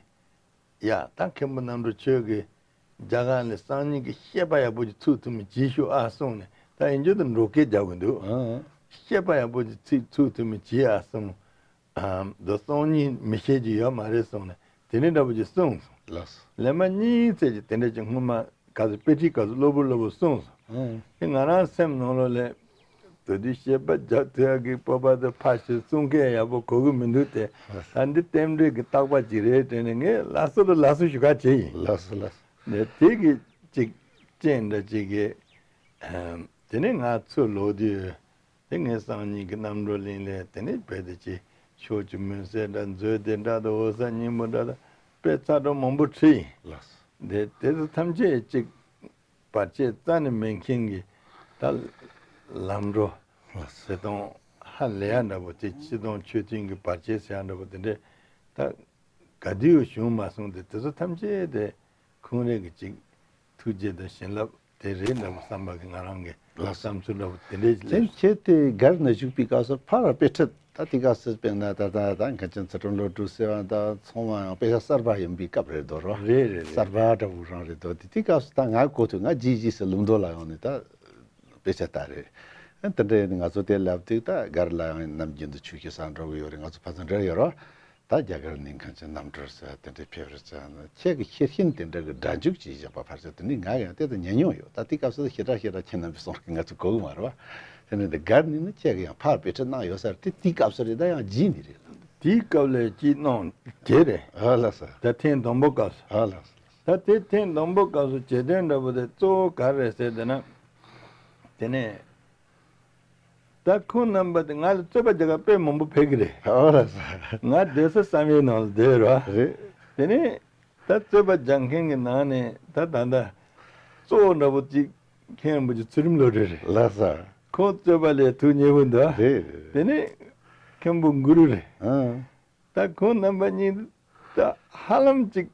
ཡ། ད་མཁན་པོ་རྣམ་གྲོལ་ཁྱོད་ཀྱིས་རྒྱ་གར་ནས་སང་ཉིན་གྱི་བཤད་པ་ཡག་པོ་ཅིག་ཚུགས་ཐུབ་མིན་གྱིས་ཤོག་ཨ་གསུངས་ནས། ད་ཡིན་རྒྱུ་དུ་འགྲོ་སྐད་རྒྱག་གི་འདུག་ཨང་། བཤད་པ་ཡག་པོ་ཅིག་ཚིག་ཚུགས་ཐུབ་མིན་གྱིས་ཨ་གསུངས། ཨ། མདོ་སང་ཉིན་མི་བཤད་རྒྱུ་ཡོད་མ་རེད་གསུངས་ནས་དེ་འདྲ་འདྲ་པོ་ཅིག་གསུངས་སོང་། ལགས་སོ། ལན་མ་གཉིས་ཙམ་ཅིག་དེ་འདྲ་ཅིག་སྔོན་མ་ག་ཚོད་དཔེ་ཁྲིད་སྐབས་སུ་གློ་བུར་གློ་བུར་གསུངས་སོང་། ཨང་། དེ་ང་རང་སེམས་ནང་ལོགས་ལས། དེ་དུས་བཤད་པ་རྒྱག་ཐུབ་ཡག་གི་སྤོབས་པ་དེ་ཕར་ཞོག་གསུང་མཁན་ཡག་པོ་གོ་གི་མི་འདུག་སྟེ། ད་འདི་རྟེན་འབྲེལ་གྱི་བརྟག་པ་ཅིག་རེད་དྲན་ནས་ངས་ལགས་སོ་ལ་ལགས་སོ་ཞུ་ག་བྱས་ཡིན། ལགས་སོ་ལགས་སོ། ནས་དེ་གི་ཅིག་རྐྱེན་འདྲ་ཅིག་གིས། དེ་ནས་ང་ཚུར་ལོག་དུས་དེ་ངས་སང་ཉིན་གྱི་རྣམ་གྲོལ་གླིང་ལས་དེ་ནས་བོད་དུ་ཅིག་ཕྱོགས་ཀྱི་མུན་སེལ་འདྲ་མཛོད་སྡེ་འདྲ་དང་འོད་གསལ་སྙིང་པོ་འདྲ་དང་དཔེ་ཚ་དྲག་མང་པོ་ཁྲིད་ཡིན། ལགས་སོ། དེ་དེ་ཚོ་ཐམས་ཅད་ཅིག་བར་ཆད་རྩ་ནས་མེད་མཁན་གྱི་ད་ལམ་འགྲོ་ཟེར་དང་ཧ་ལས་ཡ་འདྲ་པོ་དེ་སྤྱི་དང་ཆོས་མཐུན་གྱི་བར་ཆད་ཟེར་ཡ་འདྲ་པོ་དེ་འདྲས་ད་ག་དུས་བྱུང་མ་སོང་། དེ་དེ་ཚོ་ཐམས་ཅད་དེ་ཁོང་རང་གི་ཅིག་ཐུགས་རྗེ་དང་བྱིན་རླབས་དེ་རེད་འདྲ་པོ་བསམ་པ་གི་ང་རང་གི་ལགས་སོ། བསམ་ཚུལ་འདྲ་པོ་དེ་འདྲས་ལས། ཁྱེད་དེ་སྒར་ན་བཞུགས་པའི་སྐབས་སུ་ཕར་དཔེ་ཁྲིད། ད་དེ་སྐབས་སུ་དཔེར་ན་ད་ད་ད་མཁན་ཆེན་ཚུལ་ཁྲིམས་བློ་གྲོས་ཟེར་བ་དང་ཚང་མ་ཡང་དཔེ་ཆ་གསར་པ་ཡིན་པའི་སྐབས་རེད་དོ་རོ། རེད་རེད་རེད། གསར་པ་འདྲ་བོ་རང་རེད་དོ། དེ་དེ་སྐབས་སུ་ད་ང་གོ་ཐོས་ང་རྗེས་རྗེས་སུ་ལུང་མདོ་ལ་ཡོང་ནས་ད་དཔེ་ཆ་ལྟ་རེད། ཨ་དེ་འདྲ་ཡིན་ང་ཚོ་དེ་ལབ་དུས་ད་སྒར་ལ་ཡང་ནམ་རྒྱུན་དུ་ཆོས་ཞུ་ས་འགྲོ་གི་ཡོད་རེད། ང་ཚོ་ཕ་ཚོ་འདྲ་ཡོད་རོ། ད་རྒྱ་གར་ནས་མཁན་ཆེན་རྣམ་གྲོལ་ཟེར་དེ་འདྲའི་ཕེབས་རེད་ཟེར་ན་ཁྱེད་ཀྱི་ཤེར་ཤིན་དེ་འདྲ་གི་སྒྲ་འཇུག་ཅིག་བཞག་པ་ཕར་ཟེར་དེ་ནི་ང་ཡང་དེ་ལྟར་ཉན་མྱོང་ཡོད། ད་དེ་སྐབས་སུ་ཞེ་དྲག་ཞེ་དྲག་ཁྱེད་རྣམ་པས་གསུངས་ཀྱི་ང་ཚོ་གོ་གི་མ་རེད་བ། དེ་ནི་འདི་སྒར་ནས་ནི་ཁྱེད་ཀྱི་ཡང་ཕར་དཔེ་ཁྲིད་གནང་ཡོད་ས་རེད། དེ་དེའི་སྐབས་སུ་རེད། ད་ཡང་རྗེས་ནས་རེད་ལ། དེའི་སྐབས་ལ་ཅིག་གནང་དེ་རེད། ཨ་ལགས་སོ། ད་ཐེངས་དང་པོ་སྐབས་སུ། ཨ་ལགས་སོ། ད་དེ་ཐེངས་དང་པོ་སྐབས་སུ་བྱེད་དོན་འདྲ་པོ་དེ་གཙོ་བོ་ག་རེ་རེད་ཟེར་དེ་ན། དེ་ནས་ད་ཁོང་རྣམ་པ་དེ་ང་ལ་རྩོད་པ་རྒྱག་ག་དཔེ་མང་པོ་ཕེབས་ཀྱི་རེད། ཨ་ལགས་སོ། ང་སྡོད་ས་བསམ་ཡས་ནང་ལ་སྡོད་རོགས། རེད། དེ་ནས་ད་རྩོད་པ་རྒྱག་མཁན་གྱི་ནང་ནས་ད་ད་ལྟ་གཙོ་བོ་འདྲ་པོ་གཅིག་མཁན་རིན་པོ་ཆེ་ཚུལ་ཁྲིམས་བློ་གྲོས་རེད། ལགས་སོ། ཁོང་རྩོད་པ་ལས་ཐུགས་མཉེས་པོ་འདུག་རེད་རེད། དེ་ནས་མཁན་པོ་གུ་རུ་རེད། ཨང་། ད་ཁོང་རྣམ་པ་གཉིས་ད་ཧ་ལམ་གཅིག་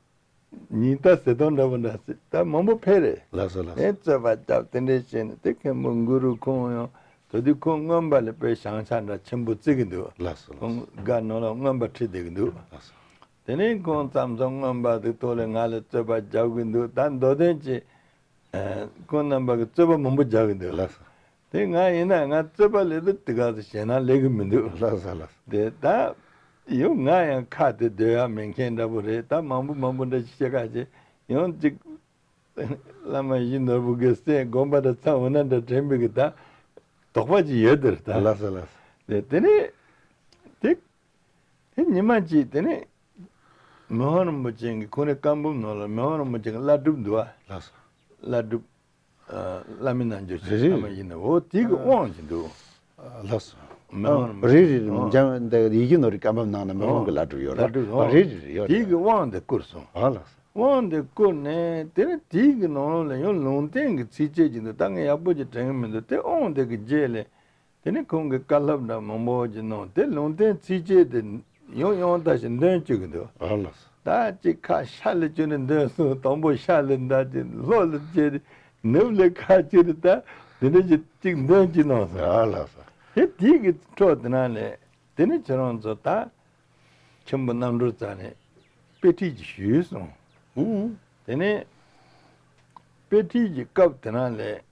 ཉིན་ལྟར་ཟེར་སྟངས་འདྲ་པོ་འདྲ་ཟེར་ད་མང་པོ་ཕེབས་རེད། ལགས་སོ་ལགས་སོ། ཨེ་རྩོད་པ་རྒྱབ་དེ་འདྲས་བྱས་ནས་དེ་མཁན་པོ་གུ་རུ་ཁོང་ཡང་དེ་དུས་ཁོང་རྔོན་པ་ལ་དཔེ་བྱང་ཆ་འདྲ་ཆེན་པོ་བརྩི་གི་འདུག་ལགས་སོ་ལགས་སོ། ཁོང་སྒར་ནང་ལ་རྔོན་པ་ཁྲིད་བསྡད་ཀྱི་འདུག་ལགས་སོ། དེ་ནས་ཁོང་མཚམས་མཚམས་རྔོན་པ་དེ་ཐོག་ལ་ང་ལ་རྩོད་པ་རྒྱབ་གི་འདུག་ད་མདོ་དོན་གྱི་ཁོང་རྣམ་པ་གི་རྩོད་པ་མང་པོ་རྒྱག་གི་འདུག་ལགས་སོ། དེ་ང་ཡིན་ན་ང་རྩོད་པ་ལས་དུ་དེ་ག་ཚོད་བྱས་ན་ལས་གི་མི་འདུག་ལགས་སོ་ལགས་སོ། དེ་ད་ཡང་ང་ཡང་ཁ་དེ་སྡོད་ཡག་མེད་མཁན་འདྲ་པོ་རེད། ད་མང་པོ་མང་པོ་འདྲ་ཞིག་བཤད་ཁ་ཅིག་ཡང་ཅིག་བླ་མ་ཡིད་བཞིན་ནོར་བུ་གི་སྲས་དགོན་པ་འདྲ་ཚང་འོ་ན་འདྲ་དྲན་པའི་གི་ད་དོགས་པ་ཅིག་ཡོད་དེར་ད། ལགས་སོ་ལགས་སོ། དེ་དེ་ནས་དེ་དེ་ཉི་མ་གཅིག་དེ་ནས་མི་ཕམ་རིན་པོ་ཆེ་གི་ཁོ་རའི་བཀའ་འབུམ་ནང་ལ་མི་ཕམ་རིན་པོ་ཆེ་གི་བླ་སྒྲུབ་འདུག་བ། ལགས་སོ། བླ་སྒྲུབ། བླ་མའི་རྣལ་འབྱོར་ཆེ། རེད་བླ་མ་ཡིན་ན་འོ་དེ་གི་དབང་ཅིག་འདུག་ལགས་སོ། མི་ཕམ་རིན་པོ་ཆེ། རེད་རེད་རེད། འཇམ་འདི་ཡིད་བཞིན་ནོར་བུའི་བཀའ་འབུམ་ནང་ན་མི་ཕམ་གི་བླ་སྒྲུབ་ཡོད་རེད། བླ་སྒྲུབ། ཨ་རེད་རེད་རེད་ཡོད་དེ་རེད། གི་དབང་དེ་བསྐུར་སོང་། ཨ་ལགས་སོ། དབང་དེ་བསྐུར་ནས་དེ་ནས་དེ་གི་ནང་ལ་ཡང་ལུང་བསྟན་གི་ཚིགས་བཅད་ཅིག་འདུག་ད་ངས་ཡག་པོ་ཅིག་དྲན་གི་མི་འདུག་དེ་དབང་དེ་གི་རྗེས་ལ། དེ་ནས་ཁོང་གིས་བཀའ་སློབ་འདྲ་མང་པོ་ཅིག་གནང་། དེ་ལུང་བསྟན་ཚིགས་བཅད་དེ་ཡང་ཡང་དག་ཞིག་འདོན་བཅུག་གི་འདུག་ཨ་ལགས་སོ། ད་ཅིག་ཁ་ཤ་ལ་བཅུག་ནས་འདོན་སོང་། དང་པོ་ཤ་ལ་འདྲ་ཅིག་ལྷོ་ལ་བཅུག་ནས་ནུབ་ལ་ཁ་བཅུག་ནས་ད་དེ་འདྲ་ཅིག་ཅིག་འདོན་ཅིག་གནང་སོང་། ཨ་ལགས་སོ། དེ་དེའི་གི་འཕྲོ་དེ་ན་ལས་དེ་ནས་ཁྱེད་རང་ཚོ་ད་མཁན་པོ་རྣམ་གྲོལ་རྩ་ནས་དཔེ་ཁྲིད་ཅིག་ཞུས་སོང་། ཨུ། དེ་ནས་དཔེ་ཁྲིད་ཀྱི་སྐབས་དེ་ན་ལས་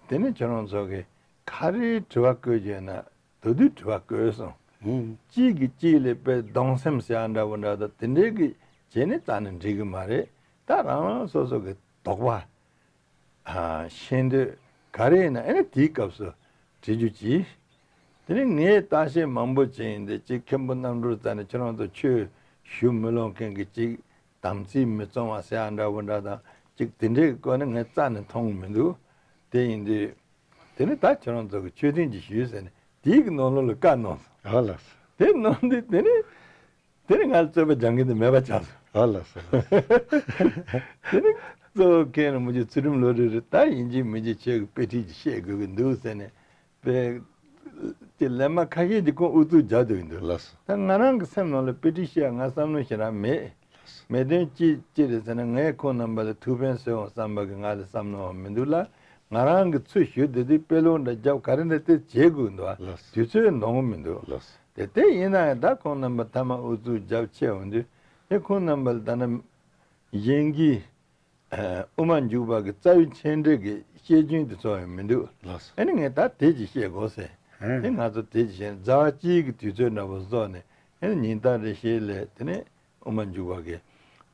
དེ་ནས་ཁྱེད་རང་ཚོ་གི་ག་རེ་དྲི་བ་བཀོད་ཀྱི་ཡོད་ན་དེ་དུས་དྲི་བ་བཀོད་སོང་། ཨུ། གཅིག་གིས་གཅིག་ལ་དཔེ་སྡང་སེམས་ཟེར་ཡ་འདྲ་བོ་འདྲ་དང་དེ་འདྲའི་གི་བྱས་ནས་རྩ་ནས་འགྲིག་གི་མ་རེད། ད་རང་རང་སོ་སོ་གི་དོགས་པ། ཨ། ཤེས་འདོད་ག་རེ་ཡིན་ན་ཨེ་ནི་དེའི་སྐབས་སུ་དྲི་རྒྱུ་གྱིས། དེ་ནས་ངས་བརྟག་དཔྱད་མང་པོ་བྱས་ཡིན་དེ་གཅིག་མཁན་པོ་རྣམ་གྲོལ་རྩ་ནས་ཁྱེད་རང་ཚོ་ཆོས་ཞུ་མི་ལོང་མཁན་གྱི་གཅིག་དམ་ཚིག་མི་གཙང་བ་ཟེར་ཡ་འདྲ་བོ་འདྲ་དང་གཅིག་དེ་འདྲའི་སྐོར་ནས་ངས་རྩ་ནས་མཐོང་གི་མི་འདུག་དེ་ཡིན་དུས་དེ་ནི་ད་ཁྱེད་རང་ཚོ་གི་ཆོས་ཐུན་གྱི་ཞུས་ཟེར་ནས་དེའི་གི་ནང་ལོགས་ལ་བཀའ་གནང་སོང་། ཨ་ལགས་སོ། དེ་གནང་དུས་དེ་ནི་དེ་ནི་ང་ལ་རྩོད་པ་སྦྱང་གི་འདི་མེད་པ་ཆགས་སོང་། ཨ་ལགས་སོ། དེ་ནི་གཙོ་བོ་མཁན་རིན་པོ་ཆེ་ཚུལ་ཁྲིམས་བློ་གྲོས་རེད། ད་ཡིན་གཅིག་མིན་གཅིག་ཆོས་ཀྱི་དཔེ་ཁྲིད་ཅིག་བཤད་དགོས་ཀྱི་འདུག་ཟེར་ནས་དཔེ་ཀྱི་ལན་མ་ཁ་ཤས་ཀྱིས་ཁོང་ཨུ་ཚུགས་རྒྱག་སྡོད་ཀྱི་འདུག་ལགས་སོ། ད་ང་རང་གི་སེམས་ནང་ལ་དཔེ་ཁྲིད་བཤད་ང་བསམ་བློ་ཞེ་དྲག་མེད། མེད་དོན་ཅི་ཅི་རེད་ཟེར་ན་ངས་ཁོང་རྣམ་པ་ལ་ཐུགས་ཕན་གསོས་འོང་བསམ་པ་གི་ང་ལ་བསམ་བློ་མི་འདུག་ལ། ང་རང་གི་ཚུལ་ཞུ་བསྡད་དུས་དཔེ་ཀློག་འདྲ་རྒྱབ་ག་རེ་འདྲ་དེ་བྱེད་དགོས་འདུག་ལགས་སོ། དུས་ཚོད་འདང་གི་མི་འདུག་ལགས་སོ། དེ་དེ་ཡིན་ན་ཡང་ད་ཁོང་རྣམ་པ་ཐ་མ་ཨུ་ཚུགས་རྒྱབ་ཆེ་འོང་དུས་དེ་ཁོང་རྣམ་པ་ལ་ད་ནི་གཞན་གྱིས་དབུ་མ་འཇུག་པ་གི་རྩ་བའི་མཆན་འགྲེལ་གྱི་བཤད་རྒྱུན་དེ་ཚོ་ཡང་མི་འདུག་ལགས་སོ། ཨ་ནི་ངས་ད་དེ་ཅིག་བཤད་དགོས་ཟེར། ཨ། དེ་ང་ཚོ་དེ་ཅིག་བཤད་ཟླ་བ་གཅིག་གི་དུས་ཚོད་འདྲ་པོ་བཟོས་ནས་ཨ་ནི་ཉིན་ལྟར་རེ་བཤད་ལས་དེ་ནས་དབུ་མ་འཇུག་པ་གི་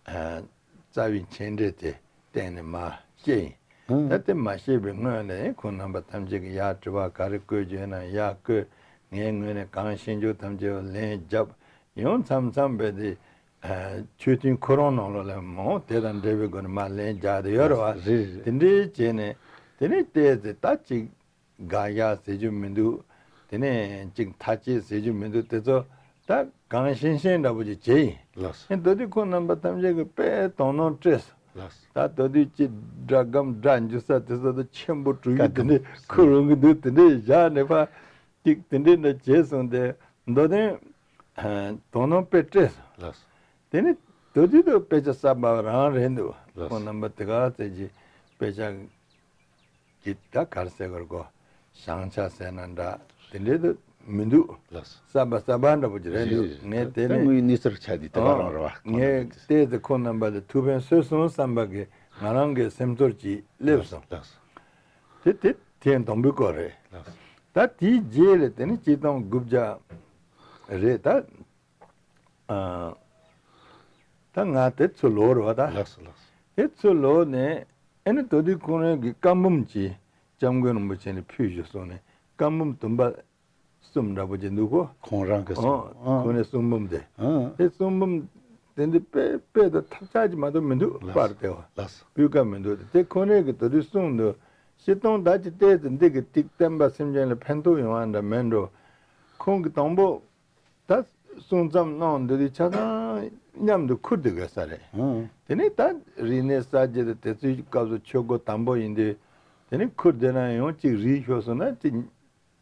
རྩ་བའི་མཆན་འགྲེལ་དེ་གཏན་ནས་མ་བཤད་ཡིན། ཨ། ད་དེ་མ་བཤད་པའི་སྔོན་ནས་ཁོང་རྣམ་པ་ཐམས་ཅད་ཀྱི་ཡར་དྲི་བ་ག་རེ་བཀོད་རྒྱུ་ཡོད་ན་ཡར་བཀོད། ངའི་ངོས་ནས་གང་ཤེས་རྒྱུ་ཐམས་ཅད་ལན་རྒྱབ། ཡང་མཚམས་མཚམས་རྦད་དེ་ཆོས་ཐུན་ཁོ་རང་ནང་ལོགས་ལ་མང་དེ་དང་འབྲེལ་བའི་སྒོ་ནས་མར་ལན་རྒྱག་དེ་ཡོད་རེད་བ། རེད་རེད། དེ་འདྲའི་བྱས་ནས་དེ་ནས་བལྟས་ཚེ་ད་ཅིག་དགག་བཞག་ཟེར་རྒྱུ་མི་འདུག་དེ་ནས་ཅིག་མཐའ་དཔྱད་ཟེར་རྒྱུ་མི་འདུག་དེ་ཚོ་ད་གང་ཤེས་ཤེས་འདྲ་པོ་ཅིག་བྱས་ཡིན། ལགས་སོ། ཨེ་མདོ་སྡེ་ཁོང་རྣམ་པ་ཐམས་ཅད་ཀྱིས་དཔེ་དོ་སྣང་སྤྲད་སོང་། ལགས་སོ། ད་མདོ་སྡེ་ཅིག་སྒྲ་སྒམ་སྒྲ་འཇུ་ས་དེ་ཚོ་ད་ཆེན་པོ་གྲུ་ཡིག་དེ་འདྲས་ཁུར་འོང་གི་འདུག་དེ་འདྲས་བཞག་ནས་ཕར་ཅིག་དེ་འདྲས་འདྲ་བྱས་སོང་སྟེ་མདོ་དོན་དོ་སྣང་དཔེ་སྤྲད་སོང་། ལགས་སོ། དེ་ནི་དེ་དུས་དུ་དཔེ་ཆ་གསར་པ་རང་རེད་འདུག་ལགས་སོ། ཁོང་རྣམ་པ་དེ་ག་ཚད་ཀྱི་དཔེ་ཆ་གི་ད་གར་ཟེར་གར་གོ་བྱང་ཆ་ཟེར་ན་འདྲ་དེ་འདྲས་དུ་མི་འདུག་ལགས་སོ། གསར་པ་གསར་པ་འདྲ་པོ་ཅིག་རེད་འདུག་རེད་རེད། ངས་དེ་ད་ནི་དངོས་ཡོད་གནས་ཚུལ་ཆགས་དུས་དེ་ག་རང་རེད་བ། ཁོང་ངས་རྣམ་པ་དེ་བལྟས་ཚེ་ཁོང་རྣམ་པ་ལ་ཐུགས་ཕན་གསོས་སོང་བསམ་པ་གི་ང་རང་གི་སེམས་ཚོར་ཅིག་སླེབས་སོང་། ལགས་སོ། དེ་དེ་ཐེངས་དང་པོའི་སྐོར་རེད། ལགས་སོ། ད་དེའི་རྗེས་ལ་དེ་ནི་སྤྱི་སྟོང་དགུ་བརྒྱ་རེད་ད། ཨ། ད་ང་དེ་ཚུར་ལོག་རེད་བ་ད། ལགས་སོ་ལགས་སོ། དེ་ཚུར་ལོག་ནས་ཨེ་ནི་དོ་དུས་ཁོང་རང་གི་བཀའ་འབུམ་གྱི་སྐྱབས་མགོན་རིན་པོ་ཆེ་ནས་ཕུལ་ཞུ་སོང་ནས་བཀའ་འབུམ་དུམ་པ་ གསུམ་འདྲ་པོ་ཅིག་འདུག་གོ། ཁོང་རང་གི་གསུམ། ཨོ། ཨ། ཁོང་རའི་གསུང་འབུམ་དེ། ཨ། དེ་གསུང་འབུམ་དེ་འདི་དཔེ་དཔེ་དང་ཐབས་ཆག་ཅིག་མ་གཏོགས་མི་འདུག། ལགས། པར་དེ་བ། ལགས། སྤུས་ཀ་མི་འདུག། དེ་ཁོ་རའི་གི་དེ་དུས་གསུང་འདུག། སྤྱིར་བཏང་ད་ཅི་བལྟས་ཙང་འདི་གི་ཏིག་བསྟན་པ་སེམས་ཅན་ལ་ཕན་ཐོགས་ཡོང་བ་འདྲ་མེད་འགྲོ། ཁོང་གི་དང་པོ་ད་གསུང་རྩོམ་གནང་འདི་དུས་ཆ་ཚང་མཉམ་དུ་ཁུར་དེ་དགོས་ས་རེད། ཨ། དེ་ནས་ད་རིག་གནས་གསར་བརྗེ་དེ་དེ་ཚོའི་སྐབས་སུ་ཆོས་སྒོ་དང་པོ་ཡིན་དུས། དེ་ནས་ཁུར་དེ་ན་ཡང་གཅིག་རིལ་ཤོར་སོང་ན་གཅིག་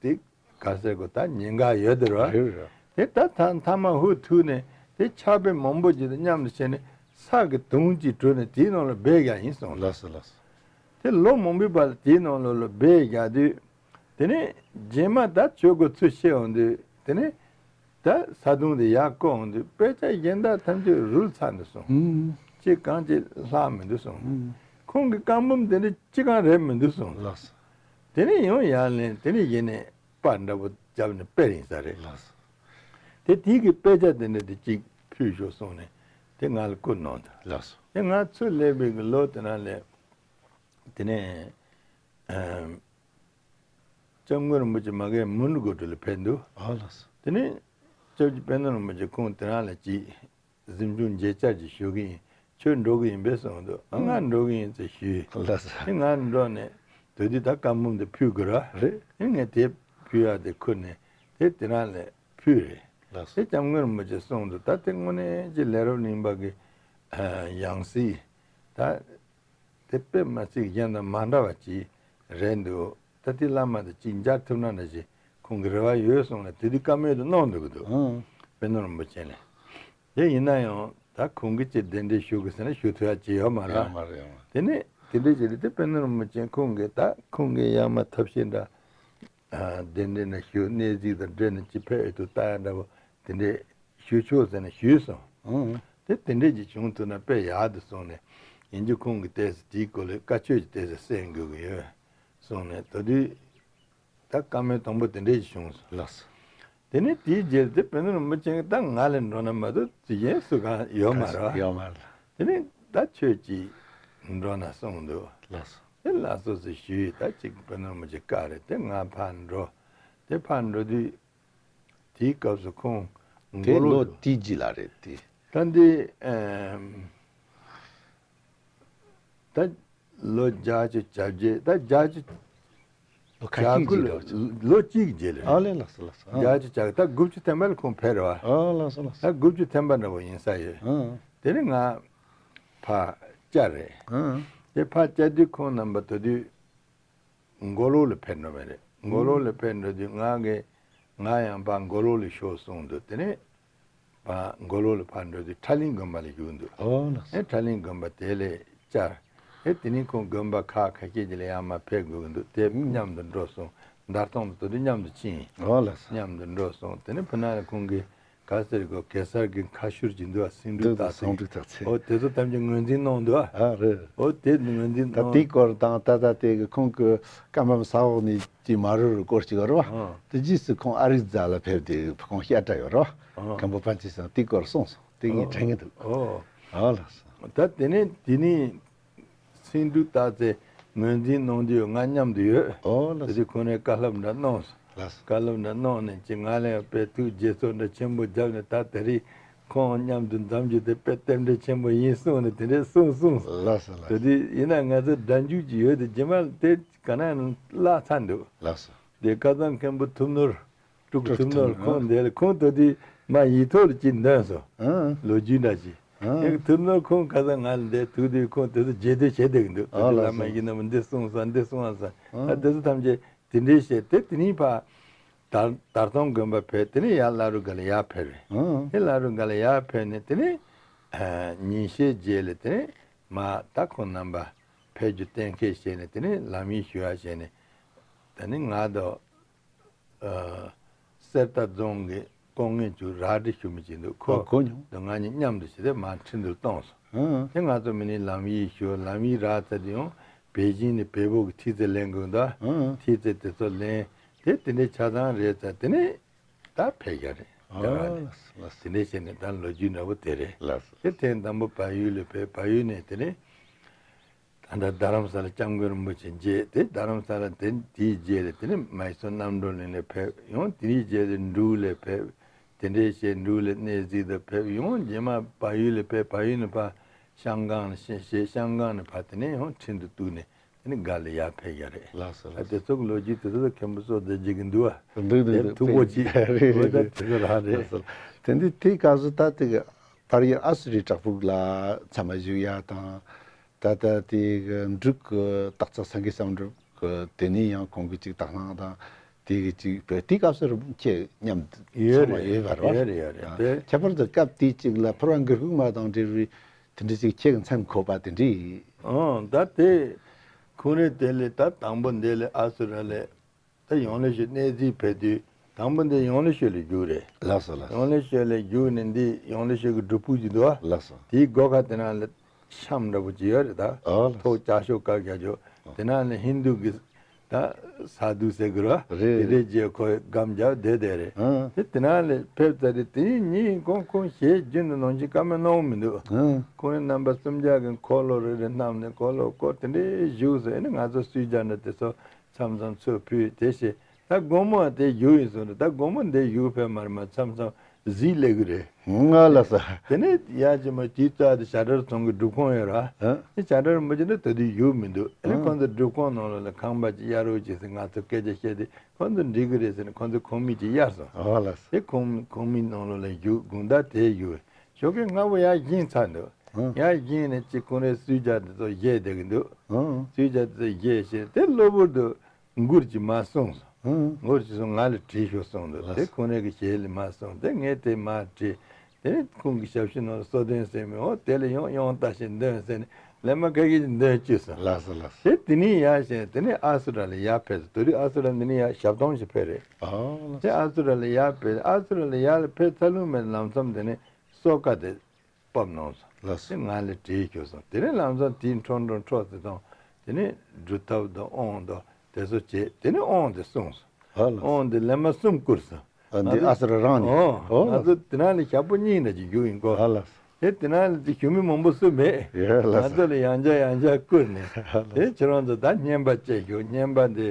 དེ་ག་ཟེར་དགོས། ད་ཉེན་ཁ་ཡོད་དེ་རེད་བ། རེད་རེད། དེ་ད་ཐ་མཐའ་མ་ཧུར་ཐུག་ནས་དེ་ཕྱག་དཔེ་མང་པོ་ཅིག་དང་མཉམ་དུ་བྱས་ནས་ས་གི་དུང་ཅིག་བྲུས་ནས་དེའི་ནང་ལ་སྦས་རྒྱག་ཡིན་གསུངས། ལགས་སོ། ལགས་སོ། དེ་ལོ་མང་པོའི་བར་ལ་དེའི་ནང་ལོགས་ལ་སྦས་རྒྱག་དུས། དེ་ནས་རྗེས་མ་ད་ཆོས་སྒོ་ཚུར་ཕྱེ་འོང་དུས། དེ་ནས་ད་ས་དུང་དེ་ཡར་བསྐོར་འོང་དུས་དཔེ་ཆ་གཞན་དག་ཐམས་ཅད་རུལ་ཚར་འདུག་གསུངས། ཨུམ། ཅི་གང་ཅི་ལྷག་མི་འདུག་གསུངས། ཨུམ། ཁོང་གི་བཀའ་འབུམ་དེ་འདྲ་ཅི་གང་རེད་མི་འདུག་གསུངས། ལགས་སོ། དེ་ནས་ཡང་ཡར་ལེན། དེ་ནས་གཞི་ནས་པར་འདྲ་པོ་བརྒྱབ་ནས་དཔེ་རིང་ས་རེད། ལགས་སོ། དེ་དེའི་གི་དཔེ་ཆ་དེ་འདྲ་དེ་གཅིག་ཕུལ་ཤོག་གསུངས་ནས་དེ་ང་ལ་བསྐུར་གནང་འདུག། ལགས་སོ། དེ་ང་ཚུར་སླེབས་པའི་གི་ལོ་དེ་ན་ལས། དེ་ནས་ཨམ། སྐྱབས་མགོན་རིན་པོ་ཆེ་མ་གིའི་མུན་ནག་སྒོ་དྲུག་ལ་ཕེབས་འདུག། ཨ། ལགས་སོ། དེ་ནས་སྐྱབས་རྗེ་དཔལ་ལྡན་རིན་པོ་ཆེ་ཁོང་དེ་རང་ལ་ཅིག་གཟིམ་ཆུང་མཇལ་བཅར་ཅིག་ཞུ་གི་ཡིན། ཁྱོད་འགྲོ་གི་ཡིན་པས་གསུངས་འདུག། ཨ། ང་འགྲོ་གི་ཡིན་ཟེར་ཞུས། ལགས་སོ། དེ་ང་འགྲོ་ནས་དེ་དུས་ད་བཀའ་འབུམ་དེ་ཕུལ་དགོས་ར། རེད། དེ་ངས་དེ་ཕུལ་ཡག་དེ་ཁུར་ནས་དེ་དེ་རང་ལ་ཕུལ་རེད། ལགས་སོ། དེ་སྐྱབས་མགོན་རིན་པོ་ཆེ་གསུངས་འདུག། ད་དེ་དངོས་གནས་ཀྱི་ལས་རབ་གླིང་པ་གི་ཡང་སྲིད་ད། དེ་དཔེ་མ་སྲིད་གཞན་དང་མ་འདྲ་བ་ཅིག་རེད་འདུག། ད་དེ་བླ་མ་དང་གཅིག་མཇལ་ཐུབ་ན་འདྲ་ཞིག་ཁོང་གི་རེ་བ་ཡོད་གསུངས་ནས་དེ་དུས་བཀའ་མོལ་དུ་གནང་འདུག་གི་འདུག། ཨང་། དཔལ་ལྡན་རིན་པོ་ཆེ་ལ། དེ་ཡིན་ན་ཡང་ད་ཁོང་གིས་ཅིག་གདན་འདྲེན་ཞུ་དགོས་ཟེར་ན་ཞུ་ཐུབ་ཡ་ཅིག་ཡོད་མ་རེད། ཡོད་མ་རེད། ཡོད་མ་རེད། དེ་ནས་དེ་འདྲ་ཞིག་རེད། དེ་དཔལ་ལྡན་རིན་པོ་ཆེ་ཁོང་གིས་ད་ཁོང་གི་ཡ་མ་ཐབས་ཤེས་འདྲ། ཨ། གདན་འདྲེན་ན་ཞུ། གནས་གཟིགས་དང་འབྲེལ་ནས་ཅི་ཕེབས་ཨེ་ཐུབ་ལྟ་ཡ་འདྲ་བོ་དེ་འདྲས་ཞུ་ཆོག་ཟེར་ནས་ཞུས་སོང་། ཨང་། དེ་དེ་འདྲས་ཀྱི་བྱུང་ཐུབ་ན་དཔེ་ཡག་འདུག་གསུངས་ནས་ཡིན་རྒྱུ་ཁོང་གིས་ཏོག་ཙམ་དེའི་སྐོར་ལ་བཀའ་ཆོས་ཀྱི་ཏོག་ཙམ་གསན་དགོས་ཀྱི་ཡོད་གསུངས་ནས་ད་དུས་ད་བཀའ་མོལ་དང་པོ་དེ་འདྲས་ཀྱི་བྱུང་སོང་། ལགས་སོ། དེ་ནས་དེའི་རྗེས་དེ་དཔལ་ལྡན་རིན་པོ་ཆེ་གིས་ད་ང་ལ་འགྲོ་ན་མ་གཏོགས་དེ་གཞན་སུ་གང་ཡོད་མ་རེད་བ། ཡོད་མ་རེད། དེ་ནས་ད་ཁྱོད་ཀྱིས་འགྲོ་ན་གསུངས་འདུག། ལགས་སོ། དེ་ལགས་སོ་ཟེར་ཞུས། ད་ཅིག་དཔལ་ལྡན་རིན་པོ་ཆེ་བཀའ་རེད། དེ་ང་ཕར་འགྲོ། དེ་ཕར་འགྲོ་དུས་དེའི་སྐབས་སུ་ཁོང་དེ་མགོ་ལོག་ལོ་དེའི་རྗེས་ལ་རེད་དེ། ད་འདི་ཨམ། ད་ལོ་བརྒྱད་ཅུ་གྱ་བརྒྱད། ད་བརྒྱད་ཅུ་ལོ་ཁ་གྱ་དགུ་ལ་ལོ་གཅིག་རྗེས་ལ་རེད། ཨ་ལས། ལགས་སོ། ལགས་སོ། ཨ། བརྒྱད་ཅུ་གྱ་དགུ། ད་དགུ་བཅུ་ཐམ་པ་ལ་ཁོང་ཕེབས་རེད་བ། ཨ། ལགས་སོ། ལགས་སོ། ད་དགུ་བཅུ་ཐམ་པ་འདྲ་བོ་ཡིན་ས་ཡོད། ཨ། དེ་ནས་ང་ཕར་བཅར་རེད། ཨ། དེ་ཕར་བཅར་དུས་ཁོང་རྣམ་པ་ད་དུས་མགོ་ལོག་ལ་ཕེབས་འགྲོ་བ་རེད། མགོ་ལོག་ལ་ཕེབས་འགྲོ་དུས་ང་གིས་ང་ཡང་ཕར་མགོ་ལོག་ལ་ཤོག་གསུངས་འདུག། དེ་ནས་ཕར་མགོ་ལོག་ལ་ཕར་འགྲོ་དུས་ཁྲ་གླིང་དགོན་པ་ལ་བཞུགས་འདུག། ཨོ་ལགས་སོ། ཨེ་ཁྲ་གླིང་དགོན་པ་དེ་ལ་བཅར། ཨེ་དེ་ནས་ཁོང་དགོན་པ་ཁག་ཁ་ཤས་ཅིག་ལ་ཡང་མར་ཕེབས་དགོས་ཀྱི་འདུག། དེ་ཨུ། མཉམ་དུ་འགྲོ་སོང་། མདའ་སྟོང་དུ་དེ་དུས་མཉམ་དུ་ཕྱིན། ཨོ་ལགས་སོ། མཉམ་དུ་འགྲོ་སོང་། དེ་ནས་ཕུ་ན་ལ་ཁོང་གིས་ག་ཟེར་གོ། གེ་སར་གྱི་ཁ་ཤུར་གྱི་འདུག་བ། སེང་འབྲུག་འདུག་སྟག་འཚེར། སེང་འབྲུག་སྟག་འཚེར། ཨོ་དེ་ཚོ་ཐམས་ཅད་ངོས་འཛིན་གནང་འདུག་བ། ཨ་རེད། ཨོ་དེ་ངོས་འཛིན་ད་གནང་། དེའི་སྐོར་དང་ད་ལྟ་དེ་གི་ཁོང་གི་བཀའ་འབུམ་ས་འོག་ནས་ཀྱི་མ་རུ་རུ་སྐོར་ཅིག་ཡོད་རེད་བ། ཨ། དེ་རྗེས་སུ་ཁོང་ཨ་རིག་རྫ་ལ་ཕེབས་ཏེ་ཁོང་བཤད་གྲྭ་ཡོད་རེད་བ། ཨ། མཁན་པོ་པཎ་ཆེན་ཚང་དེའི་སྐོར་གསུངས་སོང་། དེ་ངས་ཨོ། དྲན་གྱི་འདུག། ཨོ། ཨ་ལགས་སོ། ད་དེ་ནས་དེ་ནས་སེང་འབྲུག་སྟག་འཚེར་ངོས་འཛིན་གནང་དུས་ང་མཉམ་དུ་ཡོད། ཨོ་ལགས་སོ། དེ་དུས་ཁོང་ནས་བཀའ་སློབ་འདྲ་གནང་སོང་། ལགས་སོ། བཀའ་སློབ་འདྲ་གནང་ནས་ཅི་ང་ལ་ཡང་དཔེ་ཐུགས་དགྱེས་ཚོར་འདྲ་ཆེན་པོ་བརྒྱབ་ནས་ད་དེ་རིང་ཁོང་མཉམ་དུ་འཛོམས་རྒྱུ་དེ་དཔེ་རྟེན་འབྲེལ་ཆེན་པོ་ཡིན་གསུངས་ནས་དེ་འདྲས་གསུངས་གསུངས་སོང་། ལགས་སོ། ལགས་སོ། དེ་དུས་ཡིན་ན་ང་ཚོ་སྒྲ་འཇུག་ཅིག་ཡོད་དེ་རྗེས་མ་དེ་ག་ན་བརླག་ཚར་འདུག། ལགས་སོ། དེ་ཁ་སང་མཁན་པོ་ཐུབ་ནོར། སྤྲུལ་སྐུ་ཐུབ་ནོར། ཁོང་འདིར་ཁོང་ད་དུས་མ་ཡིག་ཐོག་ལ་ཅིག་འདོན་སོང་། ཨང་། ལོ་རྒྱུས་འདྲ་ཅིག། ཨང་། ཡང་ཐུབ་ནོར་ཁོང་ཁ་སང་ང་ལ་འདིར་ཐུག་དུས་ཁོང་དེ་ཚོ་རྗེས་ཟློས་བྱེད་བསྡད་ཀྱི་འདུག། ཨ་ད་དུས་ལགས་བླ་མ་ཡིན་ན་མི་འདི་གསུངས་སོང་། འདི་གསུངས་སོང་། ཨ་ཨང་། དེ་ཚོ་ཐམས་ཅད་དེ་འདྲའི་བཤད་དེ། དེ་ནས་ཕར་དར་དར་སྟོང་དགོན་པ་ཕེབས། དེ་ནས་ཡར་བླ་རུང་སྒར་ལ་ཡར་ཕེབས་རེད། ཨང་། དེ་བླ་རུང་སྒར་ལ་ཡར་ཕེབས་ནས་དེ་ནས་ཉིན་ཤས་རྗེས་ལ་དེ་ནས་མར་ད་ཁོང་རྣམ་པ་ཕེབས་རྒྱུ་གཏན་འཁེལ་བྱས་ནས་དེ་ནས་ལམ་ཡིག་ཞུ་ཡ་བྱས་ནས་ད་ནི་ང་དང་། ཨ། གསེར་རྟ་རྫོང་གི་ལྐོག་རྔན་ཅིག་རག་སྒྲིལ་ཞུ་མི་ཅིག་འདུག། ཁོ་ཨ་གོ་མྱོང་། དང་ང་གཉིས་མཉམ་དུ་བྱས་ཏེ་མར་ཁྲིན་ཏུར་གཏོང་སོང་། ཨ། དེ་ང་ཚོ་མི་ནི་ལམ་ཡིག་ཞུ། ལམ་ཡིག་རག་ཚར་དུས་ཡང་པེ་ཅིང་ནས་བལ་པོ་གི་ཁྲི་རྩེ་ལེན་དགོས་འདུག། ཨ། ཁྲི་རྩེ་དེ་ཚོ་ལེན། དེ་དེ་འདྲའི་ཆ་ཚང་རེད་ཚར། དེ་ནས་ད་ཕེབས་རྒྱུ་རེད། ཨ་རྒྱ་གར་ནས། ལགས་སོ། ལགས་སོ། དེ་འདྲའི་བྱས་ནས་ད་ལོ་རྒྱུས་འདྲ་པོ་དེ་རེད། ལགས་སོ། དེ་ཐེངས་དང་པོ་བལ་ཡུལ་ལ་ཕེབས། བལ་ཡུལ་ནས་དེ་ནས། ད་ ད་ལྟ་རྡ་རམ་ས་ལ་སྐྱབས་མགོན་རིན་པོ་ཆེ་མཇལ་ཏེ། རྡ་རམ་ས་ལ་དེ་དེའི་རྗེས་ལ་དེ་ནས་མའི་སོར་རྣམ་གྲོལ་གླིང་ལ་ཕེབས་ཡོང་། དེའི་རྗེས་ལ་འབྲུག་ལ་ཕེབས། དེ་འདྲའི་བྱས་འབྲུག་ལ་གནས་གཟིགས་དུ་ཕེབས་ཡོང་། རྗེས་མ་བལ་ཡུལ་ལ་ཕེབས། བལ་ཡུལ་ནས་ཕར་ཤང་ཀང་ལ་ཕྱིན་བྱས། ཤང་ཀང་ནས་ཕར་དེ་ནས་ཡང་ཁྲིན་ཏུ་གཏུགས་ནས་དེ་ནས་སྒར་ལ་ཡར་ཕེབས་ཡ་རེད། ལགས་སོ། ལགས་སོ། དེ་ཚོ་གི་ལོ་རྒྱུས་དེ་ཚོ་མཁན་པོ་བསོད་བདེ་རྒྱས་ཀྱིས་འདུག་བ། འདུག་འདུག་དེབ་འདུག་མཐུག་པོ་ཅིག་དེ་འདྲ་རང་རེད། ལགས་སོ། དེ་འདི་དེའི་སྐབས་སུ་ད་དེ་གི་པར་ཡིག་ཨ་སུ་རི་བྲག་ཕུག་ལ་ཚང་མ་བཞུགས་ཡ་དང་། ད་ལྟ་དེ་གི་འབྲུག་གི་སྟག་ཚང་སེང་གེ་བསམ་གྲུབ་གི་དེ་ནས་ཡང་ཁོང་གི་ཅིག་དག་སྣང་དང་། དེ་གི་ཅིག་བོད་དེའི་སྐབས་སུ་རུ་ཁྱེད་མཉམ་དུ་ཡོད་ཚང་མ་རེད། ཡོད་པ་རེད་བ། ཡོད་རེད། ཡོད་རེད། ཨ། དེ་ཁྱད་པར་དུ་སྐབས་དེའི་ཅིག་ལ་ཕུར་བ་འགུ་ཁུག་མ་དང་འབྲེལ་བའི་དེ་འདྲ་ཅིག་ཁྱེད་ཀྱི་མཚན་འཁོད་པ་དེ་འདྲ། ཨང་། ད་དེ་ཁོང་རེ་དེ་ལས་ད་དང་པོ་འདི་ལས་ཨ་སུ་ར་ལས་ད་ཡང་ལེ་ཤོད་གནས་གཟིགས་ཕེབས་དུས། དང་པོ་འདི་ཡང་ལེ་ཤོད་ལ་རྒྱུགས་རེད། ལགས་སོ། ལགས་སོ། ཡང་ལེ་ཤོད་ལ་རྒྱུགས་ནས་འདི་ཡང་ལེ་ཤོད་ཀྱི་སྒྲུབ་ཕུག་ཅིག་འདུག་བ། ལགས་སོ། དེའི་སྒོ་ཁ་དེ་ན་ལ་ཤམ་འདྲ་པོ་ཅིག་ཡོད་རེད་ད། ཨོ་ལགས་སོ། ཐོག་ལྕགས་ཤོག་བཀབ་བཞག་ཅོ། ཨོ། དེ་ན་ལ་ཧིན་རྡུ་གི་ད་ས་རྡུ་ཟེར་གི་ར། རེད། དེ་འདྲའི་རྗེས་ཁོ་སྒམ་རྒྱག་བསྡད་བསྡད་རེད། ཨང་། དེ་དེ་ན་ལ་ཕེབས་ཚར་རེད། དེ་ཉིན་ཁོང་ཁོང་ཞལ་རྒྱུན་དུ་ནང་བཞིན་བཀའ་མོལ་གནང་བ་མི་འདུག་ཨང་། ཁོང་རྣམ་པ་གསུམ་ཆ་གི་འཁོར་ལོ་རེ་རེ་བསྣམས་ནས་འཁོར་ལོ་སྐོར་དེ་འདྲའི་བཞུགས་ཟེར་ནས། ང་ཚོ་སུས་རྒྱ་འདྲ་དེ་ཚོ་མཚམས་མཚམས་ཚུར་ཕུད་དེ་བྱས། ད་དགོང་མོ་དེ་བཞུགས་ཡིན་སོང་རེད། ད་དགོང་མོ་འདི་བཞུགས་ཕེབས་མ་རེད་མ། མཚམས་མཚམས་གཟིགས་སླེབས་གི་རེད། ང་ལ་ས། དེ་ནས་ཡར་ཅིག་མ་དེའི་རྩ་དེ་བྱ་བྲལ་ཚང་གི་སྒྲུབ་ཁང་ཡོད་ར། ཨ། དེ་བྱ་བྲལ་རིན་པོ་ཆེ་འདི་ད་དུང་བཞུགས་མི་འདུག་ཨ་ནི་ཨ། ཁོང་ཚོ་སྒྲུབ་ཁང་ནང་ལོགས་ལ་ཁང་པ་ཅིག་གཡར་རོགས་བྱེད་ཟེར་ང་ཚོ་སྐད་ཆ་བཤད་དེ། ཁོང་ཚོ་འགྲིག་གི་རེད་ཟེར་ནས་ཁོང་ཚོ་ཁང་མིག་ཅིག་གཡར་སོང་། ཨ་ལ་ས། དེ་ཁང་ཁང་མིག་ནང་ལོགས་ལ་བཞུགས། དགོང་དག་དེ་བཞུགས། ཞོགས་ཀས་སྔ་པོ་ཡར་བཞེངས་ཚར་འདུག་ཨ། ཡར་བཞེངས་ནས་ཅིག་ཁོང་རའི་སུས་རྒྱ་དེ་ཚོ་བཞེས་བསྡད་གི་འདུག་ཨ། སུས་རྒྱ་དེ་ཚོ་བཞེས་བྱས་དེ་གློ་བུར་དུ་མགུར་གྱིས་མར་གསུངས་སོང་། ཨང་། མགུར་གྱིས་གསུངས། ང་ལ་བྲིས་ཤོག་གསུངས་འདུག་ལགས་སོ། དེ་ཁོང་རང་གི་ཞལ་ལས་མར་གསུངས། དེ་ངས་དེ་མར་བྲིས། དེ་ནས་ཁོང་གི་ཞབས་ཕྱི་ནང་ལ་སོ་ལྡན་ཟེར་མི་འོ་དེ་ལ་ཡང་ཡང་ལྟ་ཞིག་འདོན་ཟེར་ནས་ལས་མ་ཁ་ཤས་ཀྱིས་འདོན་བཅུག་སོང་། ལགས་སོ་ལགས་སོ། དེ་དེ་ནས་ཡར་བཞེངས། དེ་ནས་ཨ་སུ་ར་ལ་ཡར་ཕེབས་སོང་། དེ་དུས་ཨ་སུ་ར་འདི་ནས་ཡར་ཞབས་སྟོང་ཞིག་ཕེབས་རེད། ཨ་ལགས་དེ་སོ། ཨ་སུ་ར་ལ་ཡར་ཕེབས། ཨ་སུ་ར་ལ་ཡར་ལ་ཕེབས་ཚར་ལུང་མེད། ལམ་མཚམས་དེ་ནས་སོ་ཀ་དེ་ཕབ་གནང་སོང་། ལགས་སོ། དེ་ང་ལ་བྲིས་བཅུག་སོང་། དེ་ནས་ལམ་སང་དེའི་འཕྲོ་འཕྲོ་འཕྲོ་དེ་དང་། དེ་ནས་སྒྲུབ་ཐབས་དང་དབང་དང་དེ་ཚོ་བྱས། དེ་ནས་དབང་དེ་གསུངས་སོང་། ཨ་ལགས་སོ། དབང་དེ་ལན་མ་གསུམ་བསྐུར་སོང་། ཨ། ང་འདི་ཚོ་ཨ་སུ་ར་རང་ནས། ཨོ། ཨོ་ང་ལགས་ཚོ་དེ་ན་ལ་ཞག་པོ་གཉིས་འདྲ་ཅིག་བཞུགས་ཡིན་གོ། ཨ་ལགས་སོ། དེ་དེ་ན་ལ་དེ་ཞུ་མི་མང་པོ་སུ་མེད། ཡ་ལགས་སོ། ང་ཚོ་ལ་ཡང་བསྐྱར་ཡང་བསྐྱར་བསྐུར་ནས། ཨ་ལགས་སོ། དེ་ཁྱེད་རང་ཚོ་ད་བསྙེན་པ་བཅས་ཞུ། བསྙེན་པ་འདི།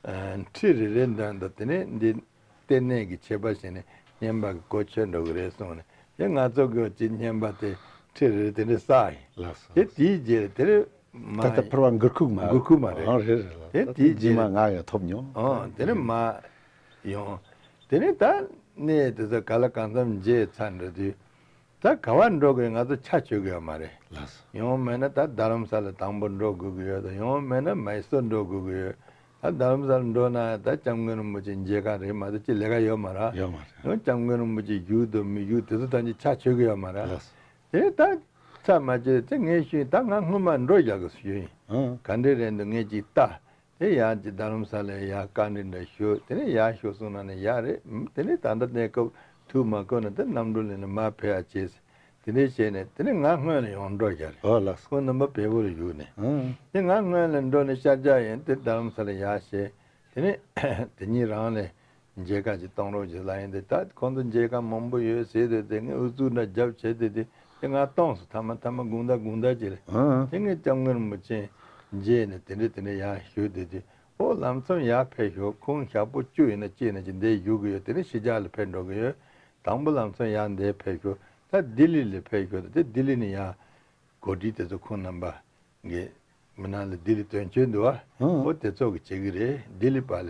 ཨ། ཁྲི་རེ་རེ་འདོན་དང་། དེ་ནས་འདི་ལྟེ་གནས་ཀྱི་ཆད་པ་བྱས་ནས་བསྙེན་པ་གི་གོ་ཆོད་འགྲོ་གི་རེད་གསུངས་ནས། དེ་ང་ཚོ་གི་ཅིག་བསྙེན་པ་དེ་ཁྲི་རེ་རེ་དེ་འདྲ་བསགས་ཡིན། ལགས་སོ། དེ་དེའི་རྗེས་དེ་རེད་མ། ད་ལྟ་ཕུར་བ་འགུར་ཁུག་མ། འགུར་ཁུག་མ་རེད། ཨང་། རེད་རེད་ལགས། དེ་ད་དེའི་རྗེས་རྗེས་མ་ང་ཡང་ཐོབ་མྱོང་། ཨང་། དེ་ནས་མ་ཡོང་། དེ་ནས་ད་གནས་དེ་ཚོ་ག་ལ་གང་འཚམ་མཇལ་ཚར་འགྲོ་དུས། ད་ག་བ་འགྲོ་དགོས། ང་ཚོ་ཆ་ཆོད་གི་ཡོད་མ་རེད། ལགས་སོ། ཡང་མེད་ན་ད་རྡ་རམ་ས་ལ་དང་པོ་འགྲོ་དགོས་ཀྱི་ཡོད་དང་། ཡང་མེད་ན་མའི་སོར་འགྲོ་དགོས་ཀྱི་ཡོད། ད་རྡ་རམ་ས་ལ་འགྲོ་ན་ད་སྐྱབས་མགོན་རིན་པོ་ཆེ་མཇལ་ཁ་རེད་མ་གཏོགས་ཅི་ལས་ཀ་ཡོད་མ་རེད། ཡོད་མ་རེད། ཡང་སྐྱབས་མགོན་རིན་པོ་ཆེ་བཞུགས་དང་མི་བཞུགས་དེ་ཚོ་ཐམས་ཅད་ཆ་ཆོད་ཀྱི་ཡོད་མ་རེད། ལགས་སོ། དེ་ད་ཚར་མ་ཆོད་དེ་ངས་ཞུས། ད་ང་སྔོན་མ་འགྲོ་བཞག་གི་ཞུས་ཡིན། ཨང་། ག་འདྲས་རེད་འདུག་ངས་ཅིག་ལྟ། དེ་ཡར་ཅིག་རྡ་རམ་ས་ལ་ཡར་བཀའ་འདྲི་འདྲ་ཞུ། དེ་ནས་ཡར་ཞུ་གསུངས་ན་ནི་ཡག་རེད། དེ་ནས་ད་ལྟ་གནས་སྐབས་ཐུགས་མ་འཁོར་ན་དེ་རྣམ་གྲོལ་གླིང་ནས་མར་ཕེབས་ཡ་བྱས། དེ་འདྲས་བྱས་ནས་དེ་ནས་ང་སྔོན་ལ་ཡང་འགྲོ་བཞག་རེད། ཨོ་ལགས་སོ། ཁོང་རྣམ་པ་བལ་པོ་ལ་བཞུགས་ནས། ཨང་། དེ་ང་སྔོན་ལ་འགྲོ་ནས་ཤར་རྒྱག་ཡིན། དེ་རྡ་རམ་ས་ལ་ཡར་བྱས། དེ་ནས་དེ་ཉིད་རང་ལས་མཇལ་ཁ་ཅིག་གཏོང་རོགས་བྱེད་ལབ་ཡིན། དེ་ད་ཁོང་ཚོ་མཇལ་ཁ་མང་པོ་ཡོད་ཟེར། དེ་དེ་ངས་ཨུ་ཚུགས་འདྲ་རྒྱབ་བྱས། དེ་དེ་དེ་ང་གཏོང་སོང་། ཐ་མ་ཐ་མ་དགོང་དག་དགོང་དག་ཅིག་ལ། ཨང་། དེ་ངས་སྐྱབས་མགོན་རིན་པོ་ཆེ་མཇལ་ནས་དེ་འདྲས་དེ་འདྲས་ཡར་ཞུ། དེ་དེ་ཨོ་ལམ་སང་ཡར་ཕེབས་ཤོག་ཁོང་ཞག་པོ་བཅུ་ཡིན་ན་གཅིག་ཡིན་ན་ཅིག་འདིར་བཞུགས་ཀྱི་ཡོད། དེ་ནས་ཕྱི་རྒྱལ་ལ་ཕེབས་འགྲོ་གི་ཡོད། དང་པོ་ལམ་སང་ཡར་འདིར་ཕེབས་ཤོག་ད་ལྡི་ལི་ལ་ཕེབས་ཤོག་དེ་ལྡི་ལི་ནས་ཡར་གོ་སྒྲིག་དེ་ཚོ་ཁོང་རྣམ་པ་གི་མི་ནང་ལ་ལྡི་ལི་དོན་གཅོད་འདུག་བ། ཨང་། ཨོ་དེ་ཚོ་གི་བྱེད་ཀྱི་རེད། ལྡི་ལི་པ་ལ་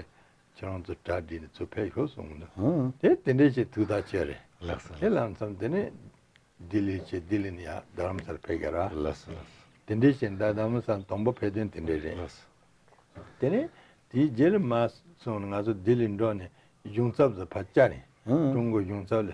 ཁྱེད་རང་ཚོ་གྲ་སྒྲིག་ནས་ཚུར་ཕེབས་ཤོག་གསུངས་འདུག་ཨང་། དེ་དེ་འདྲས་ཞིག་ཐུགས་ཐག་ཆོད་རེད། ལགས་སོ། དེ་ལམ་སང་དེ་ནས་ལྡི་ལི་བྱས། ལྡི་ལི་ནས་ཡར་རྡ་རམ་ས་ལ་ཕེབས་ཀྱི་ར། ལགས་སོ་ལགས་སོ། དེ་འདྲས་བྱས་ད་རྡ་རམ་ས་ལ་དང་པོ་ཕེབས་དོན་དེ་འདྲས་རེད། ལགས་སོ། དེ་ནས་དེའི་རྗེས་ལ་མར་སོང་ནས་ང་ཚོ་ལྡི་ལི་འགྲོ་ནས་གཞུང་ཚབ་ཚོ་ཕར་བཅར་ནས། ཨང་། ཀྲུང་གོ་གཞུང་ཚབ་ལ།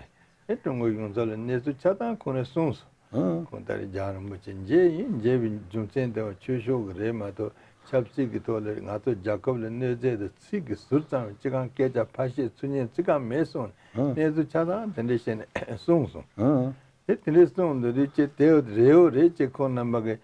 ཨེ་ཀྲུང་གོ་གཞུང་ཚབ་ལ་གནས་ཚུལ་ཆ་ཚང་ཁོང་ནས་གསུངས་སོང་། ཨང་། ཁོང་ད་རེས་རྒྱལ་བ་རིན་པོ་ཆེ་མཇལ་ཡིན། མཇལ་བའི་རྒྱུ་མཚན་དེ་བ་ཆོས་ཕྱོགས་ཀྱི་རེད་མ་གཏོགས་ཆབ་སྲིད་ཀྱི་ཐོག་ལ་ང་ཚོ་རྒྱལ་ཁབ་ལ་གནོད་འཚེ་དང་ཚིག་གི་ཟུར་ཙམ་ཅི་གང་སྐད་ཆ་ཕར་བཤད་ཚུར་ཉན་ཅི་གང་མེད་གསུངས་ནས། ཨང་། གནས་ཚུལ་ཆ་ཚང་དེ་འདྲས་བཤད་ནས་གསུངས་སོང་། ཨང་། དེ་དེ་འདྲས་གསུངས་འདུག་དུས་ཅི་དེ་རེད་འོ་རེད་ཅེས་ཁོང་རྣམ་པ་གི་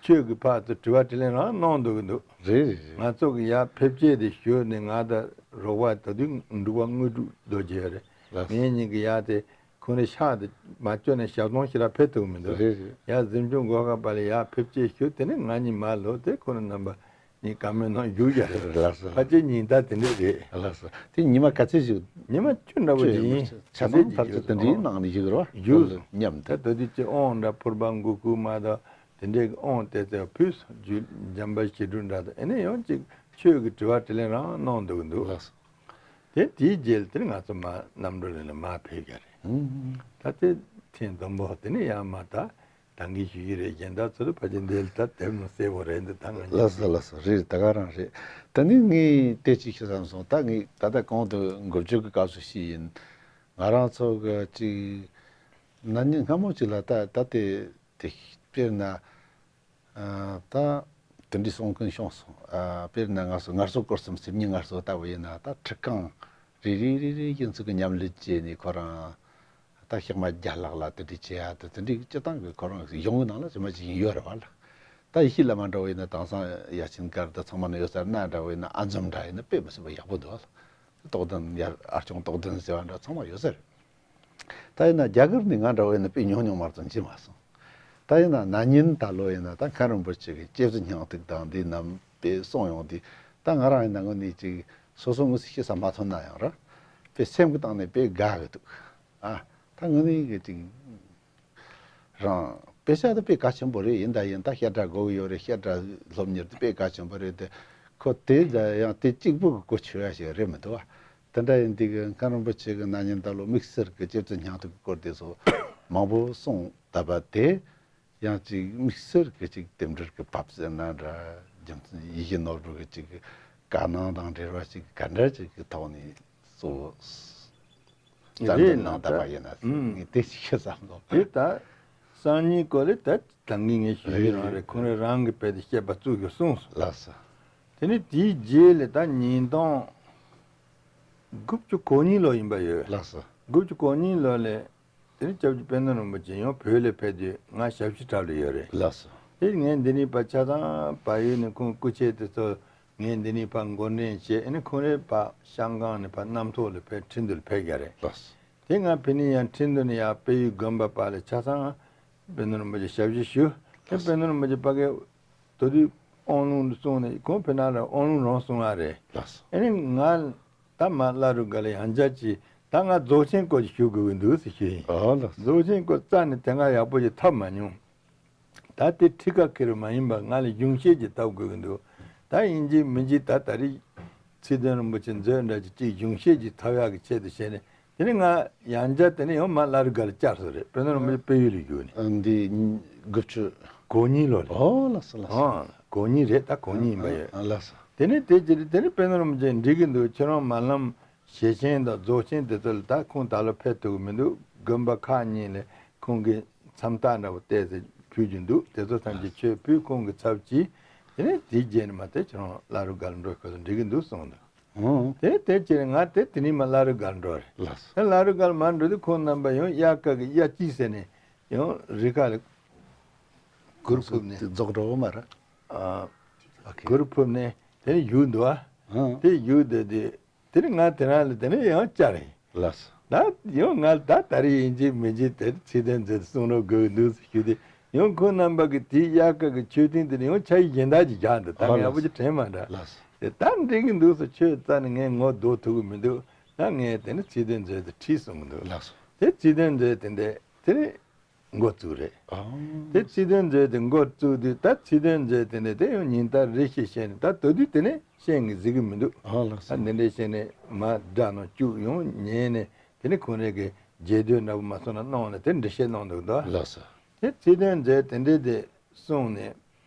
ཆོས་ཀྱི་ཕར་ཚུར་དྲི་བ་དྲིས་ལན་རང་གནང་འདུག་གི་འདུག་རེད་རེད་རེད། ང་ཚོ་གི་ཡར་ཕེབས་སྐྱེལ་དེ་ཞུས་ནས་ང་དང་རོགས་པ་ད་དུང་འབྲུག་པ་དངོས་གྲུབ་རྡོ་རྗེ་རེད། ལགས། ངེད་གཉིས་ཀྱི་ཡར་དེ་ ཁོང་རེ་ཤག་དེ་མ་བཅོས་ནས་ཞག་སྟོང་ཞིག་ལ་ཕེབས་ཐུབ་མི་འདུག་རེད་རེད། ཡ་གཟིམ་ཆུང་སྒོ་ཁ་པ་ལ་ཡ་ཕེབས་སྐྱེལ་ཞུ་དེ་ནས་ང་གཉིས་མ་ལོ་དེ་ཁོང་རྣམ་པ་གཉིས་བཀའ་མོལ་གནང་རྒྱུགས་རྒྱག་རེད། ལགས་སོ། ཕལ་ཆེར་ཉིན་ལྟར་དེ་འདྲས་རེད། ལགས་སོ། དེ་ཉི་མ་ག་ཚོད་ཞིག་ཉི་མ་བཅུ་འདྲ་བོ་ཅིག་ཡིན། ཆ་ཚང་ཕལ་ཆེར་དེ་འདྲའི་ནང་ནས་བཞུགས་རོགས་རྒྱུགས་སོ། མཉམ་དུ་ད་དེ་དུས་ཀྱི་དབང་འདྲ་ཕུར་པ་མགོ་ཁུག་མ་དང་དེ་འདྲའི་དབང་དེ་ཚོ་ཕུལ་སོང་རྒྱུ་འཇམ་པ་ཞི་ཁྲོ་འདྲ་དང་ཨེ་ནས་ཡང་ཅིག་ཆོས་ཀྱི་དྲི་བ་དྲིས་ལན་རང་གནང་འདུག་འདུག་ལགས་སོ། དེ་དེའི་རྗེས་ལ་དེར་ང་ཚོ་མ་གནམ་གྲུ་ལ་ནས་མ་ཕེབས་ཀྱི་རེད། ཧུམ། ད་དེ་ཐེངས་དང་པོ་དེ་ནས་ཡང་མ་ད་ད་གིན་ཞུ་གི་རེད། གཞན་དག་ཚོ་ལ་ཕལ་ཆེར་འདི་ལ་ད་དེབ་ནང་གསལ་པོ་རེད་འདུག་ད་ང་ལགས་སོ་ལགས་སོ། རེད་ད་ག་རང་རེད། ད་ནི་ངས་དེ་ཅིག་ཤེས་བསམ་སོང་། ད་ངས་ད་ལྟ་གོང་དུ་འགོ་བརྗོད་ཀྱི་སྐབས་སུ་ཞུས་ཡིན། ང་རང་ཚོ་གི་ཅིག་ན་ནིང་སྔ་མོ་ཅིག་ལ་ད་ད་དེ་དེ་དཔེར་ན། ཨ། ད་དེ་འདྲའི་གསུང་མཁན་བྱུང་སོང་། ཨ། དཔེར་ན་ང་ཚོ་ངལ་གསོ་སྐོར་གསུམ་སེམས་ཉིད་ངལ་གསོ་ལྟ་བུ་ཡིན་ན་ད་ཁྲི་རྐང་རེ་རེ་རེ་རེ་ཡིན་ཚུལ་གྱི་མཉམ་ལས་བྱས་ནས་ཁོ་རང་ད་ཤག་མ་བརྒྱ་ལྷག་ལ་དེ་འདྲའི་བྱེད་ཡ་ད་དེ་འདྲའི་སྤྱི་བཏང་གི་ཁོ་རང་གཞུང་གི་ནང་ལ་ཇི་མ་ཇི་བཞིན་ཡོད་རེད་བ་ལ། ད་ཡེ་ཤེས་བླ་མ་འདྲ་བོ་ཡིན་ན་དེང་སང་ཡ་ཆེན་སྒར་དུ་ཚང་མ་ནས་ཡོད་ས་རེད། ན་འདྲ་བོ་ཡིན་ན་ཨ་འཛོམས་འདྲ་ཡིན་ན་དཔེ་མི་སྲིད་པ་ཡག་པོ་འདུག་བ་ལ། རྟོགས་ལྡན་ཡར་ཨ་སྐྱོང་རྟོགས་ལྡན་ཟེར་བ་འདྲ་ཚང་མ་ཡོད་ས་རེད། ད་ཡིན་ན་རྒྱ་གར་ནས་ང་འདྲ་བོ་ཡིན་ན་དཔེ་ཉུང་ཉུང་མ་གཏོགས་མཇལ་མ་སོང་། ད་ཡིན་ན་ན་ནིང་ད་ལོ་ཡིན་ན་ད་མཁན་རིན་པོ་ཆེ་གི་སྐྱེས་བུ་སྙིང་ཐིག་དང་འདི་རྣམས་དཔེ་གསུངས་ཡོང་དུས་ད་ང་རང་ཡིན་ན་དངོས་གནས་ཅིག་སོ་སོ་དངོས་སུ་ཤེས་ས་མ་ཐོན་ན་ཡང་ར་དཔེ་སེམས་ཀྱི་སྟེང་ནས་དཔེ་དགའ་གི་འདུག་ཨ། ད་དངོས་གནས་གི་ཅིག་རང་དཔེ་ཆ་དེ་དཔེ་གལ་ཆེན་པོ་རེད། ཡིན་ད་ཡིན་ད་བཤད་གྲྭ་དགོས་ཀྱི་ཡོད་རེད། བཤད་གྲྭ་སློབ་གཉེར་དེ་དཔེ་གལ་ཆེན་པོ་རེད་དེ། ཁོ་དེ་ད་ཡང་དེ་གཅིག་པུ་གི་གོ་ཆོད་ཡ་ཞིག་རེད་མི་འདུག་བ། དེ་འདྲ་ཡིན་དུས་ཀྱི་མཁན་རིན་པོ་ཆེ་གི་ན་ནིང་ད་ལོ་དམིགས་བསལ་གྱི་སྐྱེས་བུ་སྙིང་ཐིག་གི་སྐོར་དེ་ཚོ་མང་པོ་གསུངས་བསྡད་པ་དེ་ཡང་ཅིག་དམིགས་བསལ་གྱི་ཅིག་རྟེན་འབྲེལ་གྱི་བབས་ཟེར་ན་འདྲ། རྒྱུ་མཚན་ཡིད་བཞིན་ནོར་བུ་གི་ཅིག་དཀའ་སྣང་དང་འབྲེལ་བ་ཅིག་ག་འདྲ་ཅིག་གི་ཐོག་ནས་གཙོ་བོ་རྩ་རེད་འདེབས་ན་གནང་བསྡད་པ་ཡིན་ན་ངས་དེ་ཞིག་བསམ་སོང་། དེ་ད་སང་ཉིན་སྐོར་ལས་ད་ད་གིན་ངས་ཞུ་རེད་རེད་རང་རེད། རེད་ཁོང་རེ་རང་གི་དཔེ་དེ་བཤད་པ་བཙུགས་ཡོད་གསུངས་སོང་། ལགས་སོ། དེ་ནས་དེའི་རྗེས་ལ་ད་ཉིས་སྟོང་དགུ་བཅུ་གོ་གཉིས་ལོ་ཡིན་པ་ཡོད། ལགས་སོ། དགུ་བཅུ་གོ་གཉིས་ལོ་ལ་དེ་ནས་སྐྱབས་རྗེ་དཔལ་ལྡན་རིན་པོ་ཆེ་ཡང་བོད་ལ་ཕེབས་དུས་ང་ཞབས་ཕྱི་གྲྭ་ལ་ཡོད་རེད། ལགས་སོ། དེ་ངས་འདི་ནས་ཕར་ཆ་ཚང་བལ་ཡུལ་ནས་ཁོང་སྐུ་མཆེད་དེ་ཚོ་ངས་འདི་ནས་ཕར་འགོ་འདྲེན་བྱས། ཨ་ནི་ཁོང་རེ་ཕར་ཤང་ཀང་ནས་ཕར་གནམ་ཐོག་ལ་ཕེབས་ཁྲིན་ཏུ་ལ་ཕེབས་རྒྱུ་རེད། ལགས་སོ། དེ་ང་ཕེབས་ནས་ཡང་ཁྲིན་ཏུ་ནས་ཡར་དཔལ་ཡུལ་དགོན་པ་བར་ལ་ཆ་ཚང་དཔལ་ལྡན་རིན་པོ་ཆེ་ཞབས་ཕྱི་ཞུ། དེ་དཔལ་ལྡན་རིན་པོ་ཆེ་ཕ་གིར་དོ་དུས་དབང་ལུང་གསུངས་ནས་ཁོང་ཕེབས་ན་ར་དབང་ལུང་རང་གསུང་ཡ་རེད། ལགས་སོ། ཨ་ནི་ང་ད་མ་བླ་རུང་སྒར་ལ་ཡང་བསྐྱར་གྱིས་ད་ང་རྫོགས་ཆེན་སྐོར་ཞིག་ཞུ་དགོས་ཀྱི་འདུག་ཟེར་ཞུས་ཡིན། ཨ་ལགས་སོ། རྫོགས་ཆེན་སྐོར་རྩ་ནས་དེ་སྔ་ཡག་པོ་ཞིག་ཐོབ་མ་མྱོང་། ད་དེ་ཁྲིད་ཀ་ཁེར་མ་ཡིན་པར་ང་ལ་གཞུང་བཤད་ཅིག་ཐོབ་དགོས་ཀྱི་འདུག་ད་ཡིན་གཅིག་མིན་གཅིག་ད་ད་རེས་ཚེ་བརྟན་རིན་པོ་ཆེ་མཛོད་འདྲ་ཅིག་ཅིག་གཞུང་བཤད་ཅིག་ཐོབ་ཡག་གི་ཆེད་དུ་བྱས་ནས་དེ་ནས་ང་ཡང་བསྐྱར་དེ་ནས་ཡང་མར་བླ་རུང་སྒར་ལ་བཅར་སོང་རེད། དཔལ་ལྡན་རིན་པོ་ཆེ་དཔལ་ཡུལ་ལ་བཞུགས་ནས། ཨ། འདི་དགུ་བཅུ་གོ་གཉིས་ལོ་རེད། ཨོ་ལགས་སོ་ལགས་སོ། ཨང་གོ་གཉིས་རེད། ད་གོ་གཉིས་ཡིན་པ་ཡོད། ཨ་ལགས་སོ། དེ་ནས་དེ་རྗེས་དེ་ནས་དཔལ་ལྡན་རིན་པོ་ཆེ་འགྲིག་གི་འདུག་ཁྱེད་རང་མ་ལམ་ཞེ་ཆེན་དང་རྫོགས་ཆེན་དེ་ཚོ་ལ་ད་ཁོང་ད་ལོ་ཕེབས་ཐུབ་ཀྱི་མི་འདུག་དགོན་པ་ཁག་གཉིས་ལ་ཁོང་གི་མཚམས་རྟགས་འདྲ་བོ་བལྟས་ཚེ་ཕུལ་རྒྱུ་འདུག་དེ་ཚོ་ཐམས་ཅད་ཁྱོད་ཕུལ། ཁོང་གི་ཚབ་གྱིས། དེ་ནས་དེའི་རྗེས་ནས་མ་དེ་ཁྱེད་རང་བླ་རུང་སྒར་འགྲོ་ཁོ་ཚོ་འགྲིག་གི་འདུག་གསུངས་འདུག་ཨོ། དེ་དེ་ཕྱིར་ང་དེ་དེ་ནས་མ་བླ་རུང་སྒར་འགྲོ་རེད། ལགས་སོ། དེ་བླ་རུང་སྒར་མར་འགྲོ་དུས་ཁོང་རྣམ་པ་ཡང་དབྱར་ཁ་གི་དབྱར་སྐྱིད་ཟེར་ནས་ཡང་རི་ཁ་ལ་གུར་ཕུབ་ནས། དེ་རྫོགས་འགྲོ་བ་མ་རེད། ཨ། ཨོ་ཁེ། གུར་ཕུབ་ནས་དེ་ནས་བཞུགས་འདུག་ཨ། ཨང་། དེ་བཞུགས་བསྡད་དུས་དེ་ནས་ང་དེ་རང་ལ་དེ་ནས་ཡང་བཅར་ཡིན། ལགས་སོ། ད་ཡང་ང་ད་ད་རེས་ཡིན་གཅིག་མིན་གཅིག་དེ་ཚེ་བརྟན་མཛོད་དུ་གསུང་རོགས་དགོས་ཀྱི་འདུག་ཟེར་ཞུས་ཏེ་ཡང་ཁོང་རྣམ་པ་གིས་དེའི་དབྱར་ཁ་གི་མཆོད་རྟེན་དེ་ནས་ཡང་ཆ་ཡིག་གཞན་དག་ཅིག་རྒྱག་འདུག་ད། ཨ་ངས་ཡག་པོ་ཅིག་དྲན་མ་འདྲ། ལགས་སོ། དེ་ད་འགྲིག་གི་འདུག་ཟེར། ཁྱོད་རྩ་ནས་ངས་ངོ་ལྡོག་ཐུབ་ཀྱི་མི་འདུག་ད་ངས་དེ་ནི་ཚེ་བརྟན་མཛོད་དུ་ཁྲིད་གསུང་གི་འདུག་ལགས་སོ། དེ་ཚེ་བརྟན་མཛོད་དེ་འདྲ་དེ་ནས་འགོ་བཙུགས་རེད། ཨང་། དེ་ཚེ་བརྟན་མཛོད་དེ་འགོ་བཙུགས་དུས་ད་ཚེ་བརྟན་མཛོད་དེ་འདྲ་དེ་ཡང་ཉིན་ལྟར་རེ་ཞིག་བཤད་ནས་ད་དོ་དུས་དེ་ནས་བཤད་ངས་གཟིགས་ཀྱི་མི་འདུག་ཨ་ལགས་སོ། ད་འདི་འདྲ་བཤད་ནས་མ་སྒྲ་ནང་བཅུག་ཡང་ཉན་ནས་དེ་ནས་ཁོང་རང་གི་རྗེས་ཟློས་འདྲ་པོ་མ་སོང་ན་གནང་ནས་དེ་འདྲ་བཤད་གནང་འདུག་ད། ལགས་སོ། དེ་ཚེ་བརྟན་མཛོད་དེ་འདྲ་དེ་གསུངས་ནས་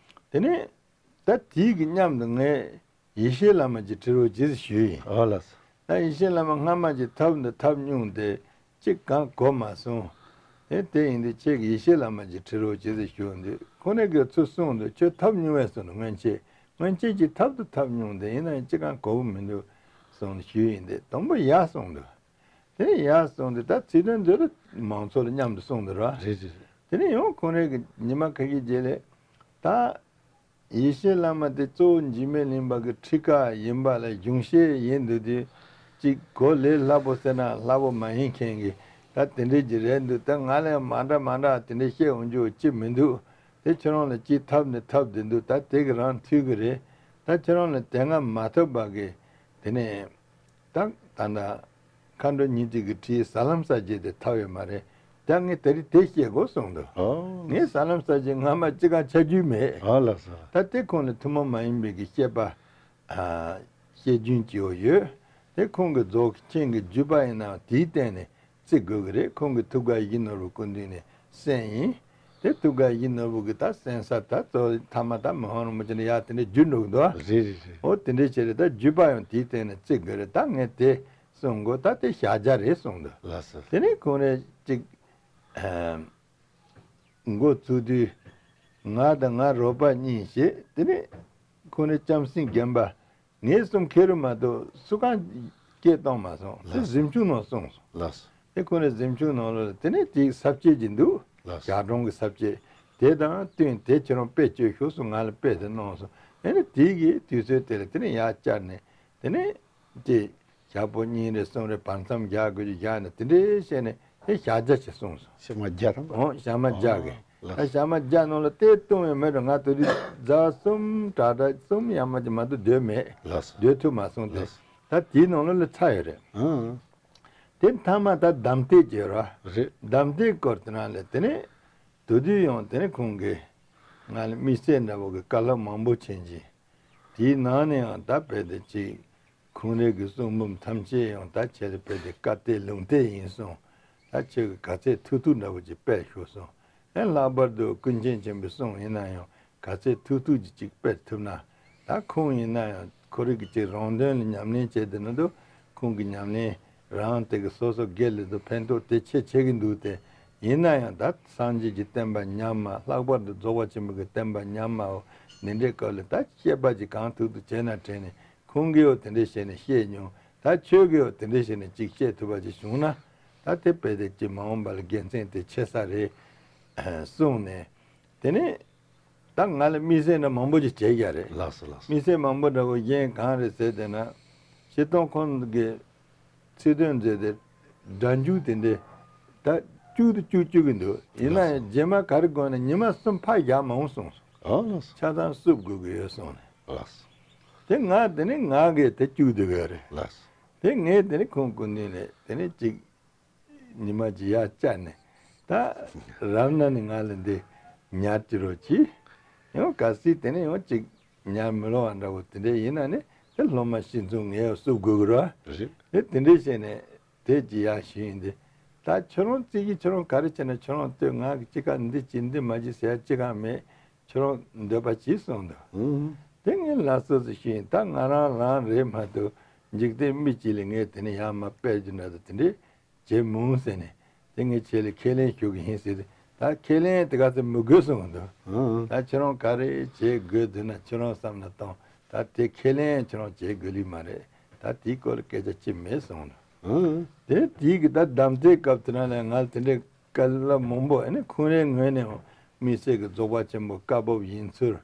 དེ་ནས་ད་དེའི་གི་མཉམ་དུ་ངས་ཡེ་ཤེས་བླ་མ་ཅིག་ཁྲིད་རོགས་བྱེད་ཟེར་ཞུས་ཡིན། ཨོ་ལགས་སོ། ད་ཡེ་ཤེས་བླ་མ་སྔ་མ་ཅིག་ཐུག་འདུག་ཐུག་མྱོང་སྟེ་ཅིག་གང་གོ་མ་སོང་། དེ་དེ་ཡིན་དུས་ཁྱེད་ཀྱིས་ཡེ་ཤེས་བླ་མ་ཅིག་ཁྲིད་རོགས་བྱེད་ཟེར་ཞུས་འདུག་ཁོང་ནས་གི་ཚུར་གསུངས་འདུག་ཁྱོད་ཐུག་མྱོང་བས་གསུངས་འདུག་སྔོན་ཆད་སྔོན་ཆད་ཅིག་ཐུག་འདུག་ཐུག་མྱོང་སྟེ་ཡིན་ན་ཡང་ཅིག་གང་གོ་གི་མི་འདུག་གསུངས་ནས་ཞུས་ཡིན་ཏེ་དང་པོ་ཡ་གསུངས་འདུག་དེ་ནས་ཡར་སོང་སྟེ་ད་ཚིག་དོན་མཛོད་ལ་མང་ཚོགས་ལ་མཉམ་དུ་གསུངས་འདུག་ར། རེད་རེད་རེད། དེ་ནས་ཡང་ཁོང་རང་གི་ཉི་མ་ཁ་ཤས་རྗེས་ལ་ད་ཡེ་ཤེས་བླ་མ་དེ་གཙོ་བོ་འཇིགས་མེད་གླིང་པ་གི་ཁྲིད་ཀ་ཡིན་པ་ལ་གཞུང་བཤད་ཡིན་འདུག་དུས་གཅིག་གོ་ལས་སླ་པོ་ཟེར་ན་སླ་པོ་མ་ཡིན་མཁན་གྱི་ ད་དེ་འདྲས་ཀྱི་རེད་འདུག་ད་ང་ལ་ཡང་མ་འདྲ་མ་འདྲ་དེ་འདྲས་བཤད་འོང་རྒྱུ་ཅི་མི་འདུག་དེ་ཁྱེད་རང་ལ་ཅི་ཐབས་ནས་ཐབས་བསྡད་འདུག་ད་དེ་གི་རང་འཐུས་གི་རེད། ད་ཁྱེད་རང་ལ་དེ་སྔ་མ་ཐོབ་པ་གི་དེ་ནས་ད་ད་ད་མཁའ་འགྲོ་ཉིན་གཅིག་གི་ཁྲིད་ས་ལམ་ས་བརྒྱད་དེ་ཐོབ་ཡོད་མ་རེད། ད་ངས་དེ་རིང་དེ་བཤད་དགོས་གསུངས་འདུག་ཨོ། ངས་ས་ལམ་ས་བརྒྱད་སྔ་མ་ཅི་གང་ཆ་རྒྱུས་མེད། ཨོ་ལགས་སོ། ད་དེ་ཁོང་ལ་ཐུན་མོང་མ་ཡིན་པའི་གི་བཤད་པ། ཨ། བཤད་རྒྱུན་གཅིག་པོ་ཡོད། དེ་ཁོང་གི་རྫོགས་ཆེན་གྱི་བརྒྱུད་པ་ཡིན་ནའང་དེའི་སྟེང་ནས་བརྩི་དགོས་ཀྱི་རེད། ཁོང་གི་ཐུགས་དགའ་ཡིད་བཞིན་ནོར་བུ་སྐུ་མདུན་ནས་གསན་ཡིན། དེ་ཐུགས་དགའ་ཡིད་བཞིན་ནོར་བུ་གི་ད་གསན་ས་ད་གཙོ་བོ་ཐ་མ་ད་མི་ཕམ་རིན་པོ་ཆེ་ནས་ཡར་དེ་འདྲ་བརྒྱུད་འགྲོ་གི་འདུག་ཨ། རེད་རེད་རེད། འོ་དེ་འདྲའི་ཆེད་རེད། ད་བརྒྱུད་པ་ཡང་དེའི་སྟེང་ནས་བརྩི་དགོས་རེད། ད་ངས་དེ་གསུང་དགོས། ད་དེ་ཞག་བརྒྱ་རེད་གསུངས་འདུག་ལགས་སོ། དེ་ནས་ཁོང་རེ་གཅིག་འགོ་བཙུགས་དུས་ང་དང་ང་རོགས་པ་གཉིས་བྱས། དེ་ནས་ཁོང་རེ་ལྕམ་སྲིང་རྒན་པ། ངེད་གསུམ་ཁེ་རུ་མ་གཏོགས་སུ་གང་སྐད་གཏོང་མ་སོང་། ལགས། གཟིམ་ཆུང་ནང་སོང་སོང་། ལགས། དེ་ཁོ་ནས་གཟིམ་ཆུང་ནང་ལ་དེ་ནས་དེའི་ས་བཅད་ཅིག་འདུག་ལགས། ཞག་གྲོང་གི་ས་བཅད། དེ་དང་བསྟུན་དེ་ཁྱེད་རང་དཔེ་བཅོས་ཤོག་གསུངས། ང་ལ་དཔེ་དེ་གནང་སོང་། ཨེ་ནས་དེའི་གི་དུས་ཚོད་དེ་ལ་དེ་ནས་ཡར་བཅར་ནས་དེ་ནས་དེ་ཞག་པོ་གཉིས་རེ་གསུམ་རེ་བར་མཚམས་རྒྱག་དགོས་རྒྱུ་རྒྱག་ནས་དེ་འདྲའི་བྱས་ནས་དེ་ཞག་བརྒྱ་ཅིག་སོང་སོང་། ཞག་མ་བརྒྱ་རང་། འོ་ཞག་མ་བརྒྱ་གི། ལགས། ད་ཞག་མ་བརྒྱ་ནང་ལ་དེ་བཏུང་བའི་མི་རུ་ང་དེ་དུས་ཟླ་བ་གསུམ་དྲག་དྲག་གསུམ་ཡང་མ་ཅིག་མ་གཏོགས་སྡོད་མེད། ལགས་སོ། སྡོད་ཐུབ་མ་སོང་། དེ། ལགས། ད་དེའི་ནང་ལ་ལ་ཚར་ཡོད་རེད། ཨང་། དེ་མཐའ་མ་ད་གདམས་གཏད་ཅེས་ར། རེད། གདམས་གཏད་སྐོར་དེ་ནང་ལ་དེ་ནས་དེ་དུས་ཡང་དེ་ནས་ཁོང་གིས་ང་ལ་དམིགས་བསལ་འདྲ་བོ་གི་བཀའ་སློབ་མང་པོ་བྱིན་གྱིས། དེའི་ནང་ནས་ཡང་ད་དཔེ་དེ་གཅིག་ཁོང་རའི་གི་གསུང་འབུམ་ཐམས་ཅད་ཡང་ད་ཁྱེད་ལ་དཔེ་དེ་བཀའ་གཏད་ལུང་གཏད་ཡིན་གསུངས། ད་ཁྱེད་ཀྱི་ག་ཚད་ཐུབ་ཐུབ་འདྲ་བོ་ཅིག་སྤེལ་ཤོག་གསུངས། ཨེ་ལྷག་པར་དུ་ཀུན་མཁྱེན་ཆེན་པོའི་གསུང་ཡིན་ན་ཡང་ག་ཚད་ཐུབ་ཐུབ་ཀྱིས་ཅིག་སྤེལ་ཐུབ་ན། ད་ཁོང་ཡིན་ན་ཡང་ཁོ་རང་གི་ཅིག་རང་དོན་ལ་ཉམས་ལེན་བྱས་བསྡད་ན་འདུག་ཁོང་གི་ཉམས་ལེན་རང་དེ་གི་སོ་སོ་སྒེར་ལ་འདུག་ཕན་ཐོགས་དེ་ཆེ་ཆེ་གི་འདུག་སྟེ། ཡིན་ན་ཡང་ད་སངས་རྒྱས་ཀྱི་བསྟན་པ་ཉམས་མ། ལྷག་པར་དུ་རྫོགས་པ་ཆེན་པོ་གི་བསྟན་པ་ཉམས་མའོ། འདི་འདྲའི་སྐབས་ལ་ད་བཤད་པ་ཅིག་གང་ཐུབ་ཐུབ་བྱས་ན་དྲན་ནས་ཁོང་གིའོ་དེ་འདྲ་བྱས་ནས་བཤད་མྱོང་། ད་ཁྱོད་ཀྱིའོ་དེ་འདྲ་བྱས་ནས་ཅིག་བཤད་ཐུབ་པ་ཅིག་བྱུང་ན། ད་དེ་དཔེ་དེ་ཅིག་མ་འོངས་པ་ལ་དགེ་མཚན་དེ་ཆེ་ས་རེད་གསུངས་ནས། དེ་ནས་ད་ང་ལ་དམིགས་བསལ་འདྲ་མང་པོ་ཅིག་བྱས་ཡ་རེད། ལགས་སོ་ལགས་སོ། དམིགས་བསལ་མང་པོ་འདྲ་བོ་གཞན་གང་རེད་ཟེར་བསྡད་ན། སྤྱིར་བཏང་ཁོང་གི་ཚིག་དོན་མཛོད་དེ་སྒྲ་འཇུག་དེ་འདྲས་ད་བཅུག་ཏུ་བཅུག་བཅུག་གི་འདུག་ཡིན་ན་ཡང་རྗེས་མ་ག་རེ་དགོས་ན་ཉི་མ་གསུམ་ཕར་བཞག་མ་འོང་གསུངས་སོང་། ཨ་ལགས་སོ། ཆ་ཚང་བསུབ་དགོས་ཀྱི་ཡོད་གསུངས་ནས། ལགས་སོ། དེ་ང་དེ་ནས་ང་གིས་དེ་བཅུག་སྡོད་ཀྱི་ཡོད་རེད། ལགས་སོ། དེ་ངས་དེ་ནས་ཁོང་སྐུ་མདུན་ནས་དེ་ནས་ཅིག་ཉི་མ་ཅིག་ཡར་བཅར་ནས། ད་རབ་གནས་ནས་ང་ལ་འདི་ཉར་གྱི་རོགས་གྱིས། ཡང་གལ་སྲིད་དེ་ནས་ཡང་ཅིག་ཉར་མི་ལོ་བ་འདྲ་བོ་དེ་འདྲས་ཡིན་ན་ནི་དེ་སློབ་མ་གཞི་འཛིན་ངས་ཡང་བསུབ་དགོས་ཀྱི་རེད། རེད། དེ་དེ་འདྲས་བྱས་ནས་དེ་ཅིག་ཡར་ཞུས་ཡིན་ཏེ། ད་ཁྱོད་རང་རྩིས་ཀྱི་ཁྱོད་རང་ག་རེ་བྱས་ན་ཁྱོད་རང་ལྟོས། ང་གི་ཅི་ག་འདི་བྱེད་འདི་མ་བྱེད་ཟེར་ཡ་ཅི་ག་མེད། ཁྱོད་རང་འདོད་པ་བྱེད་གསུངས་འདུག་ཨང་། དེ་ངས་ལགས་སོ་ཟེར་ཞུས་ཡིན། ད་ང་རང་རང་རེད་མ་གཏོགས་འཇིག་རྟེན་མི་གཅིག་ལ་ངས་དེ་ནས་ཡར་མར་སྤེལ་རྒྱུ་འདྲ་དང་དེ་འདྲས་བྱེད་མི་འོང་ཟེར་ནས། དེ་ངས་ཁྱེད་ལ་ཁས་ལེན་ཞུ་གི་ཡིན་ཟེར་ཏེ། ད་ཁས་ལེན་དེ་ག་ཚོད་མི་དགོས་གསུངས་འདུག་ཨང་། ད་ཁྱེད་རང་ག་རེ་བྱེད་དགོས་འདུག་ན་ཁྱེད་རང་བསམ་ན་གཏོང་། ད་དེ་ཁས་ལེན་ཁྱེད་རང་བྱེད་དགོས་ལེ་མ་རེད། ད་དེའི་སྐོར་ལ་སྐད་ཆ་ཅི་མེད་གསུངས་འདུག་ཨང་། དེ་དེའི་གི་ད་གདམས་གཏད་སྐབས་དེ་ན་ལས་ང་ལ་དེ་འདྲའི་བཀའ་སློབ་མང་པོ། ཨ་ནི་ཁོང་རའི་ངོས་ནས་ཡང་དམིགས་བསལ་གྱི་རྫོགས་པ་ཆེན་པོ་བཀའ་བབས་ཡིན་ཚུལ།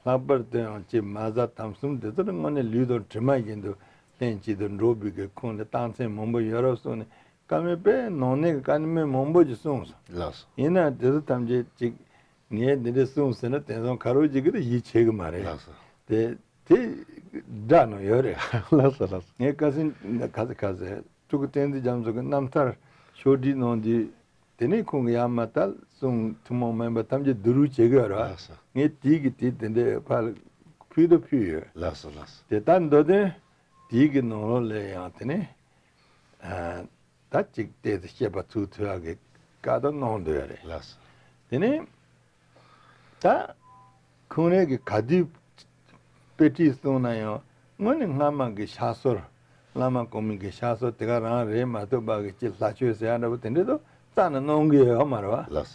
ལྷག་པར་དུ་ཡང་ཅིག་མ་བཟའ་དམ་གསུམ་དེ་ཚོ་ནི་དངོས་གནས་ལུས་དང་གྲིབ་མ་བཞིན་དུ་ལྷན་ཅིག་ཏུ་འགྲོགས་པའི་གི་ཁོང་ལ་རྟགས་མཚན་མང་པོ་ཡོད་རབས་གསུངས་ནས། བཀའ་མོལ་དཔེ་ནང་གནས་ཀྱི་བཀའ་མོལ་མང་པོ་ཅིག་གསུངས་སོང་། ལགས་སོ། ཡིན་ན་དེ་ཚོ་ཐམས་ཅད་ཅིག་ངས་འདི་འདྲ་གསུངས་ཟེར་ན་དེང་སང་ག་རོ་ཅིག་གིས་ད་ཡིད་ཆེས་གི་མ་རེད། ལགས་སོ། དེ་དེ་སྒྲ་ནང་ཡོད་རེད། ལགས་སོ་ལགས་སོ། ངས་ཁ་སང་ཁ་ས་ཁ་ས་སྤྲུལ་སྐུ་བསྟན་འཛིན་རྒྱ་མཚོ་གི་རྣམ་ཐར་ཕྱོགས་བསྒྲིགས་གནང་དུས། དེ་ནས་ཁོང་གིས་ཡར་མར་ད་གསུང་ཐུན་མོང་མིན་པ་ཐམས་ཅད་བསྡུ་རུབ་བྱེད་ཀྱི་ཡོད་རེད། ལགས་སོ། ངས་དེའི་གི་དེ་དེ་འདྲའི་ཕར་ཕུལ་དུ་ཕུལ་ཡོད། ལགས་སོ་ལགས་སོ། དེ་ལྟར་མདོ་དོན་དེའི་གི་ནང་ལོགས་ལ་ཡང་དེ་ནས་ཨ་ད་ཅིག་བལྟས་ཏེ་བཤད་པ་ཚུགས་ཐུབ་ཡག་གི་བཀའ་ད་གནང་འདོད་རེད། ལགས་སོ། དེ་ནས་ད་ཁོང་རང་གི་ག་དུས་དཔེ་ཁྲིད་གསུངས་ན་ཡང་དངོས་གནས་སྔ་མ་གི་ཕྱག་སྲོལ། བླ་མ་གོང་མའི་གི་ཕྱག་སྲོལ་དེ་ག་རང་རེད་མ་གཏོགས་པ་གི་ཅིག་ལྷ་ཆོས་ཟེར་ཡ་འདྲ་བོ་དེ་འདྲ་དུ་རྩ་ནས་གནང་གི་ཡོད་མ་རེད་བ། ལགས་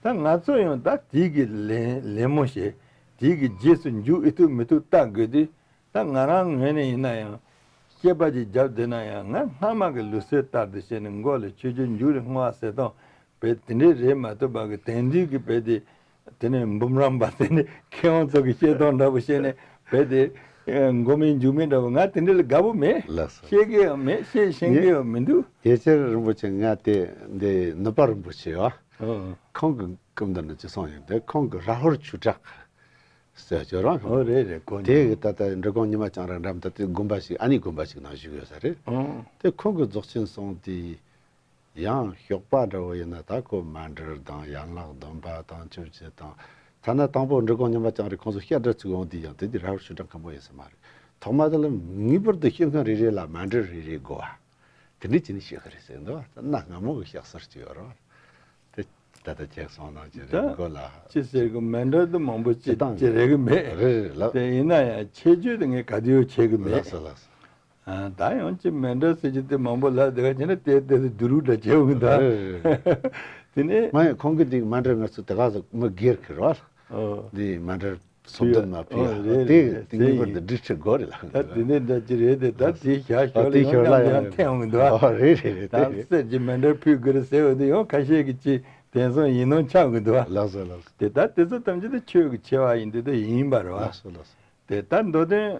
སོ། ད་ང་ཚོ་ཡང་ད་དེའི་གི་ལན་ལན་མོ་བྱས། དེའི་གི་རྗེས་སུ་འཇུག་ཨེ་ཐུབ་མི་ཐུབ་བལྟ་དགོས་དུས། ད་ང་རང་ངོས་ནས་ཡིན་ན་ཡང་བཤད་པ་ཅིག་བརྒྱབ་བསྡད་ན་ཡང་ང་སྔ་མ་གི་ལུགས་སྲོལ་ལྟར་དུ་བྱས་ནས་མགོ་ལ་ཆོས་སྤྱོད་མཇུག་ལ་བསྔོ་བ་ཟེར་སྟངས་བས་དེ་འདྲས་རེད་མ་གཏོགས་པ་གི་དེང་དུས་ཀྱི་བས་དེ་དེ་ནས་འབུམ་རམས་པ་དེ་ནས་མཁས་དབང་ཚོ་གི་བཤད་སྟངས་འདྲ་པོ་བཤད་ནས་བས་དེ་ མགོ་མེད་མཇུག་མེད་འདྲ་བོ། ང་དེ་འདྲ་ལ་དགའ་བོ་མེད། ལགས་སོ། ཤེས་ཀྱི་ཡང་མེད། ཤེས་ཤེས་ཀྱི་ཡང་མི་འདུག་ཡེ་ཤེས་རིན་པོ་ཆེ། ང་དེ་འདི་ནུབ་པ་རིན་པོ་ཆེ་བ། ཨོ། ཁོང་གི་སྐུ་མདུན་ནས་ཅི་གསུངས་ཡོད་དེ། ཁོང་གི་ར་ཧོར་ཆོས་གྲགས་ཟེར་ཅོ་རང་། ཨོ་རེད་རེད། གོ་དེ་གི་ད་ལྟ་འབྲི་གུང་ཉི་མ་བྱང་ར་འགྲམ་ད་ལྟ་དགོན་པ་ཞིག་ཨ་ནི་དགོན་པ་ཞིག་ནང་བཞུགས་ཡོད་ས་རེད། ཨོ། དེ་ཁོང་གི་རྫོགས་ཆེན་གསུང་དེ། ཡང་ཞོགས་པ་འདྲ་བོ་ཡིན་ན་ད་ཁོ་མཎྜལ་དང་ཡན་ལག་བདུན་པ་དང་ཆོས་ཚུལ་དང་། ཐ་ན་དང་པོ་འབྲི་གུང་ཉི་མ་བྱང་རི་ཁོང་ཚོ་བཤད་གྲྭ་ཚུགས་འོང་དུས་ཡང་དེ་དུས་ར་ཧོར་ཆོས་གྲགས་མཁན་པོ་ཡིན་ས་མ་རེད། ཐོག་མ་དེ་ལ་ངེས་པར་དུ་ཤིང་ཁང་རེ་རེ་ལ་མཎྜལ་རེ་རེ་དགོས་བ། དེ་འདྲ་བྱས་ནས་བཤད་གི་རེད་ཟེར་འདུག་གནའ་སྔ་མོ་གི་བཤད་སྲོལ་ཅིག་ཡོད་རེད། དེ་ད་ལྟ་ཁྱེད་གསུངས་གནང་གི་རེད། ད་མགོ་ལ། ཅི་ཟེར་གི། མཎྜལ་དེ་མང་པོ་ཅི་ཅི་བཏང་ཅི་རེག་གི་མེད། རེད་རེད་ལགས། དེ་ཡིན་ན་ཡང་ཁྱད་ཆོས་དེ་ངས་ག་དུས་ཡོད་བྱེད་གི་མེད། ལགས་སོ་ལགས་སོ། ཨ། ད་ཡང་ཅི་མཎྜལ་ཟེར་གྱི་དེ་མང་པོ་ལབ་དེ་ག་བྱས་ན་དེ་དེ་དུ་རུ་འདྲ་བྱེད་འོང་གི་འདུག་རེད་རེད་རེད། དེ་ནས། མ་ཡིན། ཁོང་གི་དེ་མཎྜལ་ང་ཚོ་དེ་ག་ཟེར་མི་སྒེར་ཁེར་བ། ཨོ། འདི་མཎྜལ་སོ་བདུན་མ་ཕུལ་ཨོ་ཡ། རེད་དེ་རེད། དེ་དེ་ངེས་པར་དུ་སྒྲིག་ཁྲི་དགོས་རེད་ལ། ད་དེ་ནས་འདྲ་ཅི་རེད་དེ། ད་དེ་ཞག་ཨ་ཞོགས་ལ་དེ་ཡང་ཞོར་ལ་མཉམ་ཡང་ཡང་འཐེན་འོང་གི་འདུག་ཨོ་རེད་རེད་རེད། ད་དེ་རེད། གསེར་གྱི་མཎྜལ་ཕུལ་དགོས་རེད་ཟེར་བ་དེ་ཡང་ཁ་ཤས་ཀྱིས་ཅི་དེང་སང་ཡིན་ནོ་ཆགས་གི་འདུག་ལགས་སོ་ལགས་སོ། དེ་ད་དེ་ཚོ་ཐམས་ཅད་དེ་ཆོས་ཀྱི་ཆེ་བ་ཡིན་དུས་དེ་ཡིན་པ་རེད་བ། ལགས་སོ་ལགས་སོ། དེ་ད་མདོ་དོན་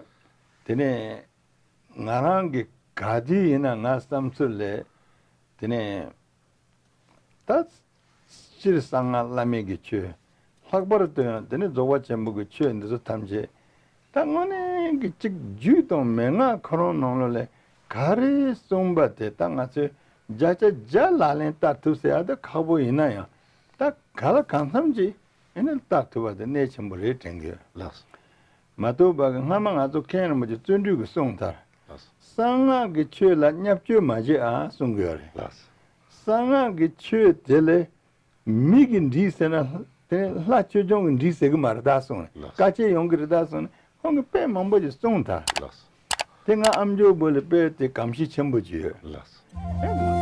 དེ་ནས། ང་རང་གི་ག་དུས་ཡིན་ན་ང་བསམ་ཚུལ་ལས། དེ་ནས་ད་སྤྱིར་གསང་སྔགས་བླ་མེད་ཀྱི་ཆོས། ལྷག་པར་དུ་ཡང་དེ་ནས་རྫོགས་པ་ཆེན་པོ་གི་ཆོས་འདི་ཚོ་ཐམས་ཅད་ད་དངོས་གནས་ཀྱི་གཅིག་རྒྱུད་དང་མན་ངག་ཁོ་རང་ནང་ལོགས་ལས་ག་རེ་གསུངས་པ་དེ་ད་ང་ཚོས་བརྒྱ་ཆ་བརྒྱ་ལག་ལེན་བསྟར་ཐུབ་ཟེར་ཡ་ད་ཁག་པོ་ཡིན་ན་ཡང་། ད་ག་ལ་གང་འཚམ་ཅིག་ཨེ་ནི་བལྟ་ཐུབ་པ་དེ་གནད་ཆེན་པོ་རེད་དྲན་གི་ཡོད། ལགས་སོ། མ་གཏོགས་པ་གི་སྔ་མ་ང་ཚོ་མཁན་རིན་པོ་ཆེ་བརྩོན་འགྲུས་ཀྱིས་གསུངས་མཐར། ལགས་སོ། གསང་སྔགས་ཀྱི་ཆོས་ལ་བརྙས་བཅོས་མ་བྱེད་ཨ་གསུང་གི་ཡོད་རེད། ལགས་སོ། གསང་སྔགས་ཀྱི་ཆོས་དེ་ལས་མི་གིས་འགྲིག་ཟེར་ན་དེ་ལྷ་ཆོས་སྐྱོང་གིས་འགྲིག་ཟེར་གི་མ་རེད་ད་གསུངས་རེད། ལགས་སོ། དཀའ་སྤྱད་ཡོང་གི་རེད་ད་གསུངས་ནས་ཁོང་གིས་དཔེ་མང་པོ་ཞིག་གསུངས་མཐར། ལགས་སོ། དེ་ང་ཨ་མཆོག་བོད་ལ་དཔེ་དེ་གོམས་གཤིས་ཆེན་པོ་ཅིག་ཡོད། ལགས་སོ།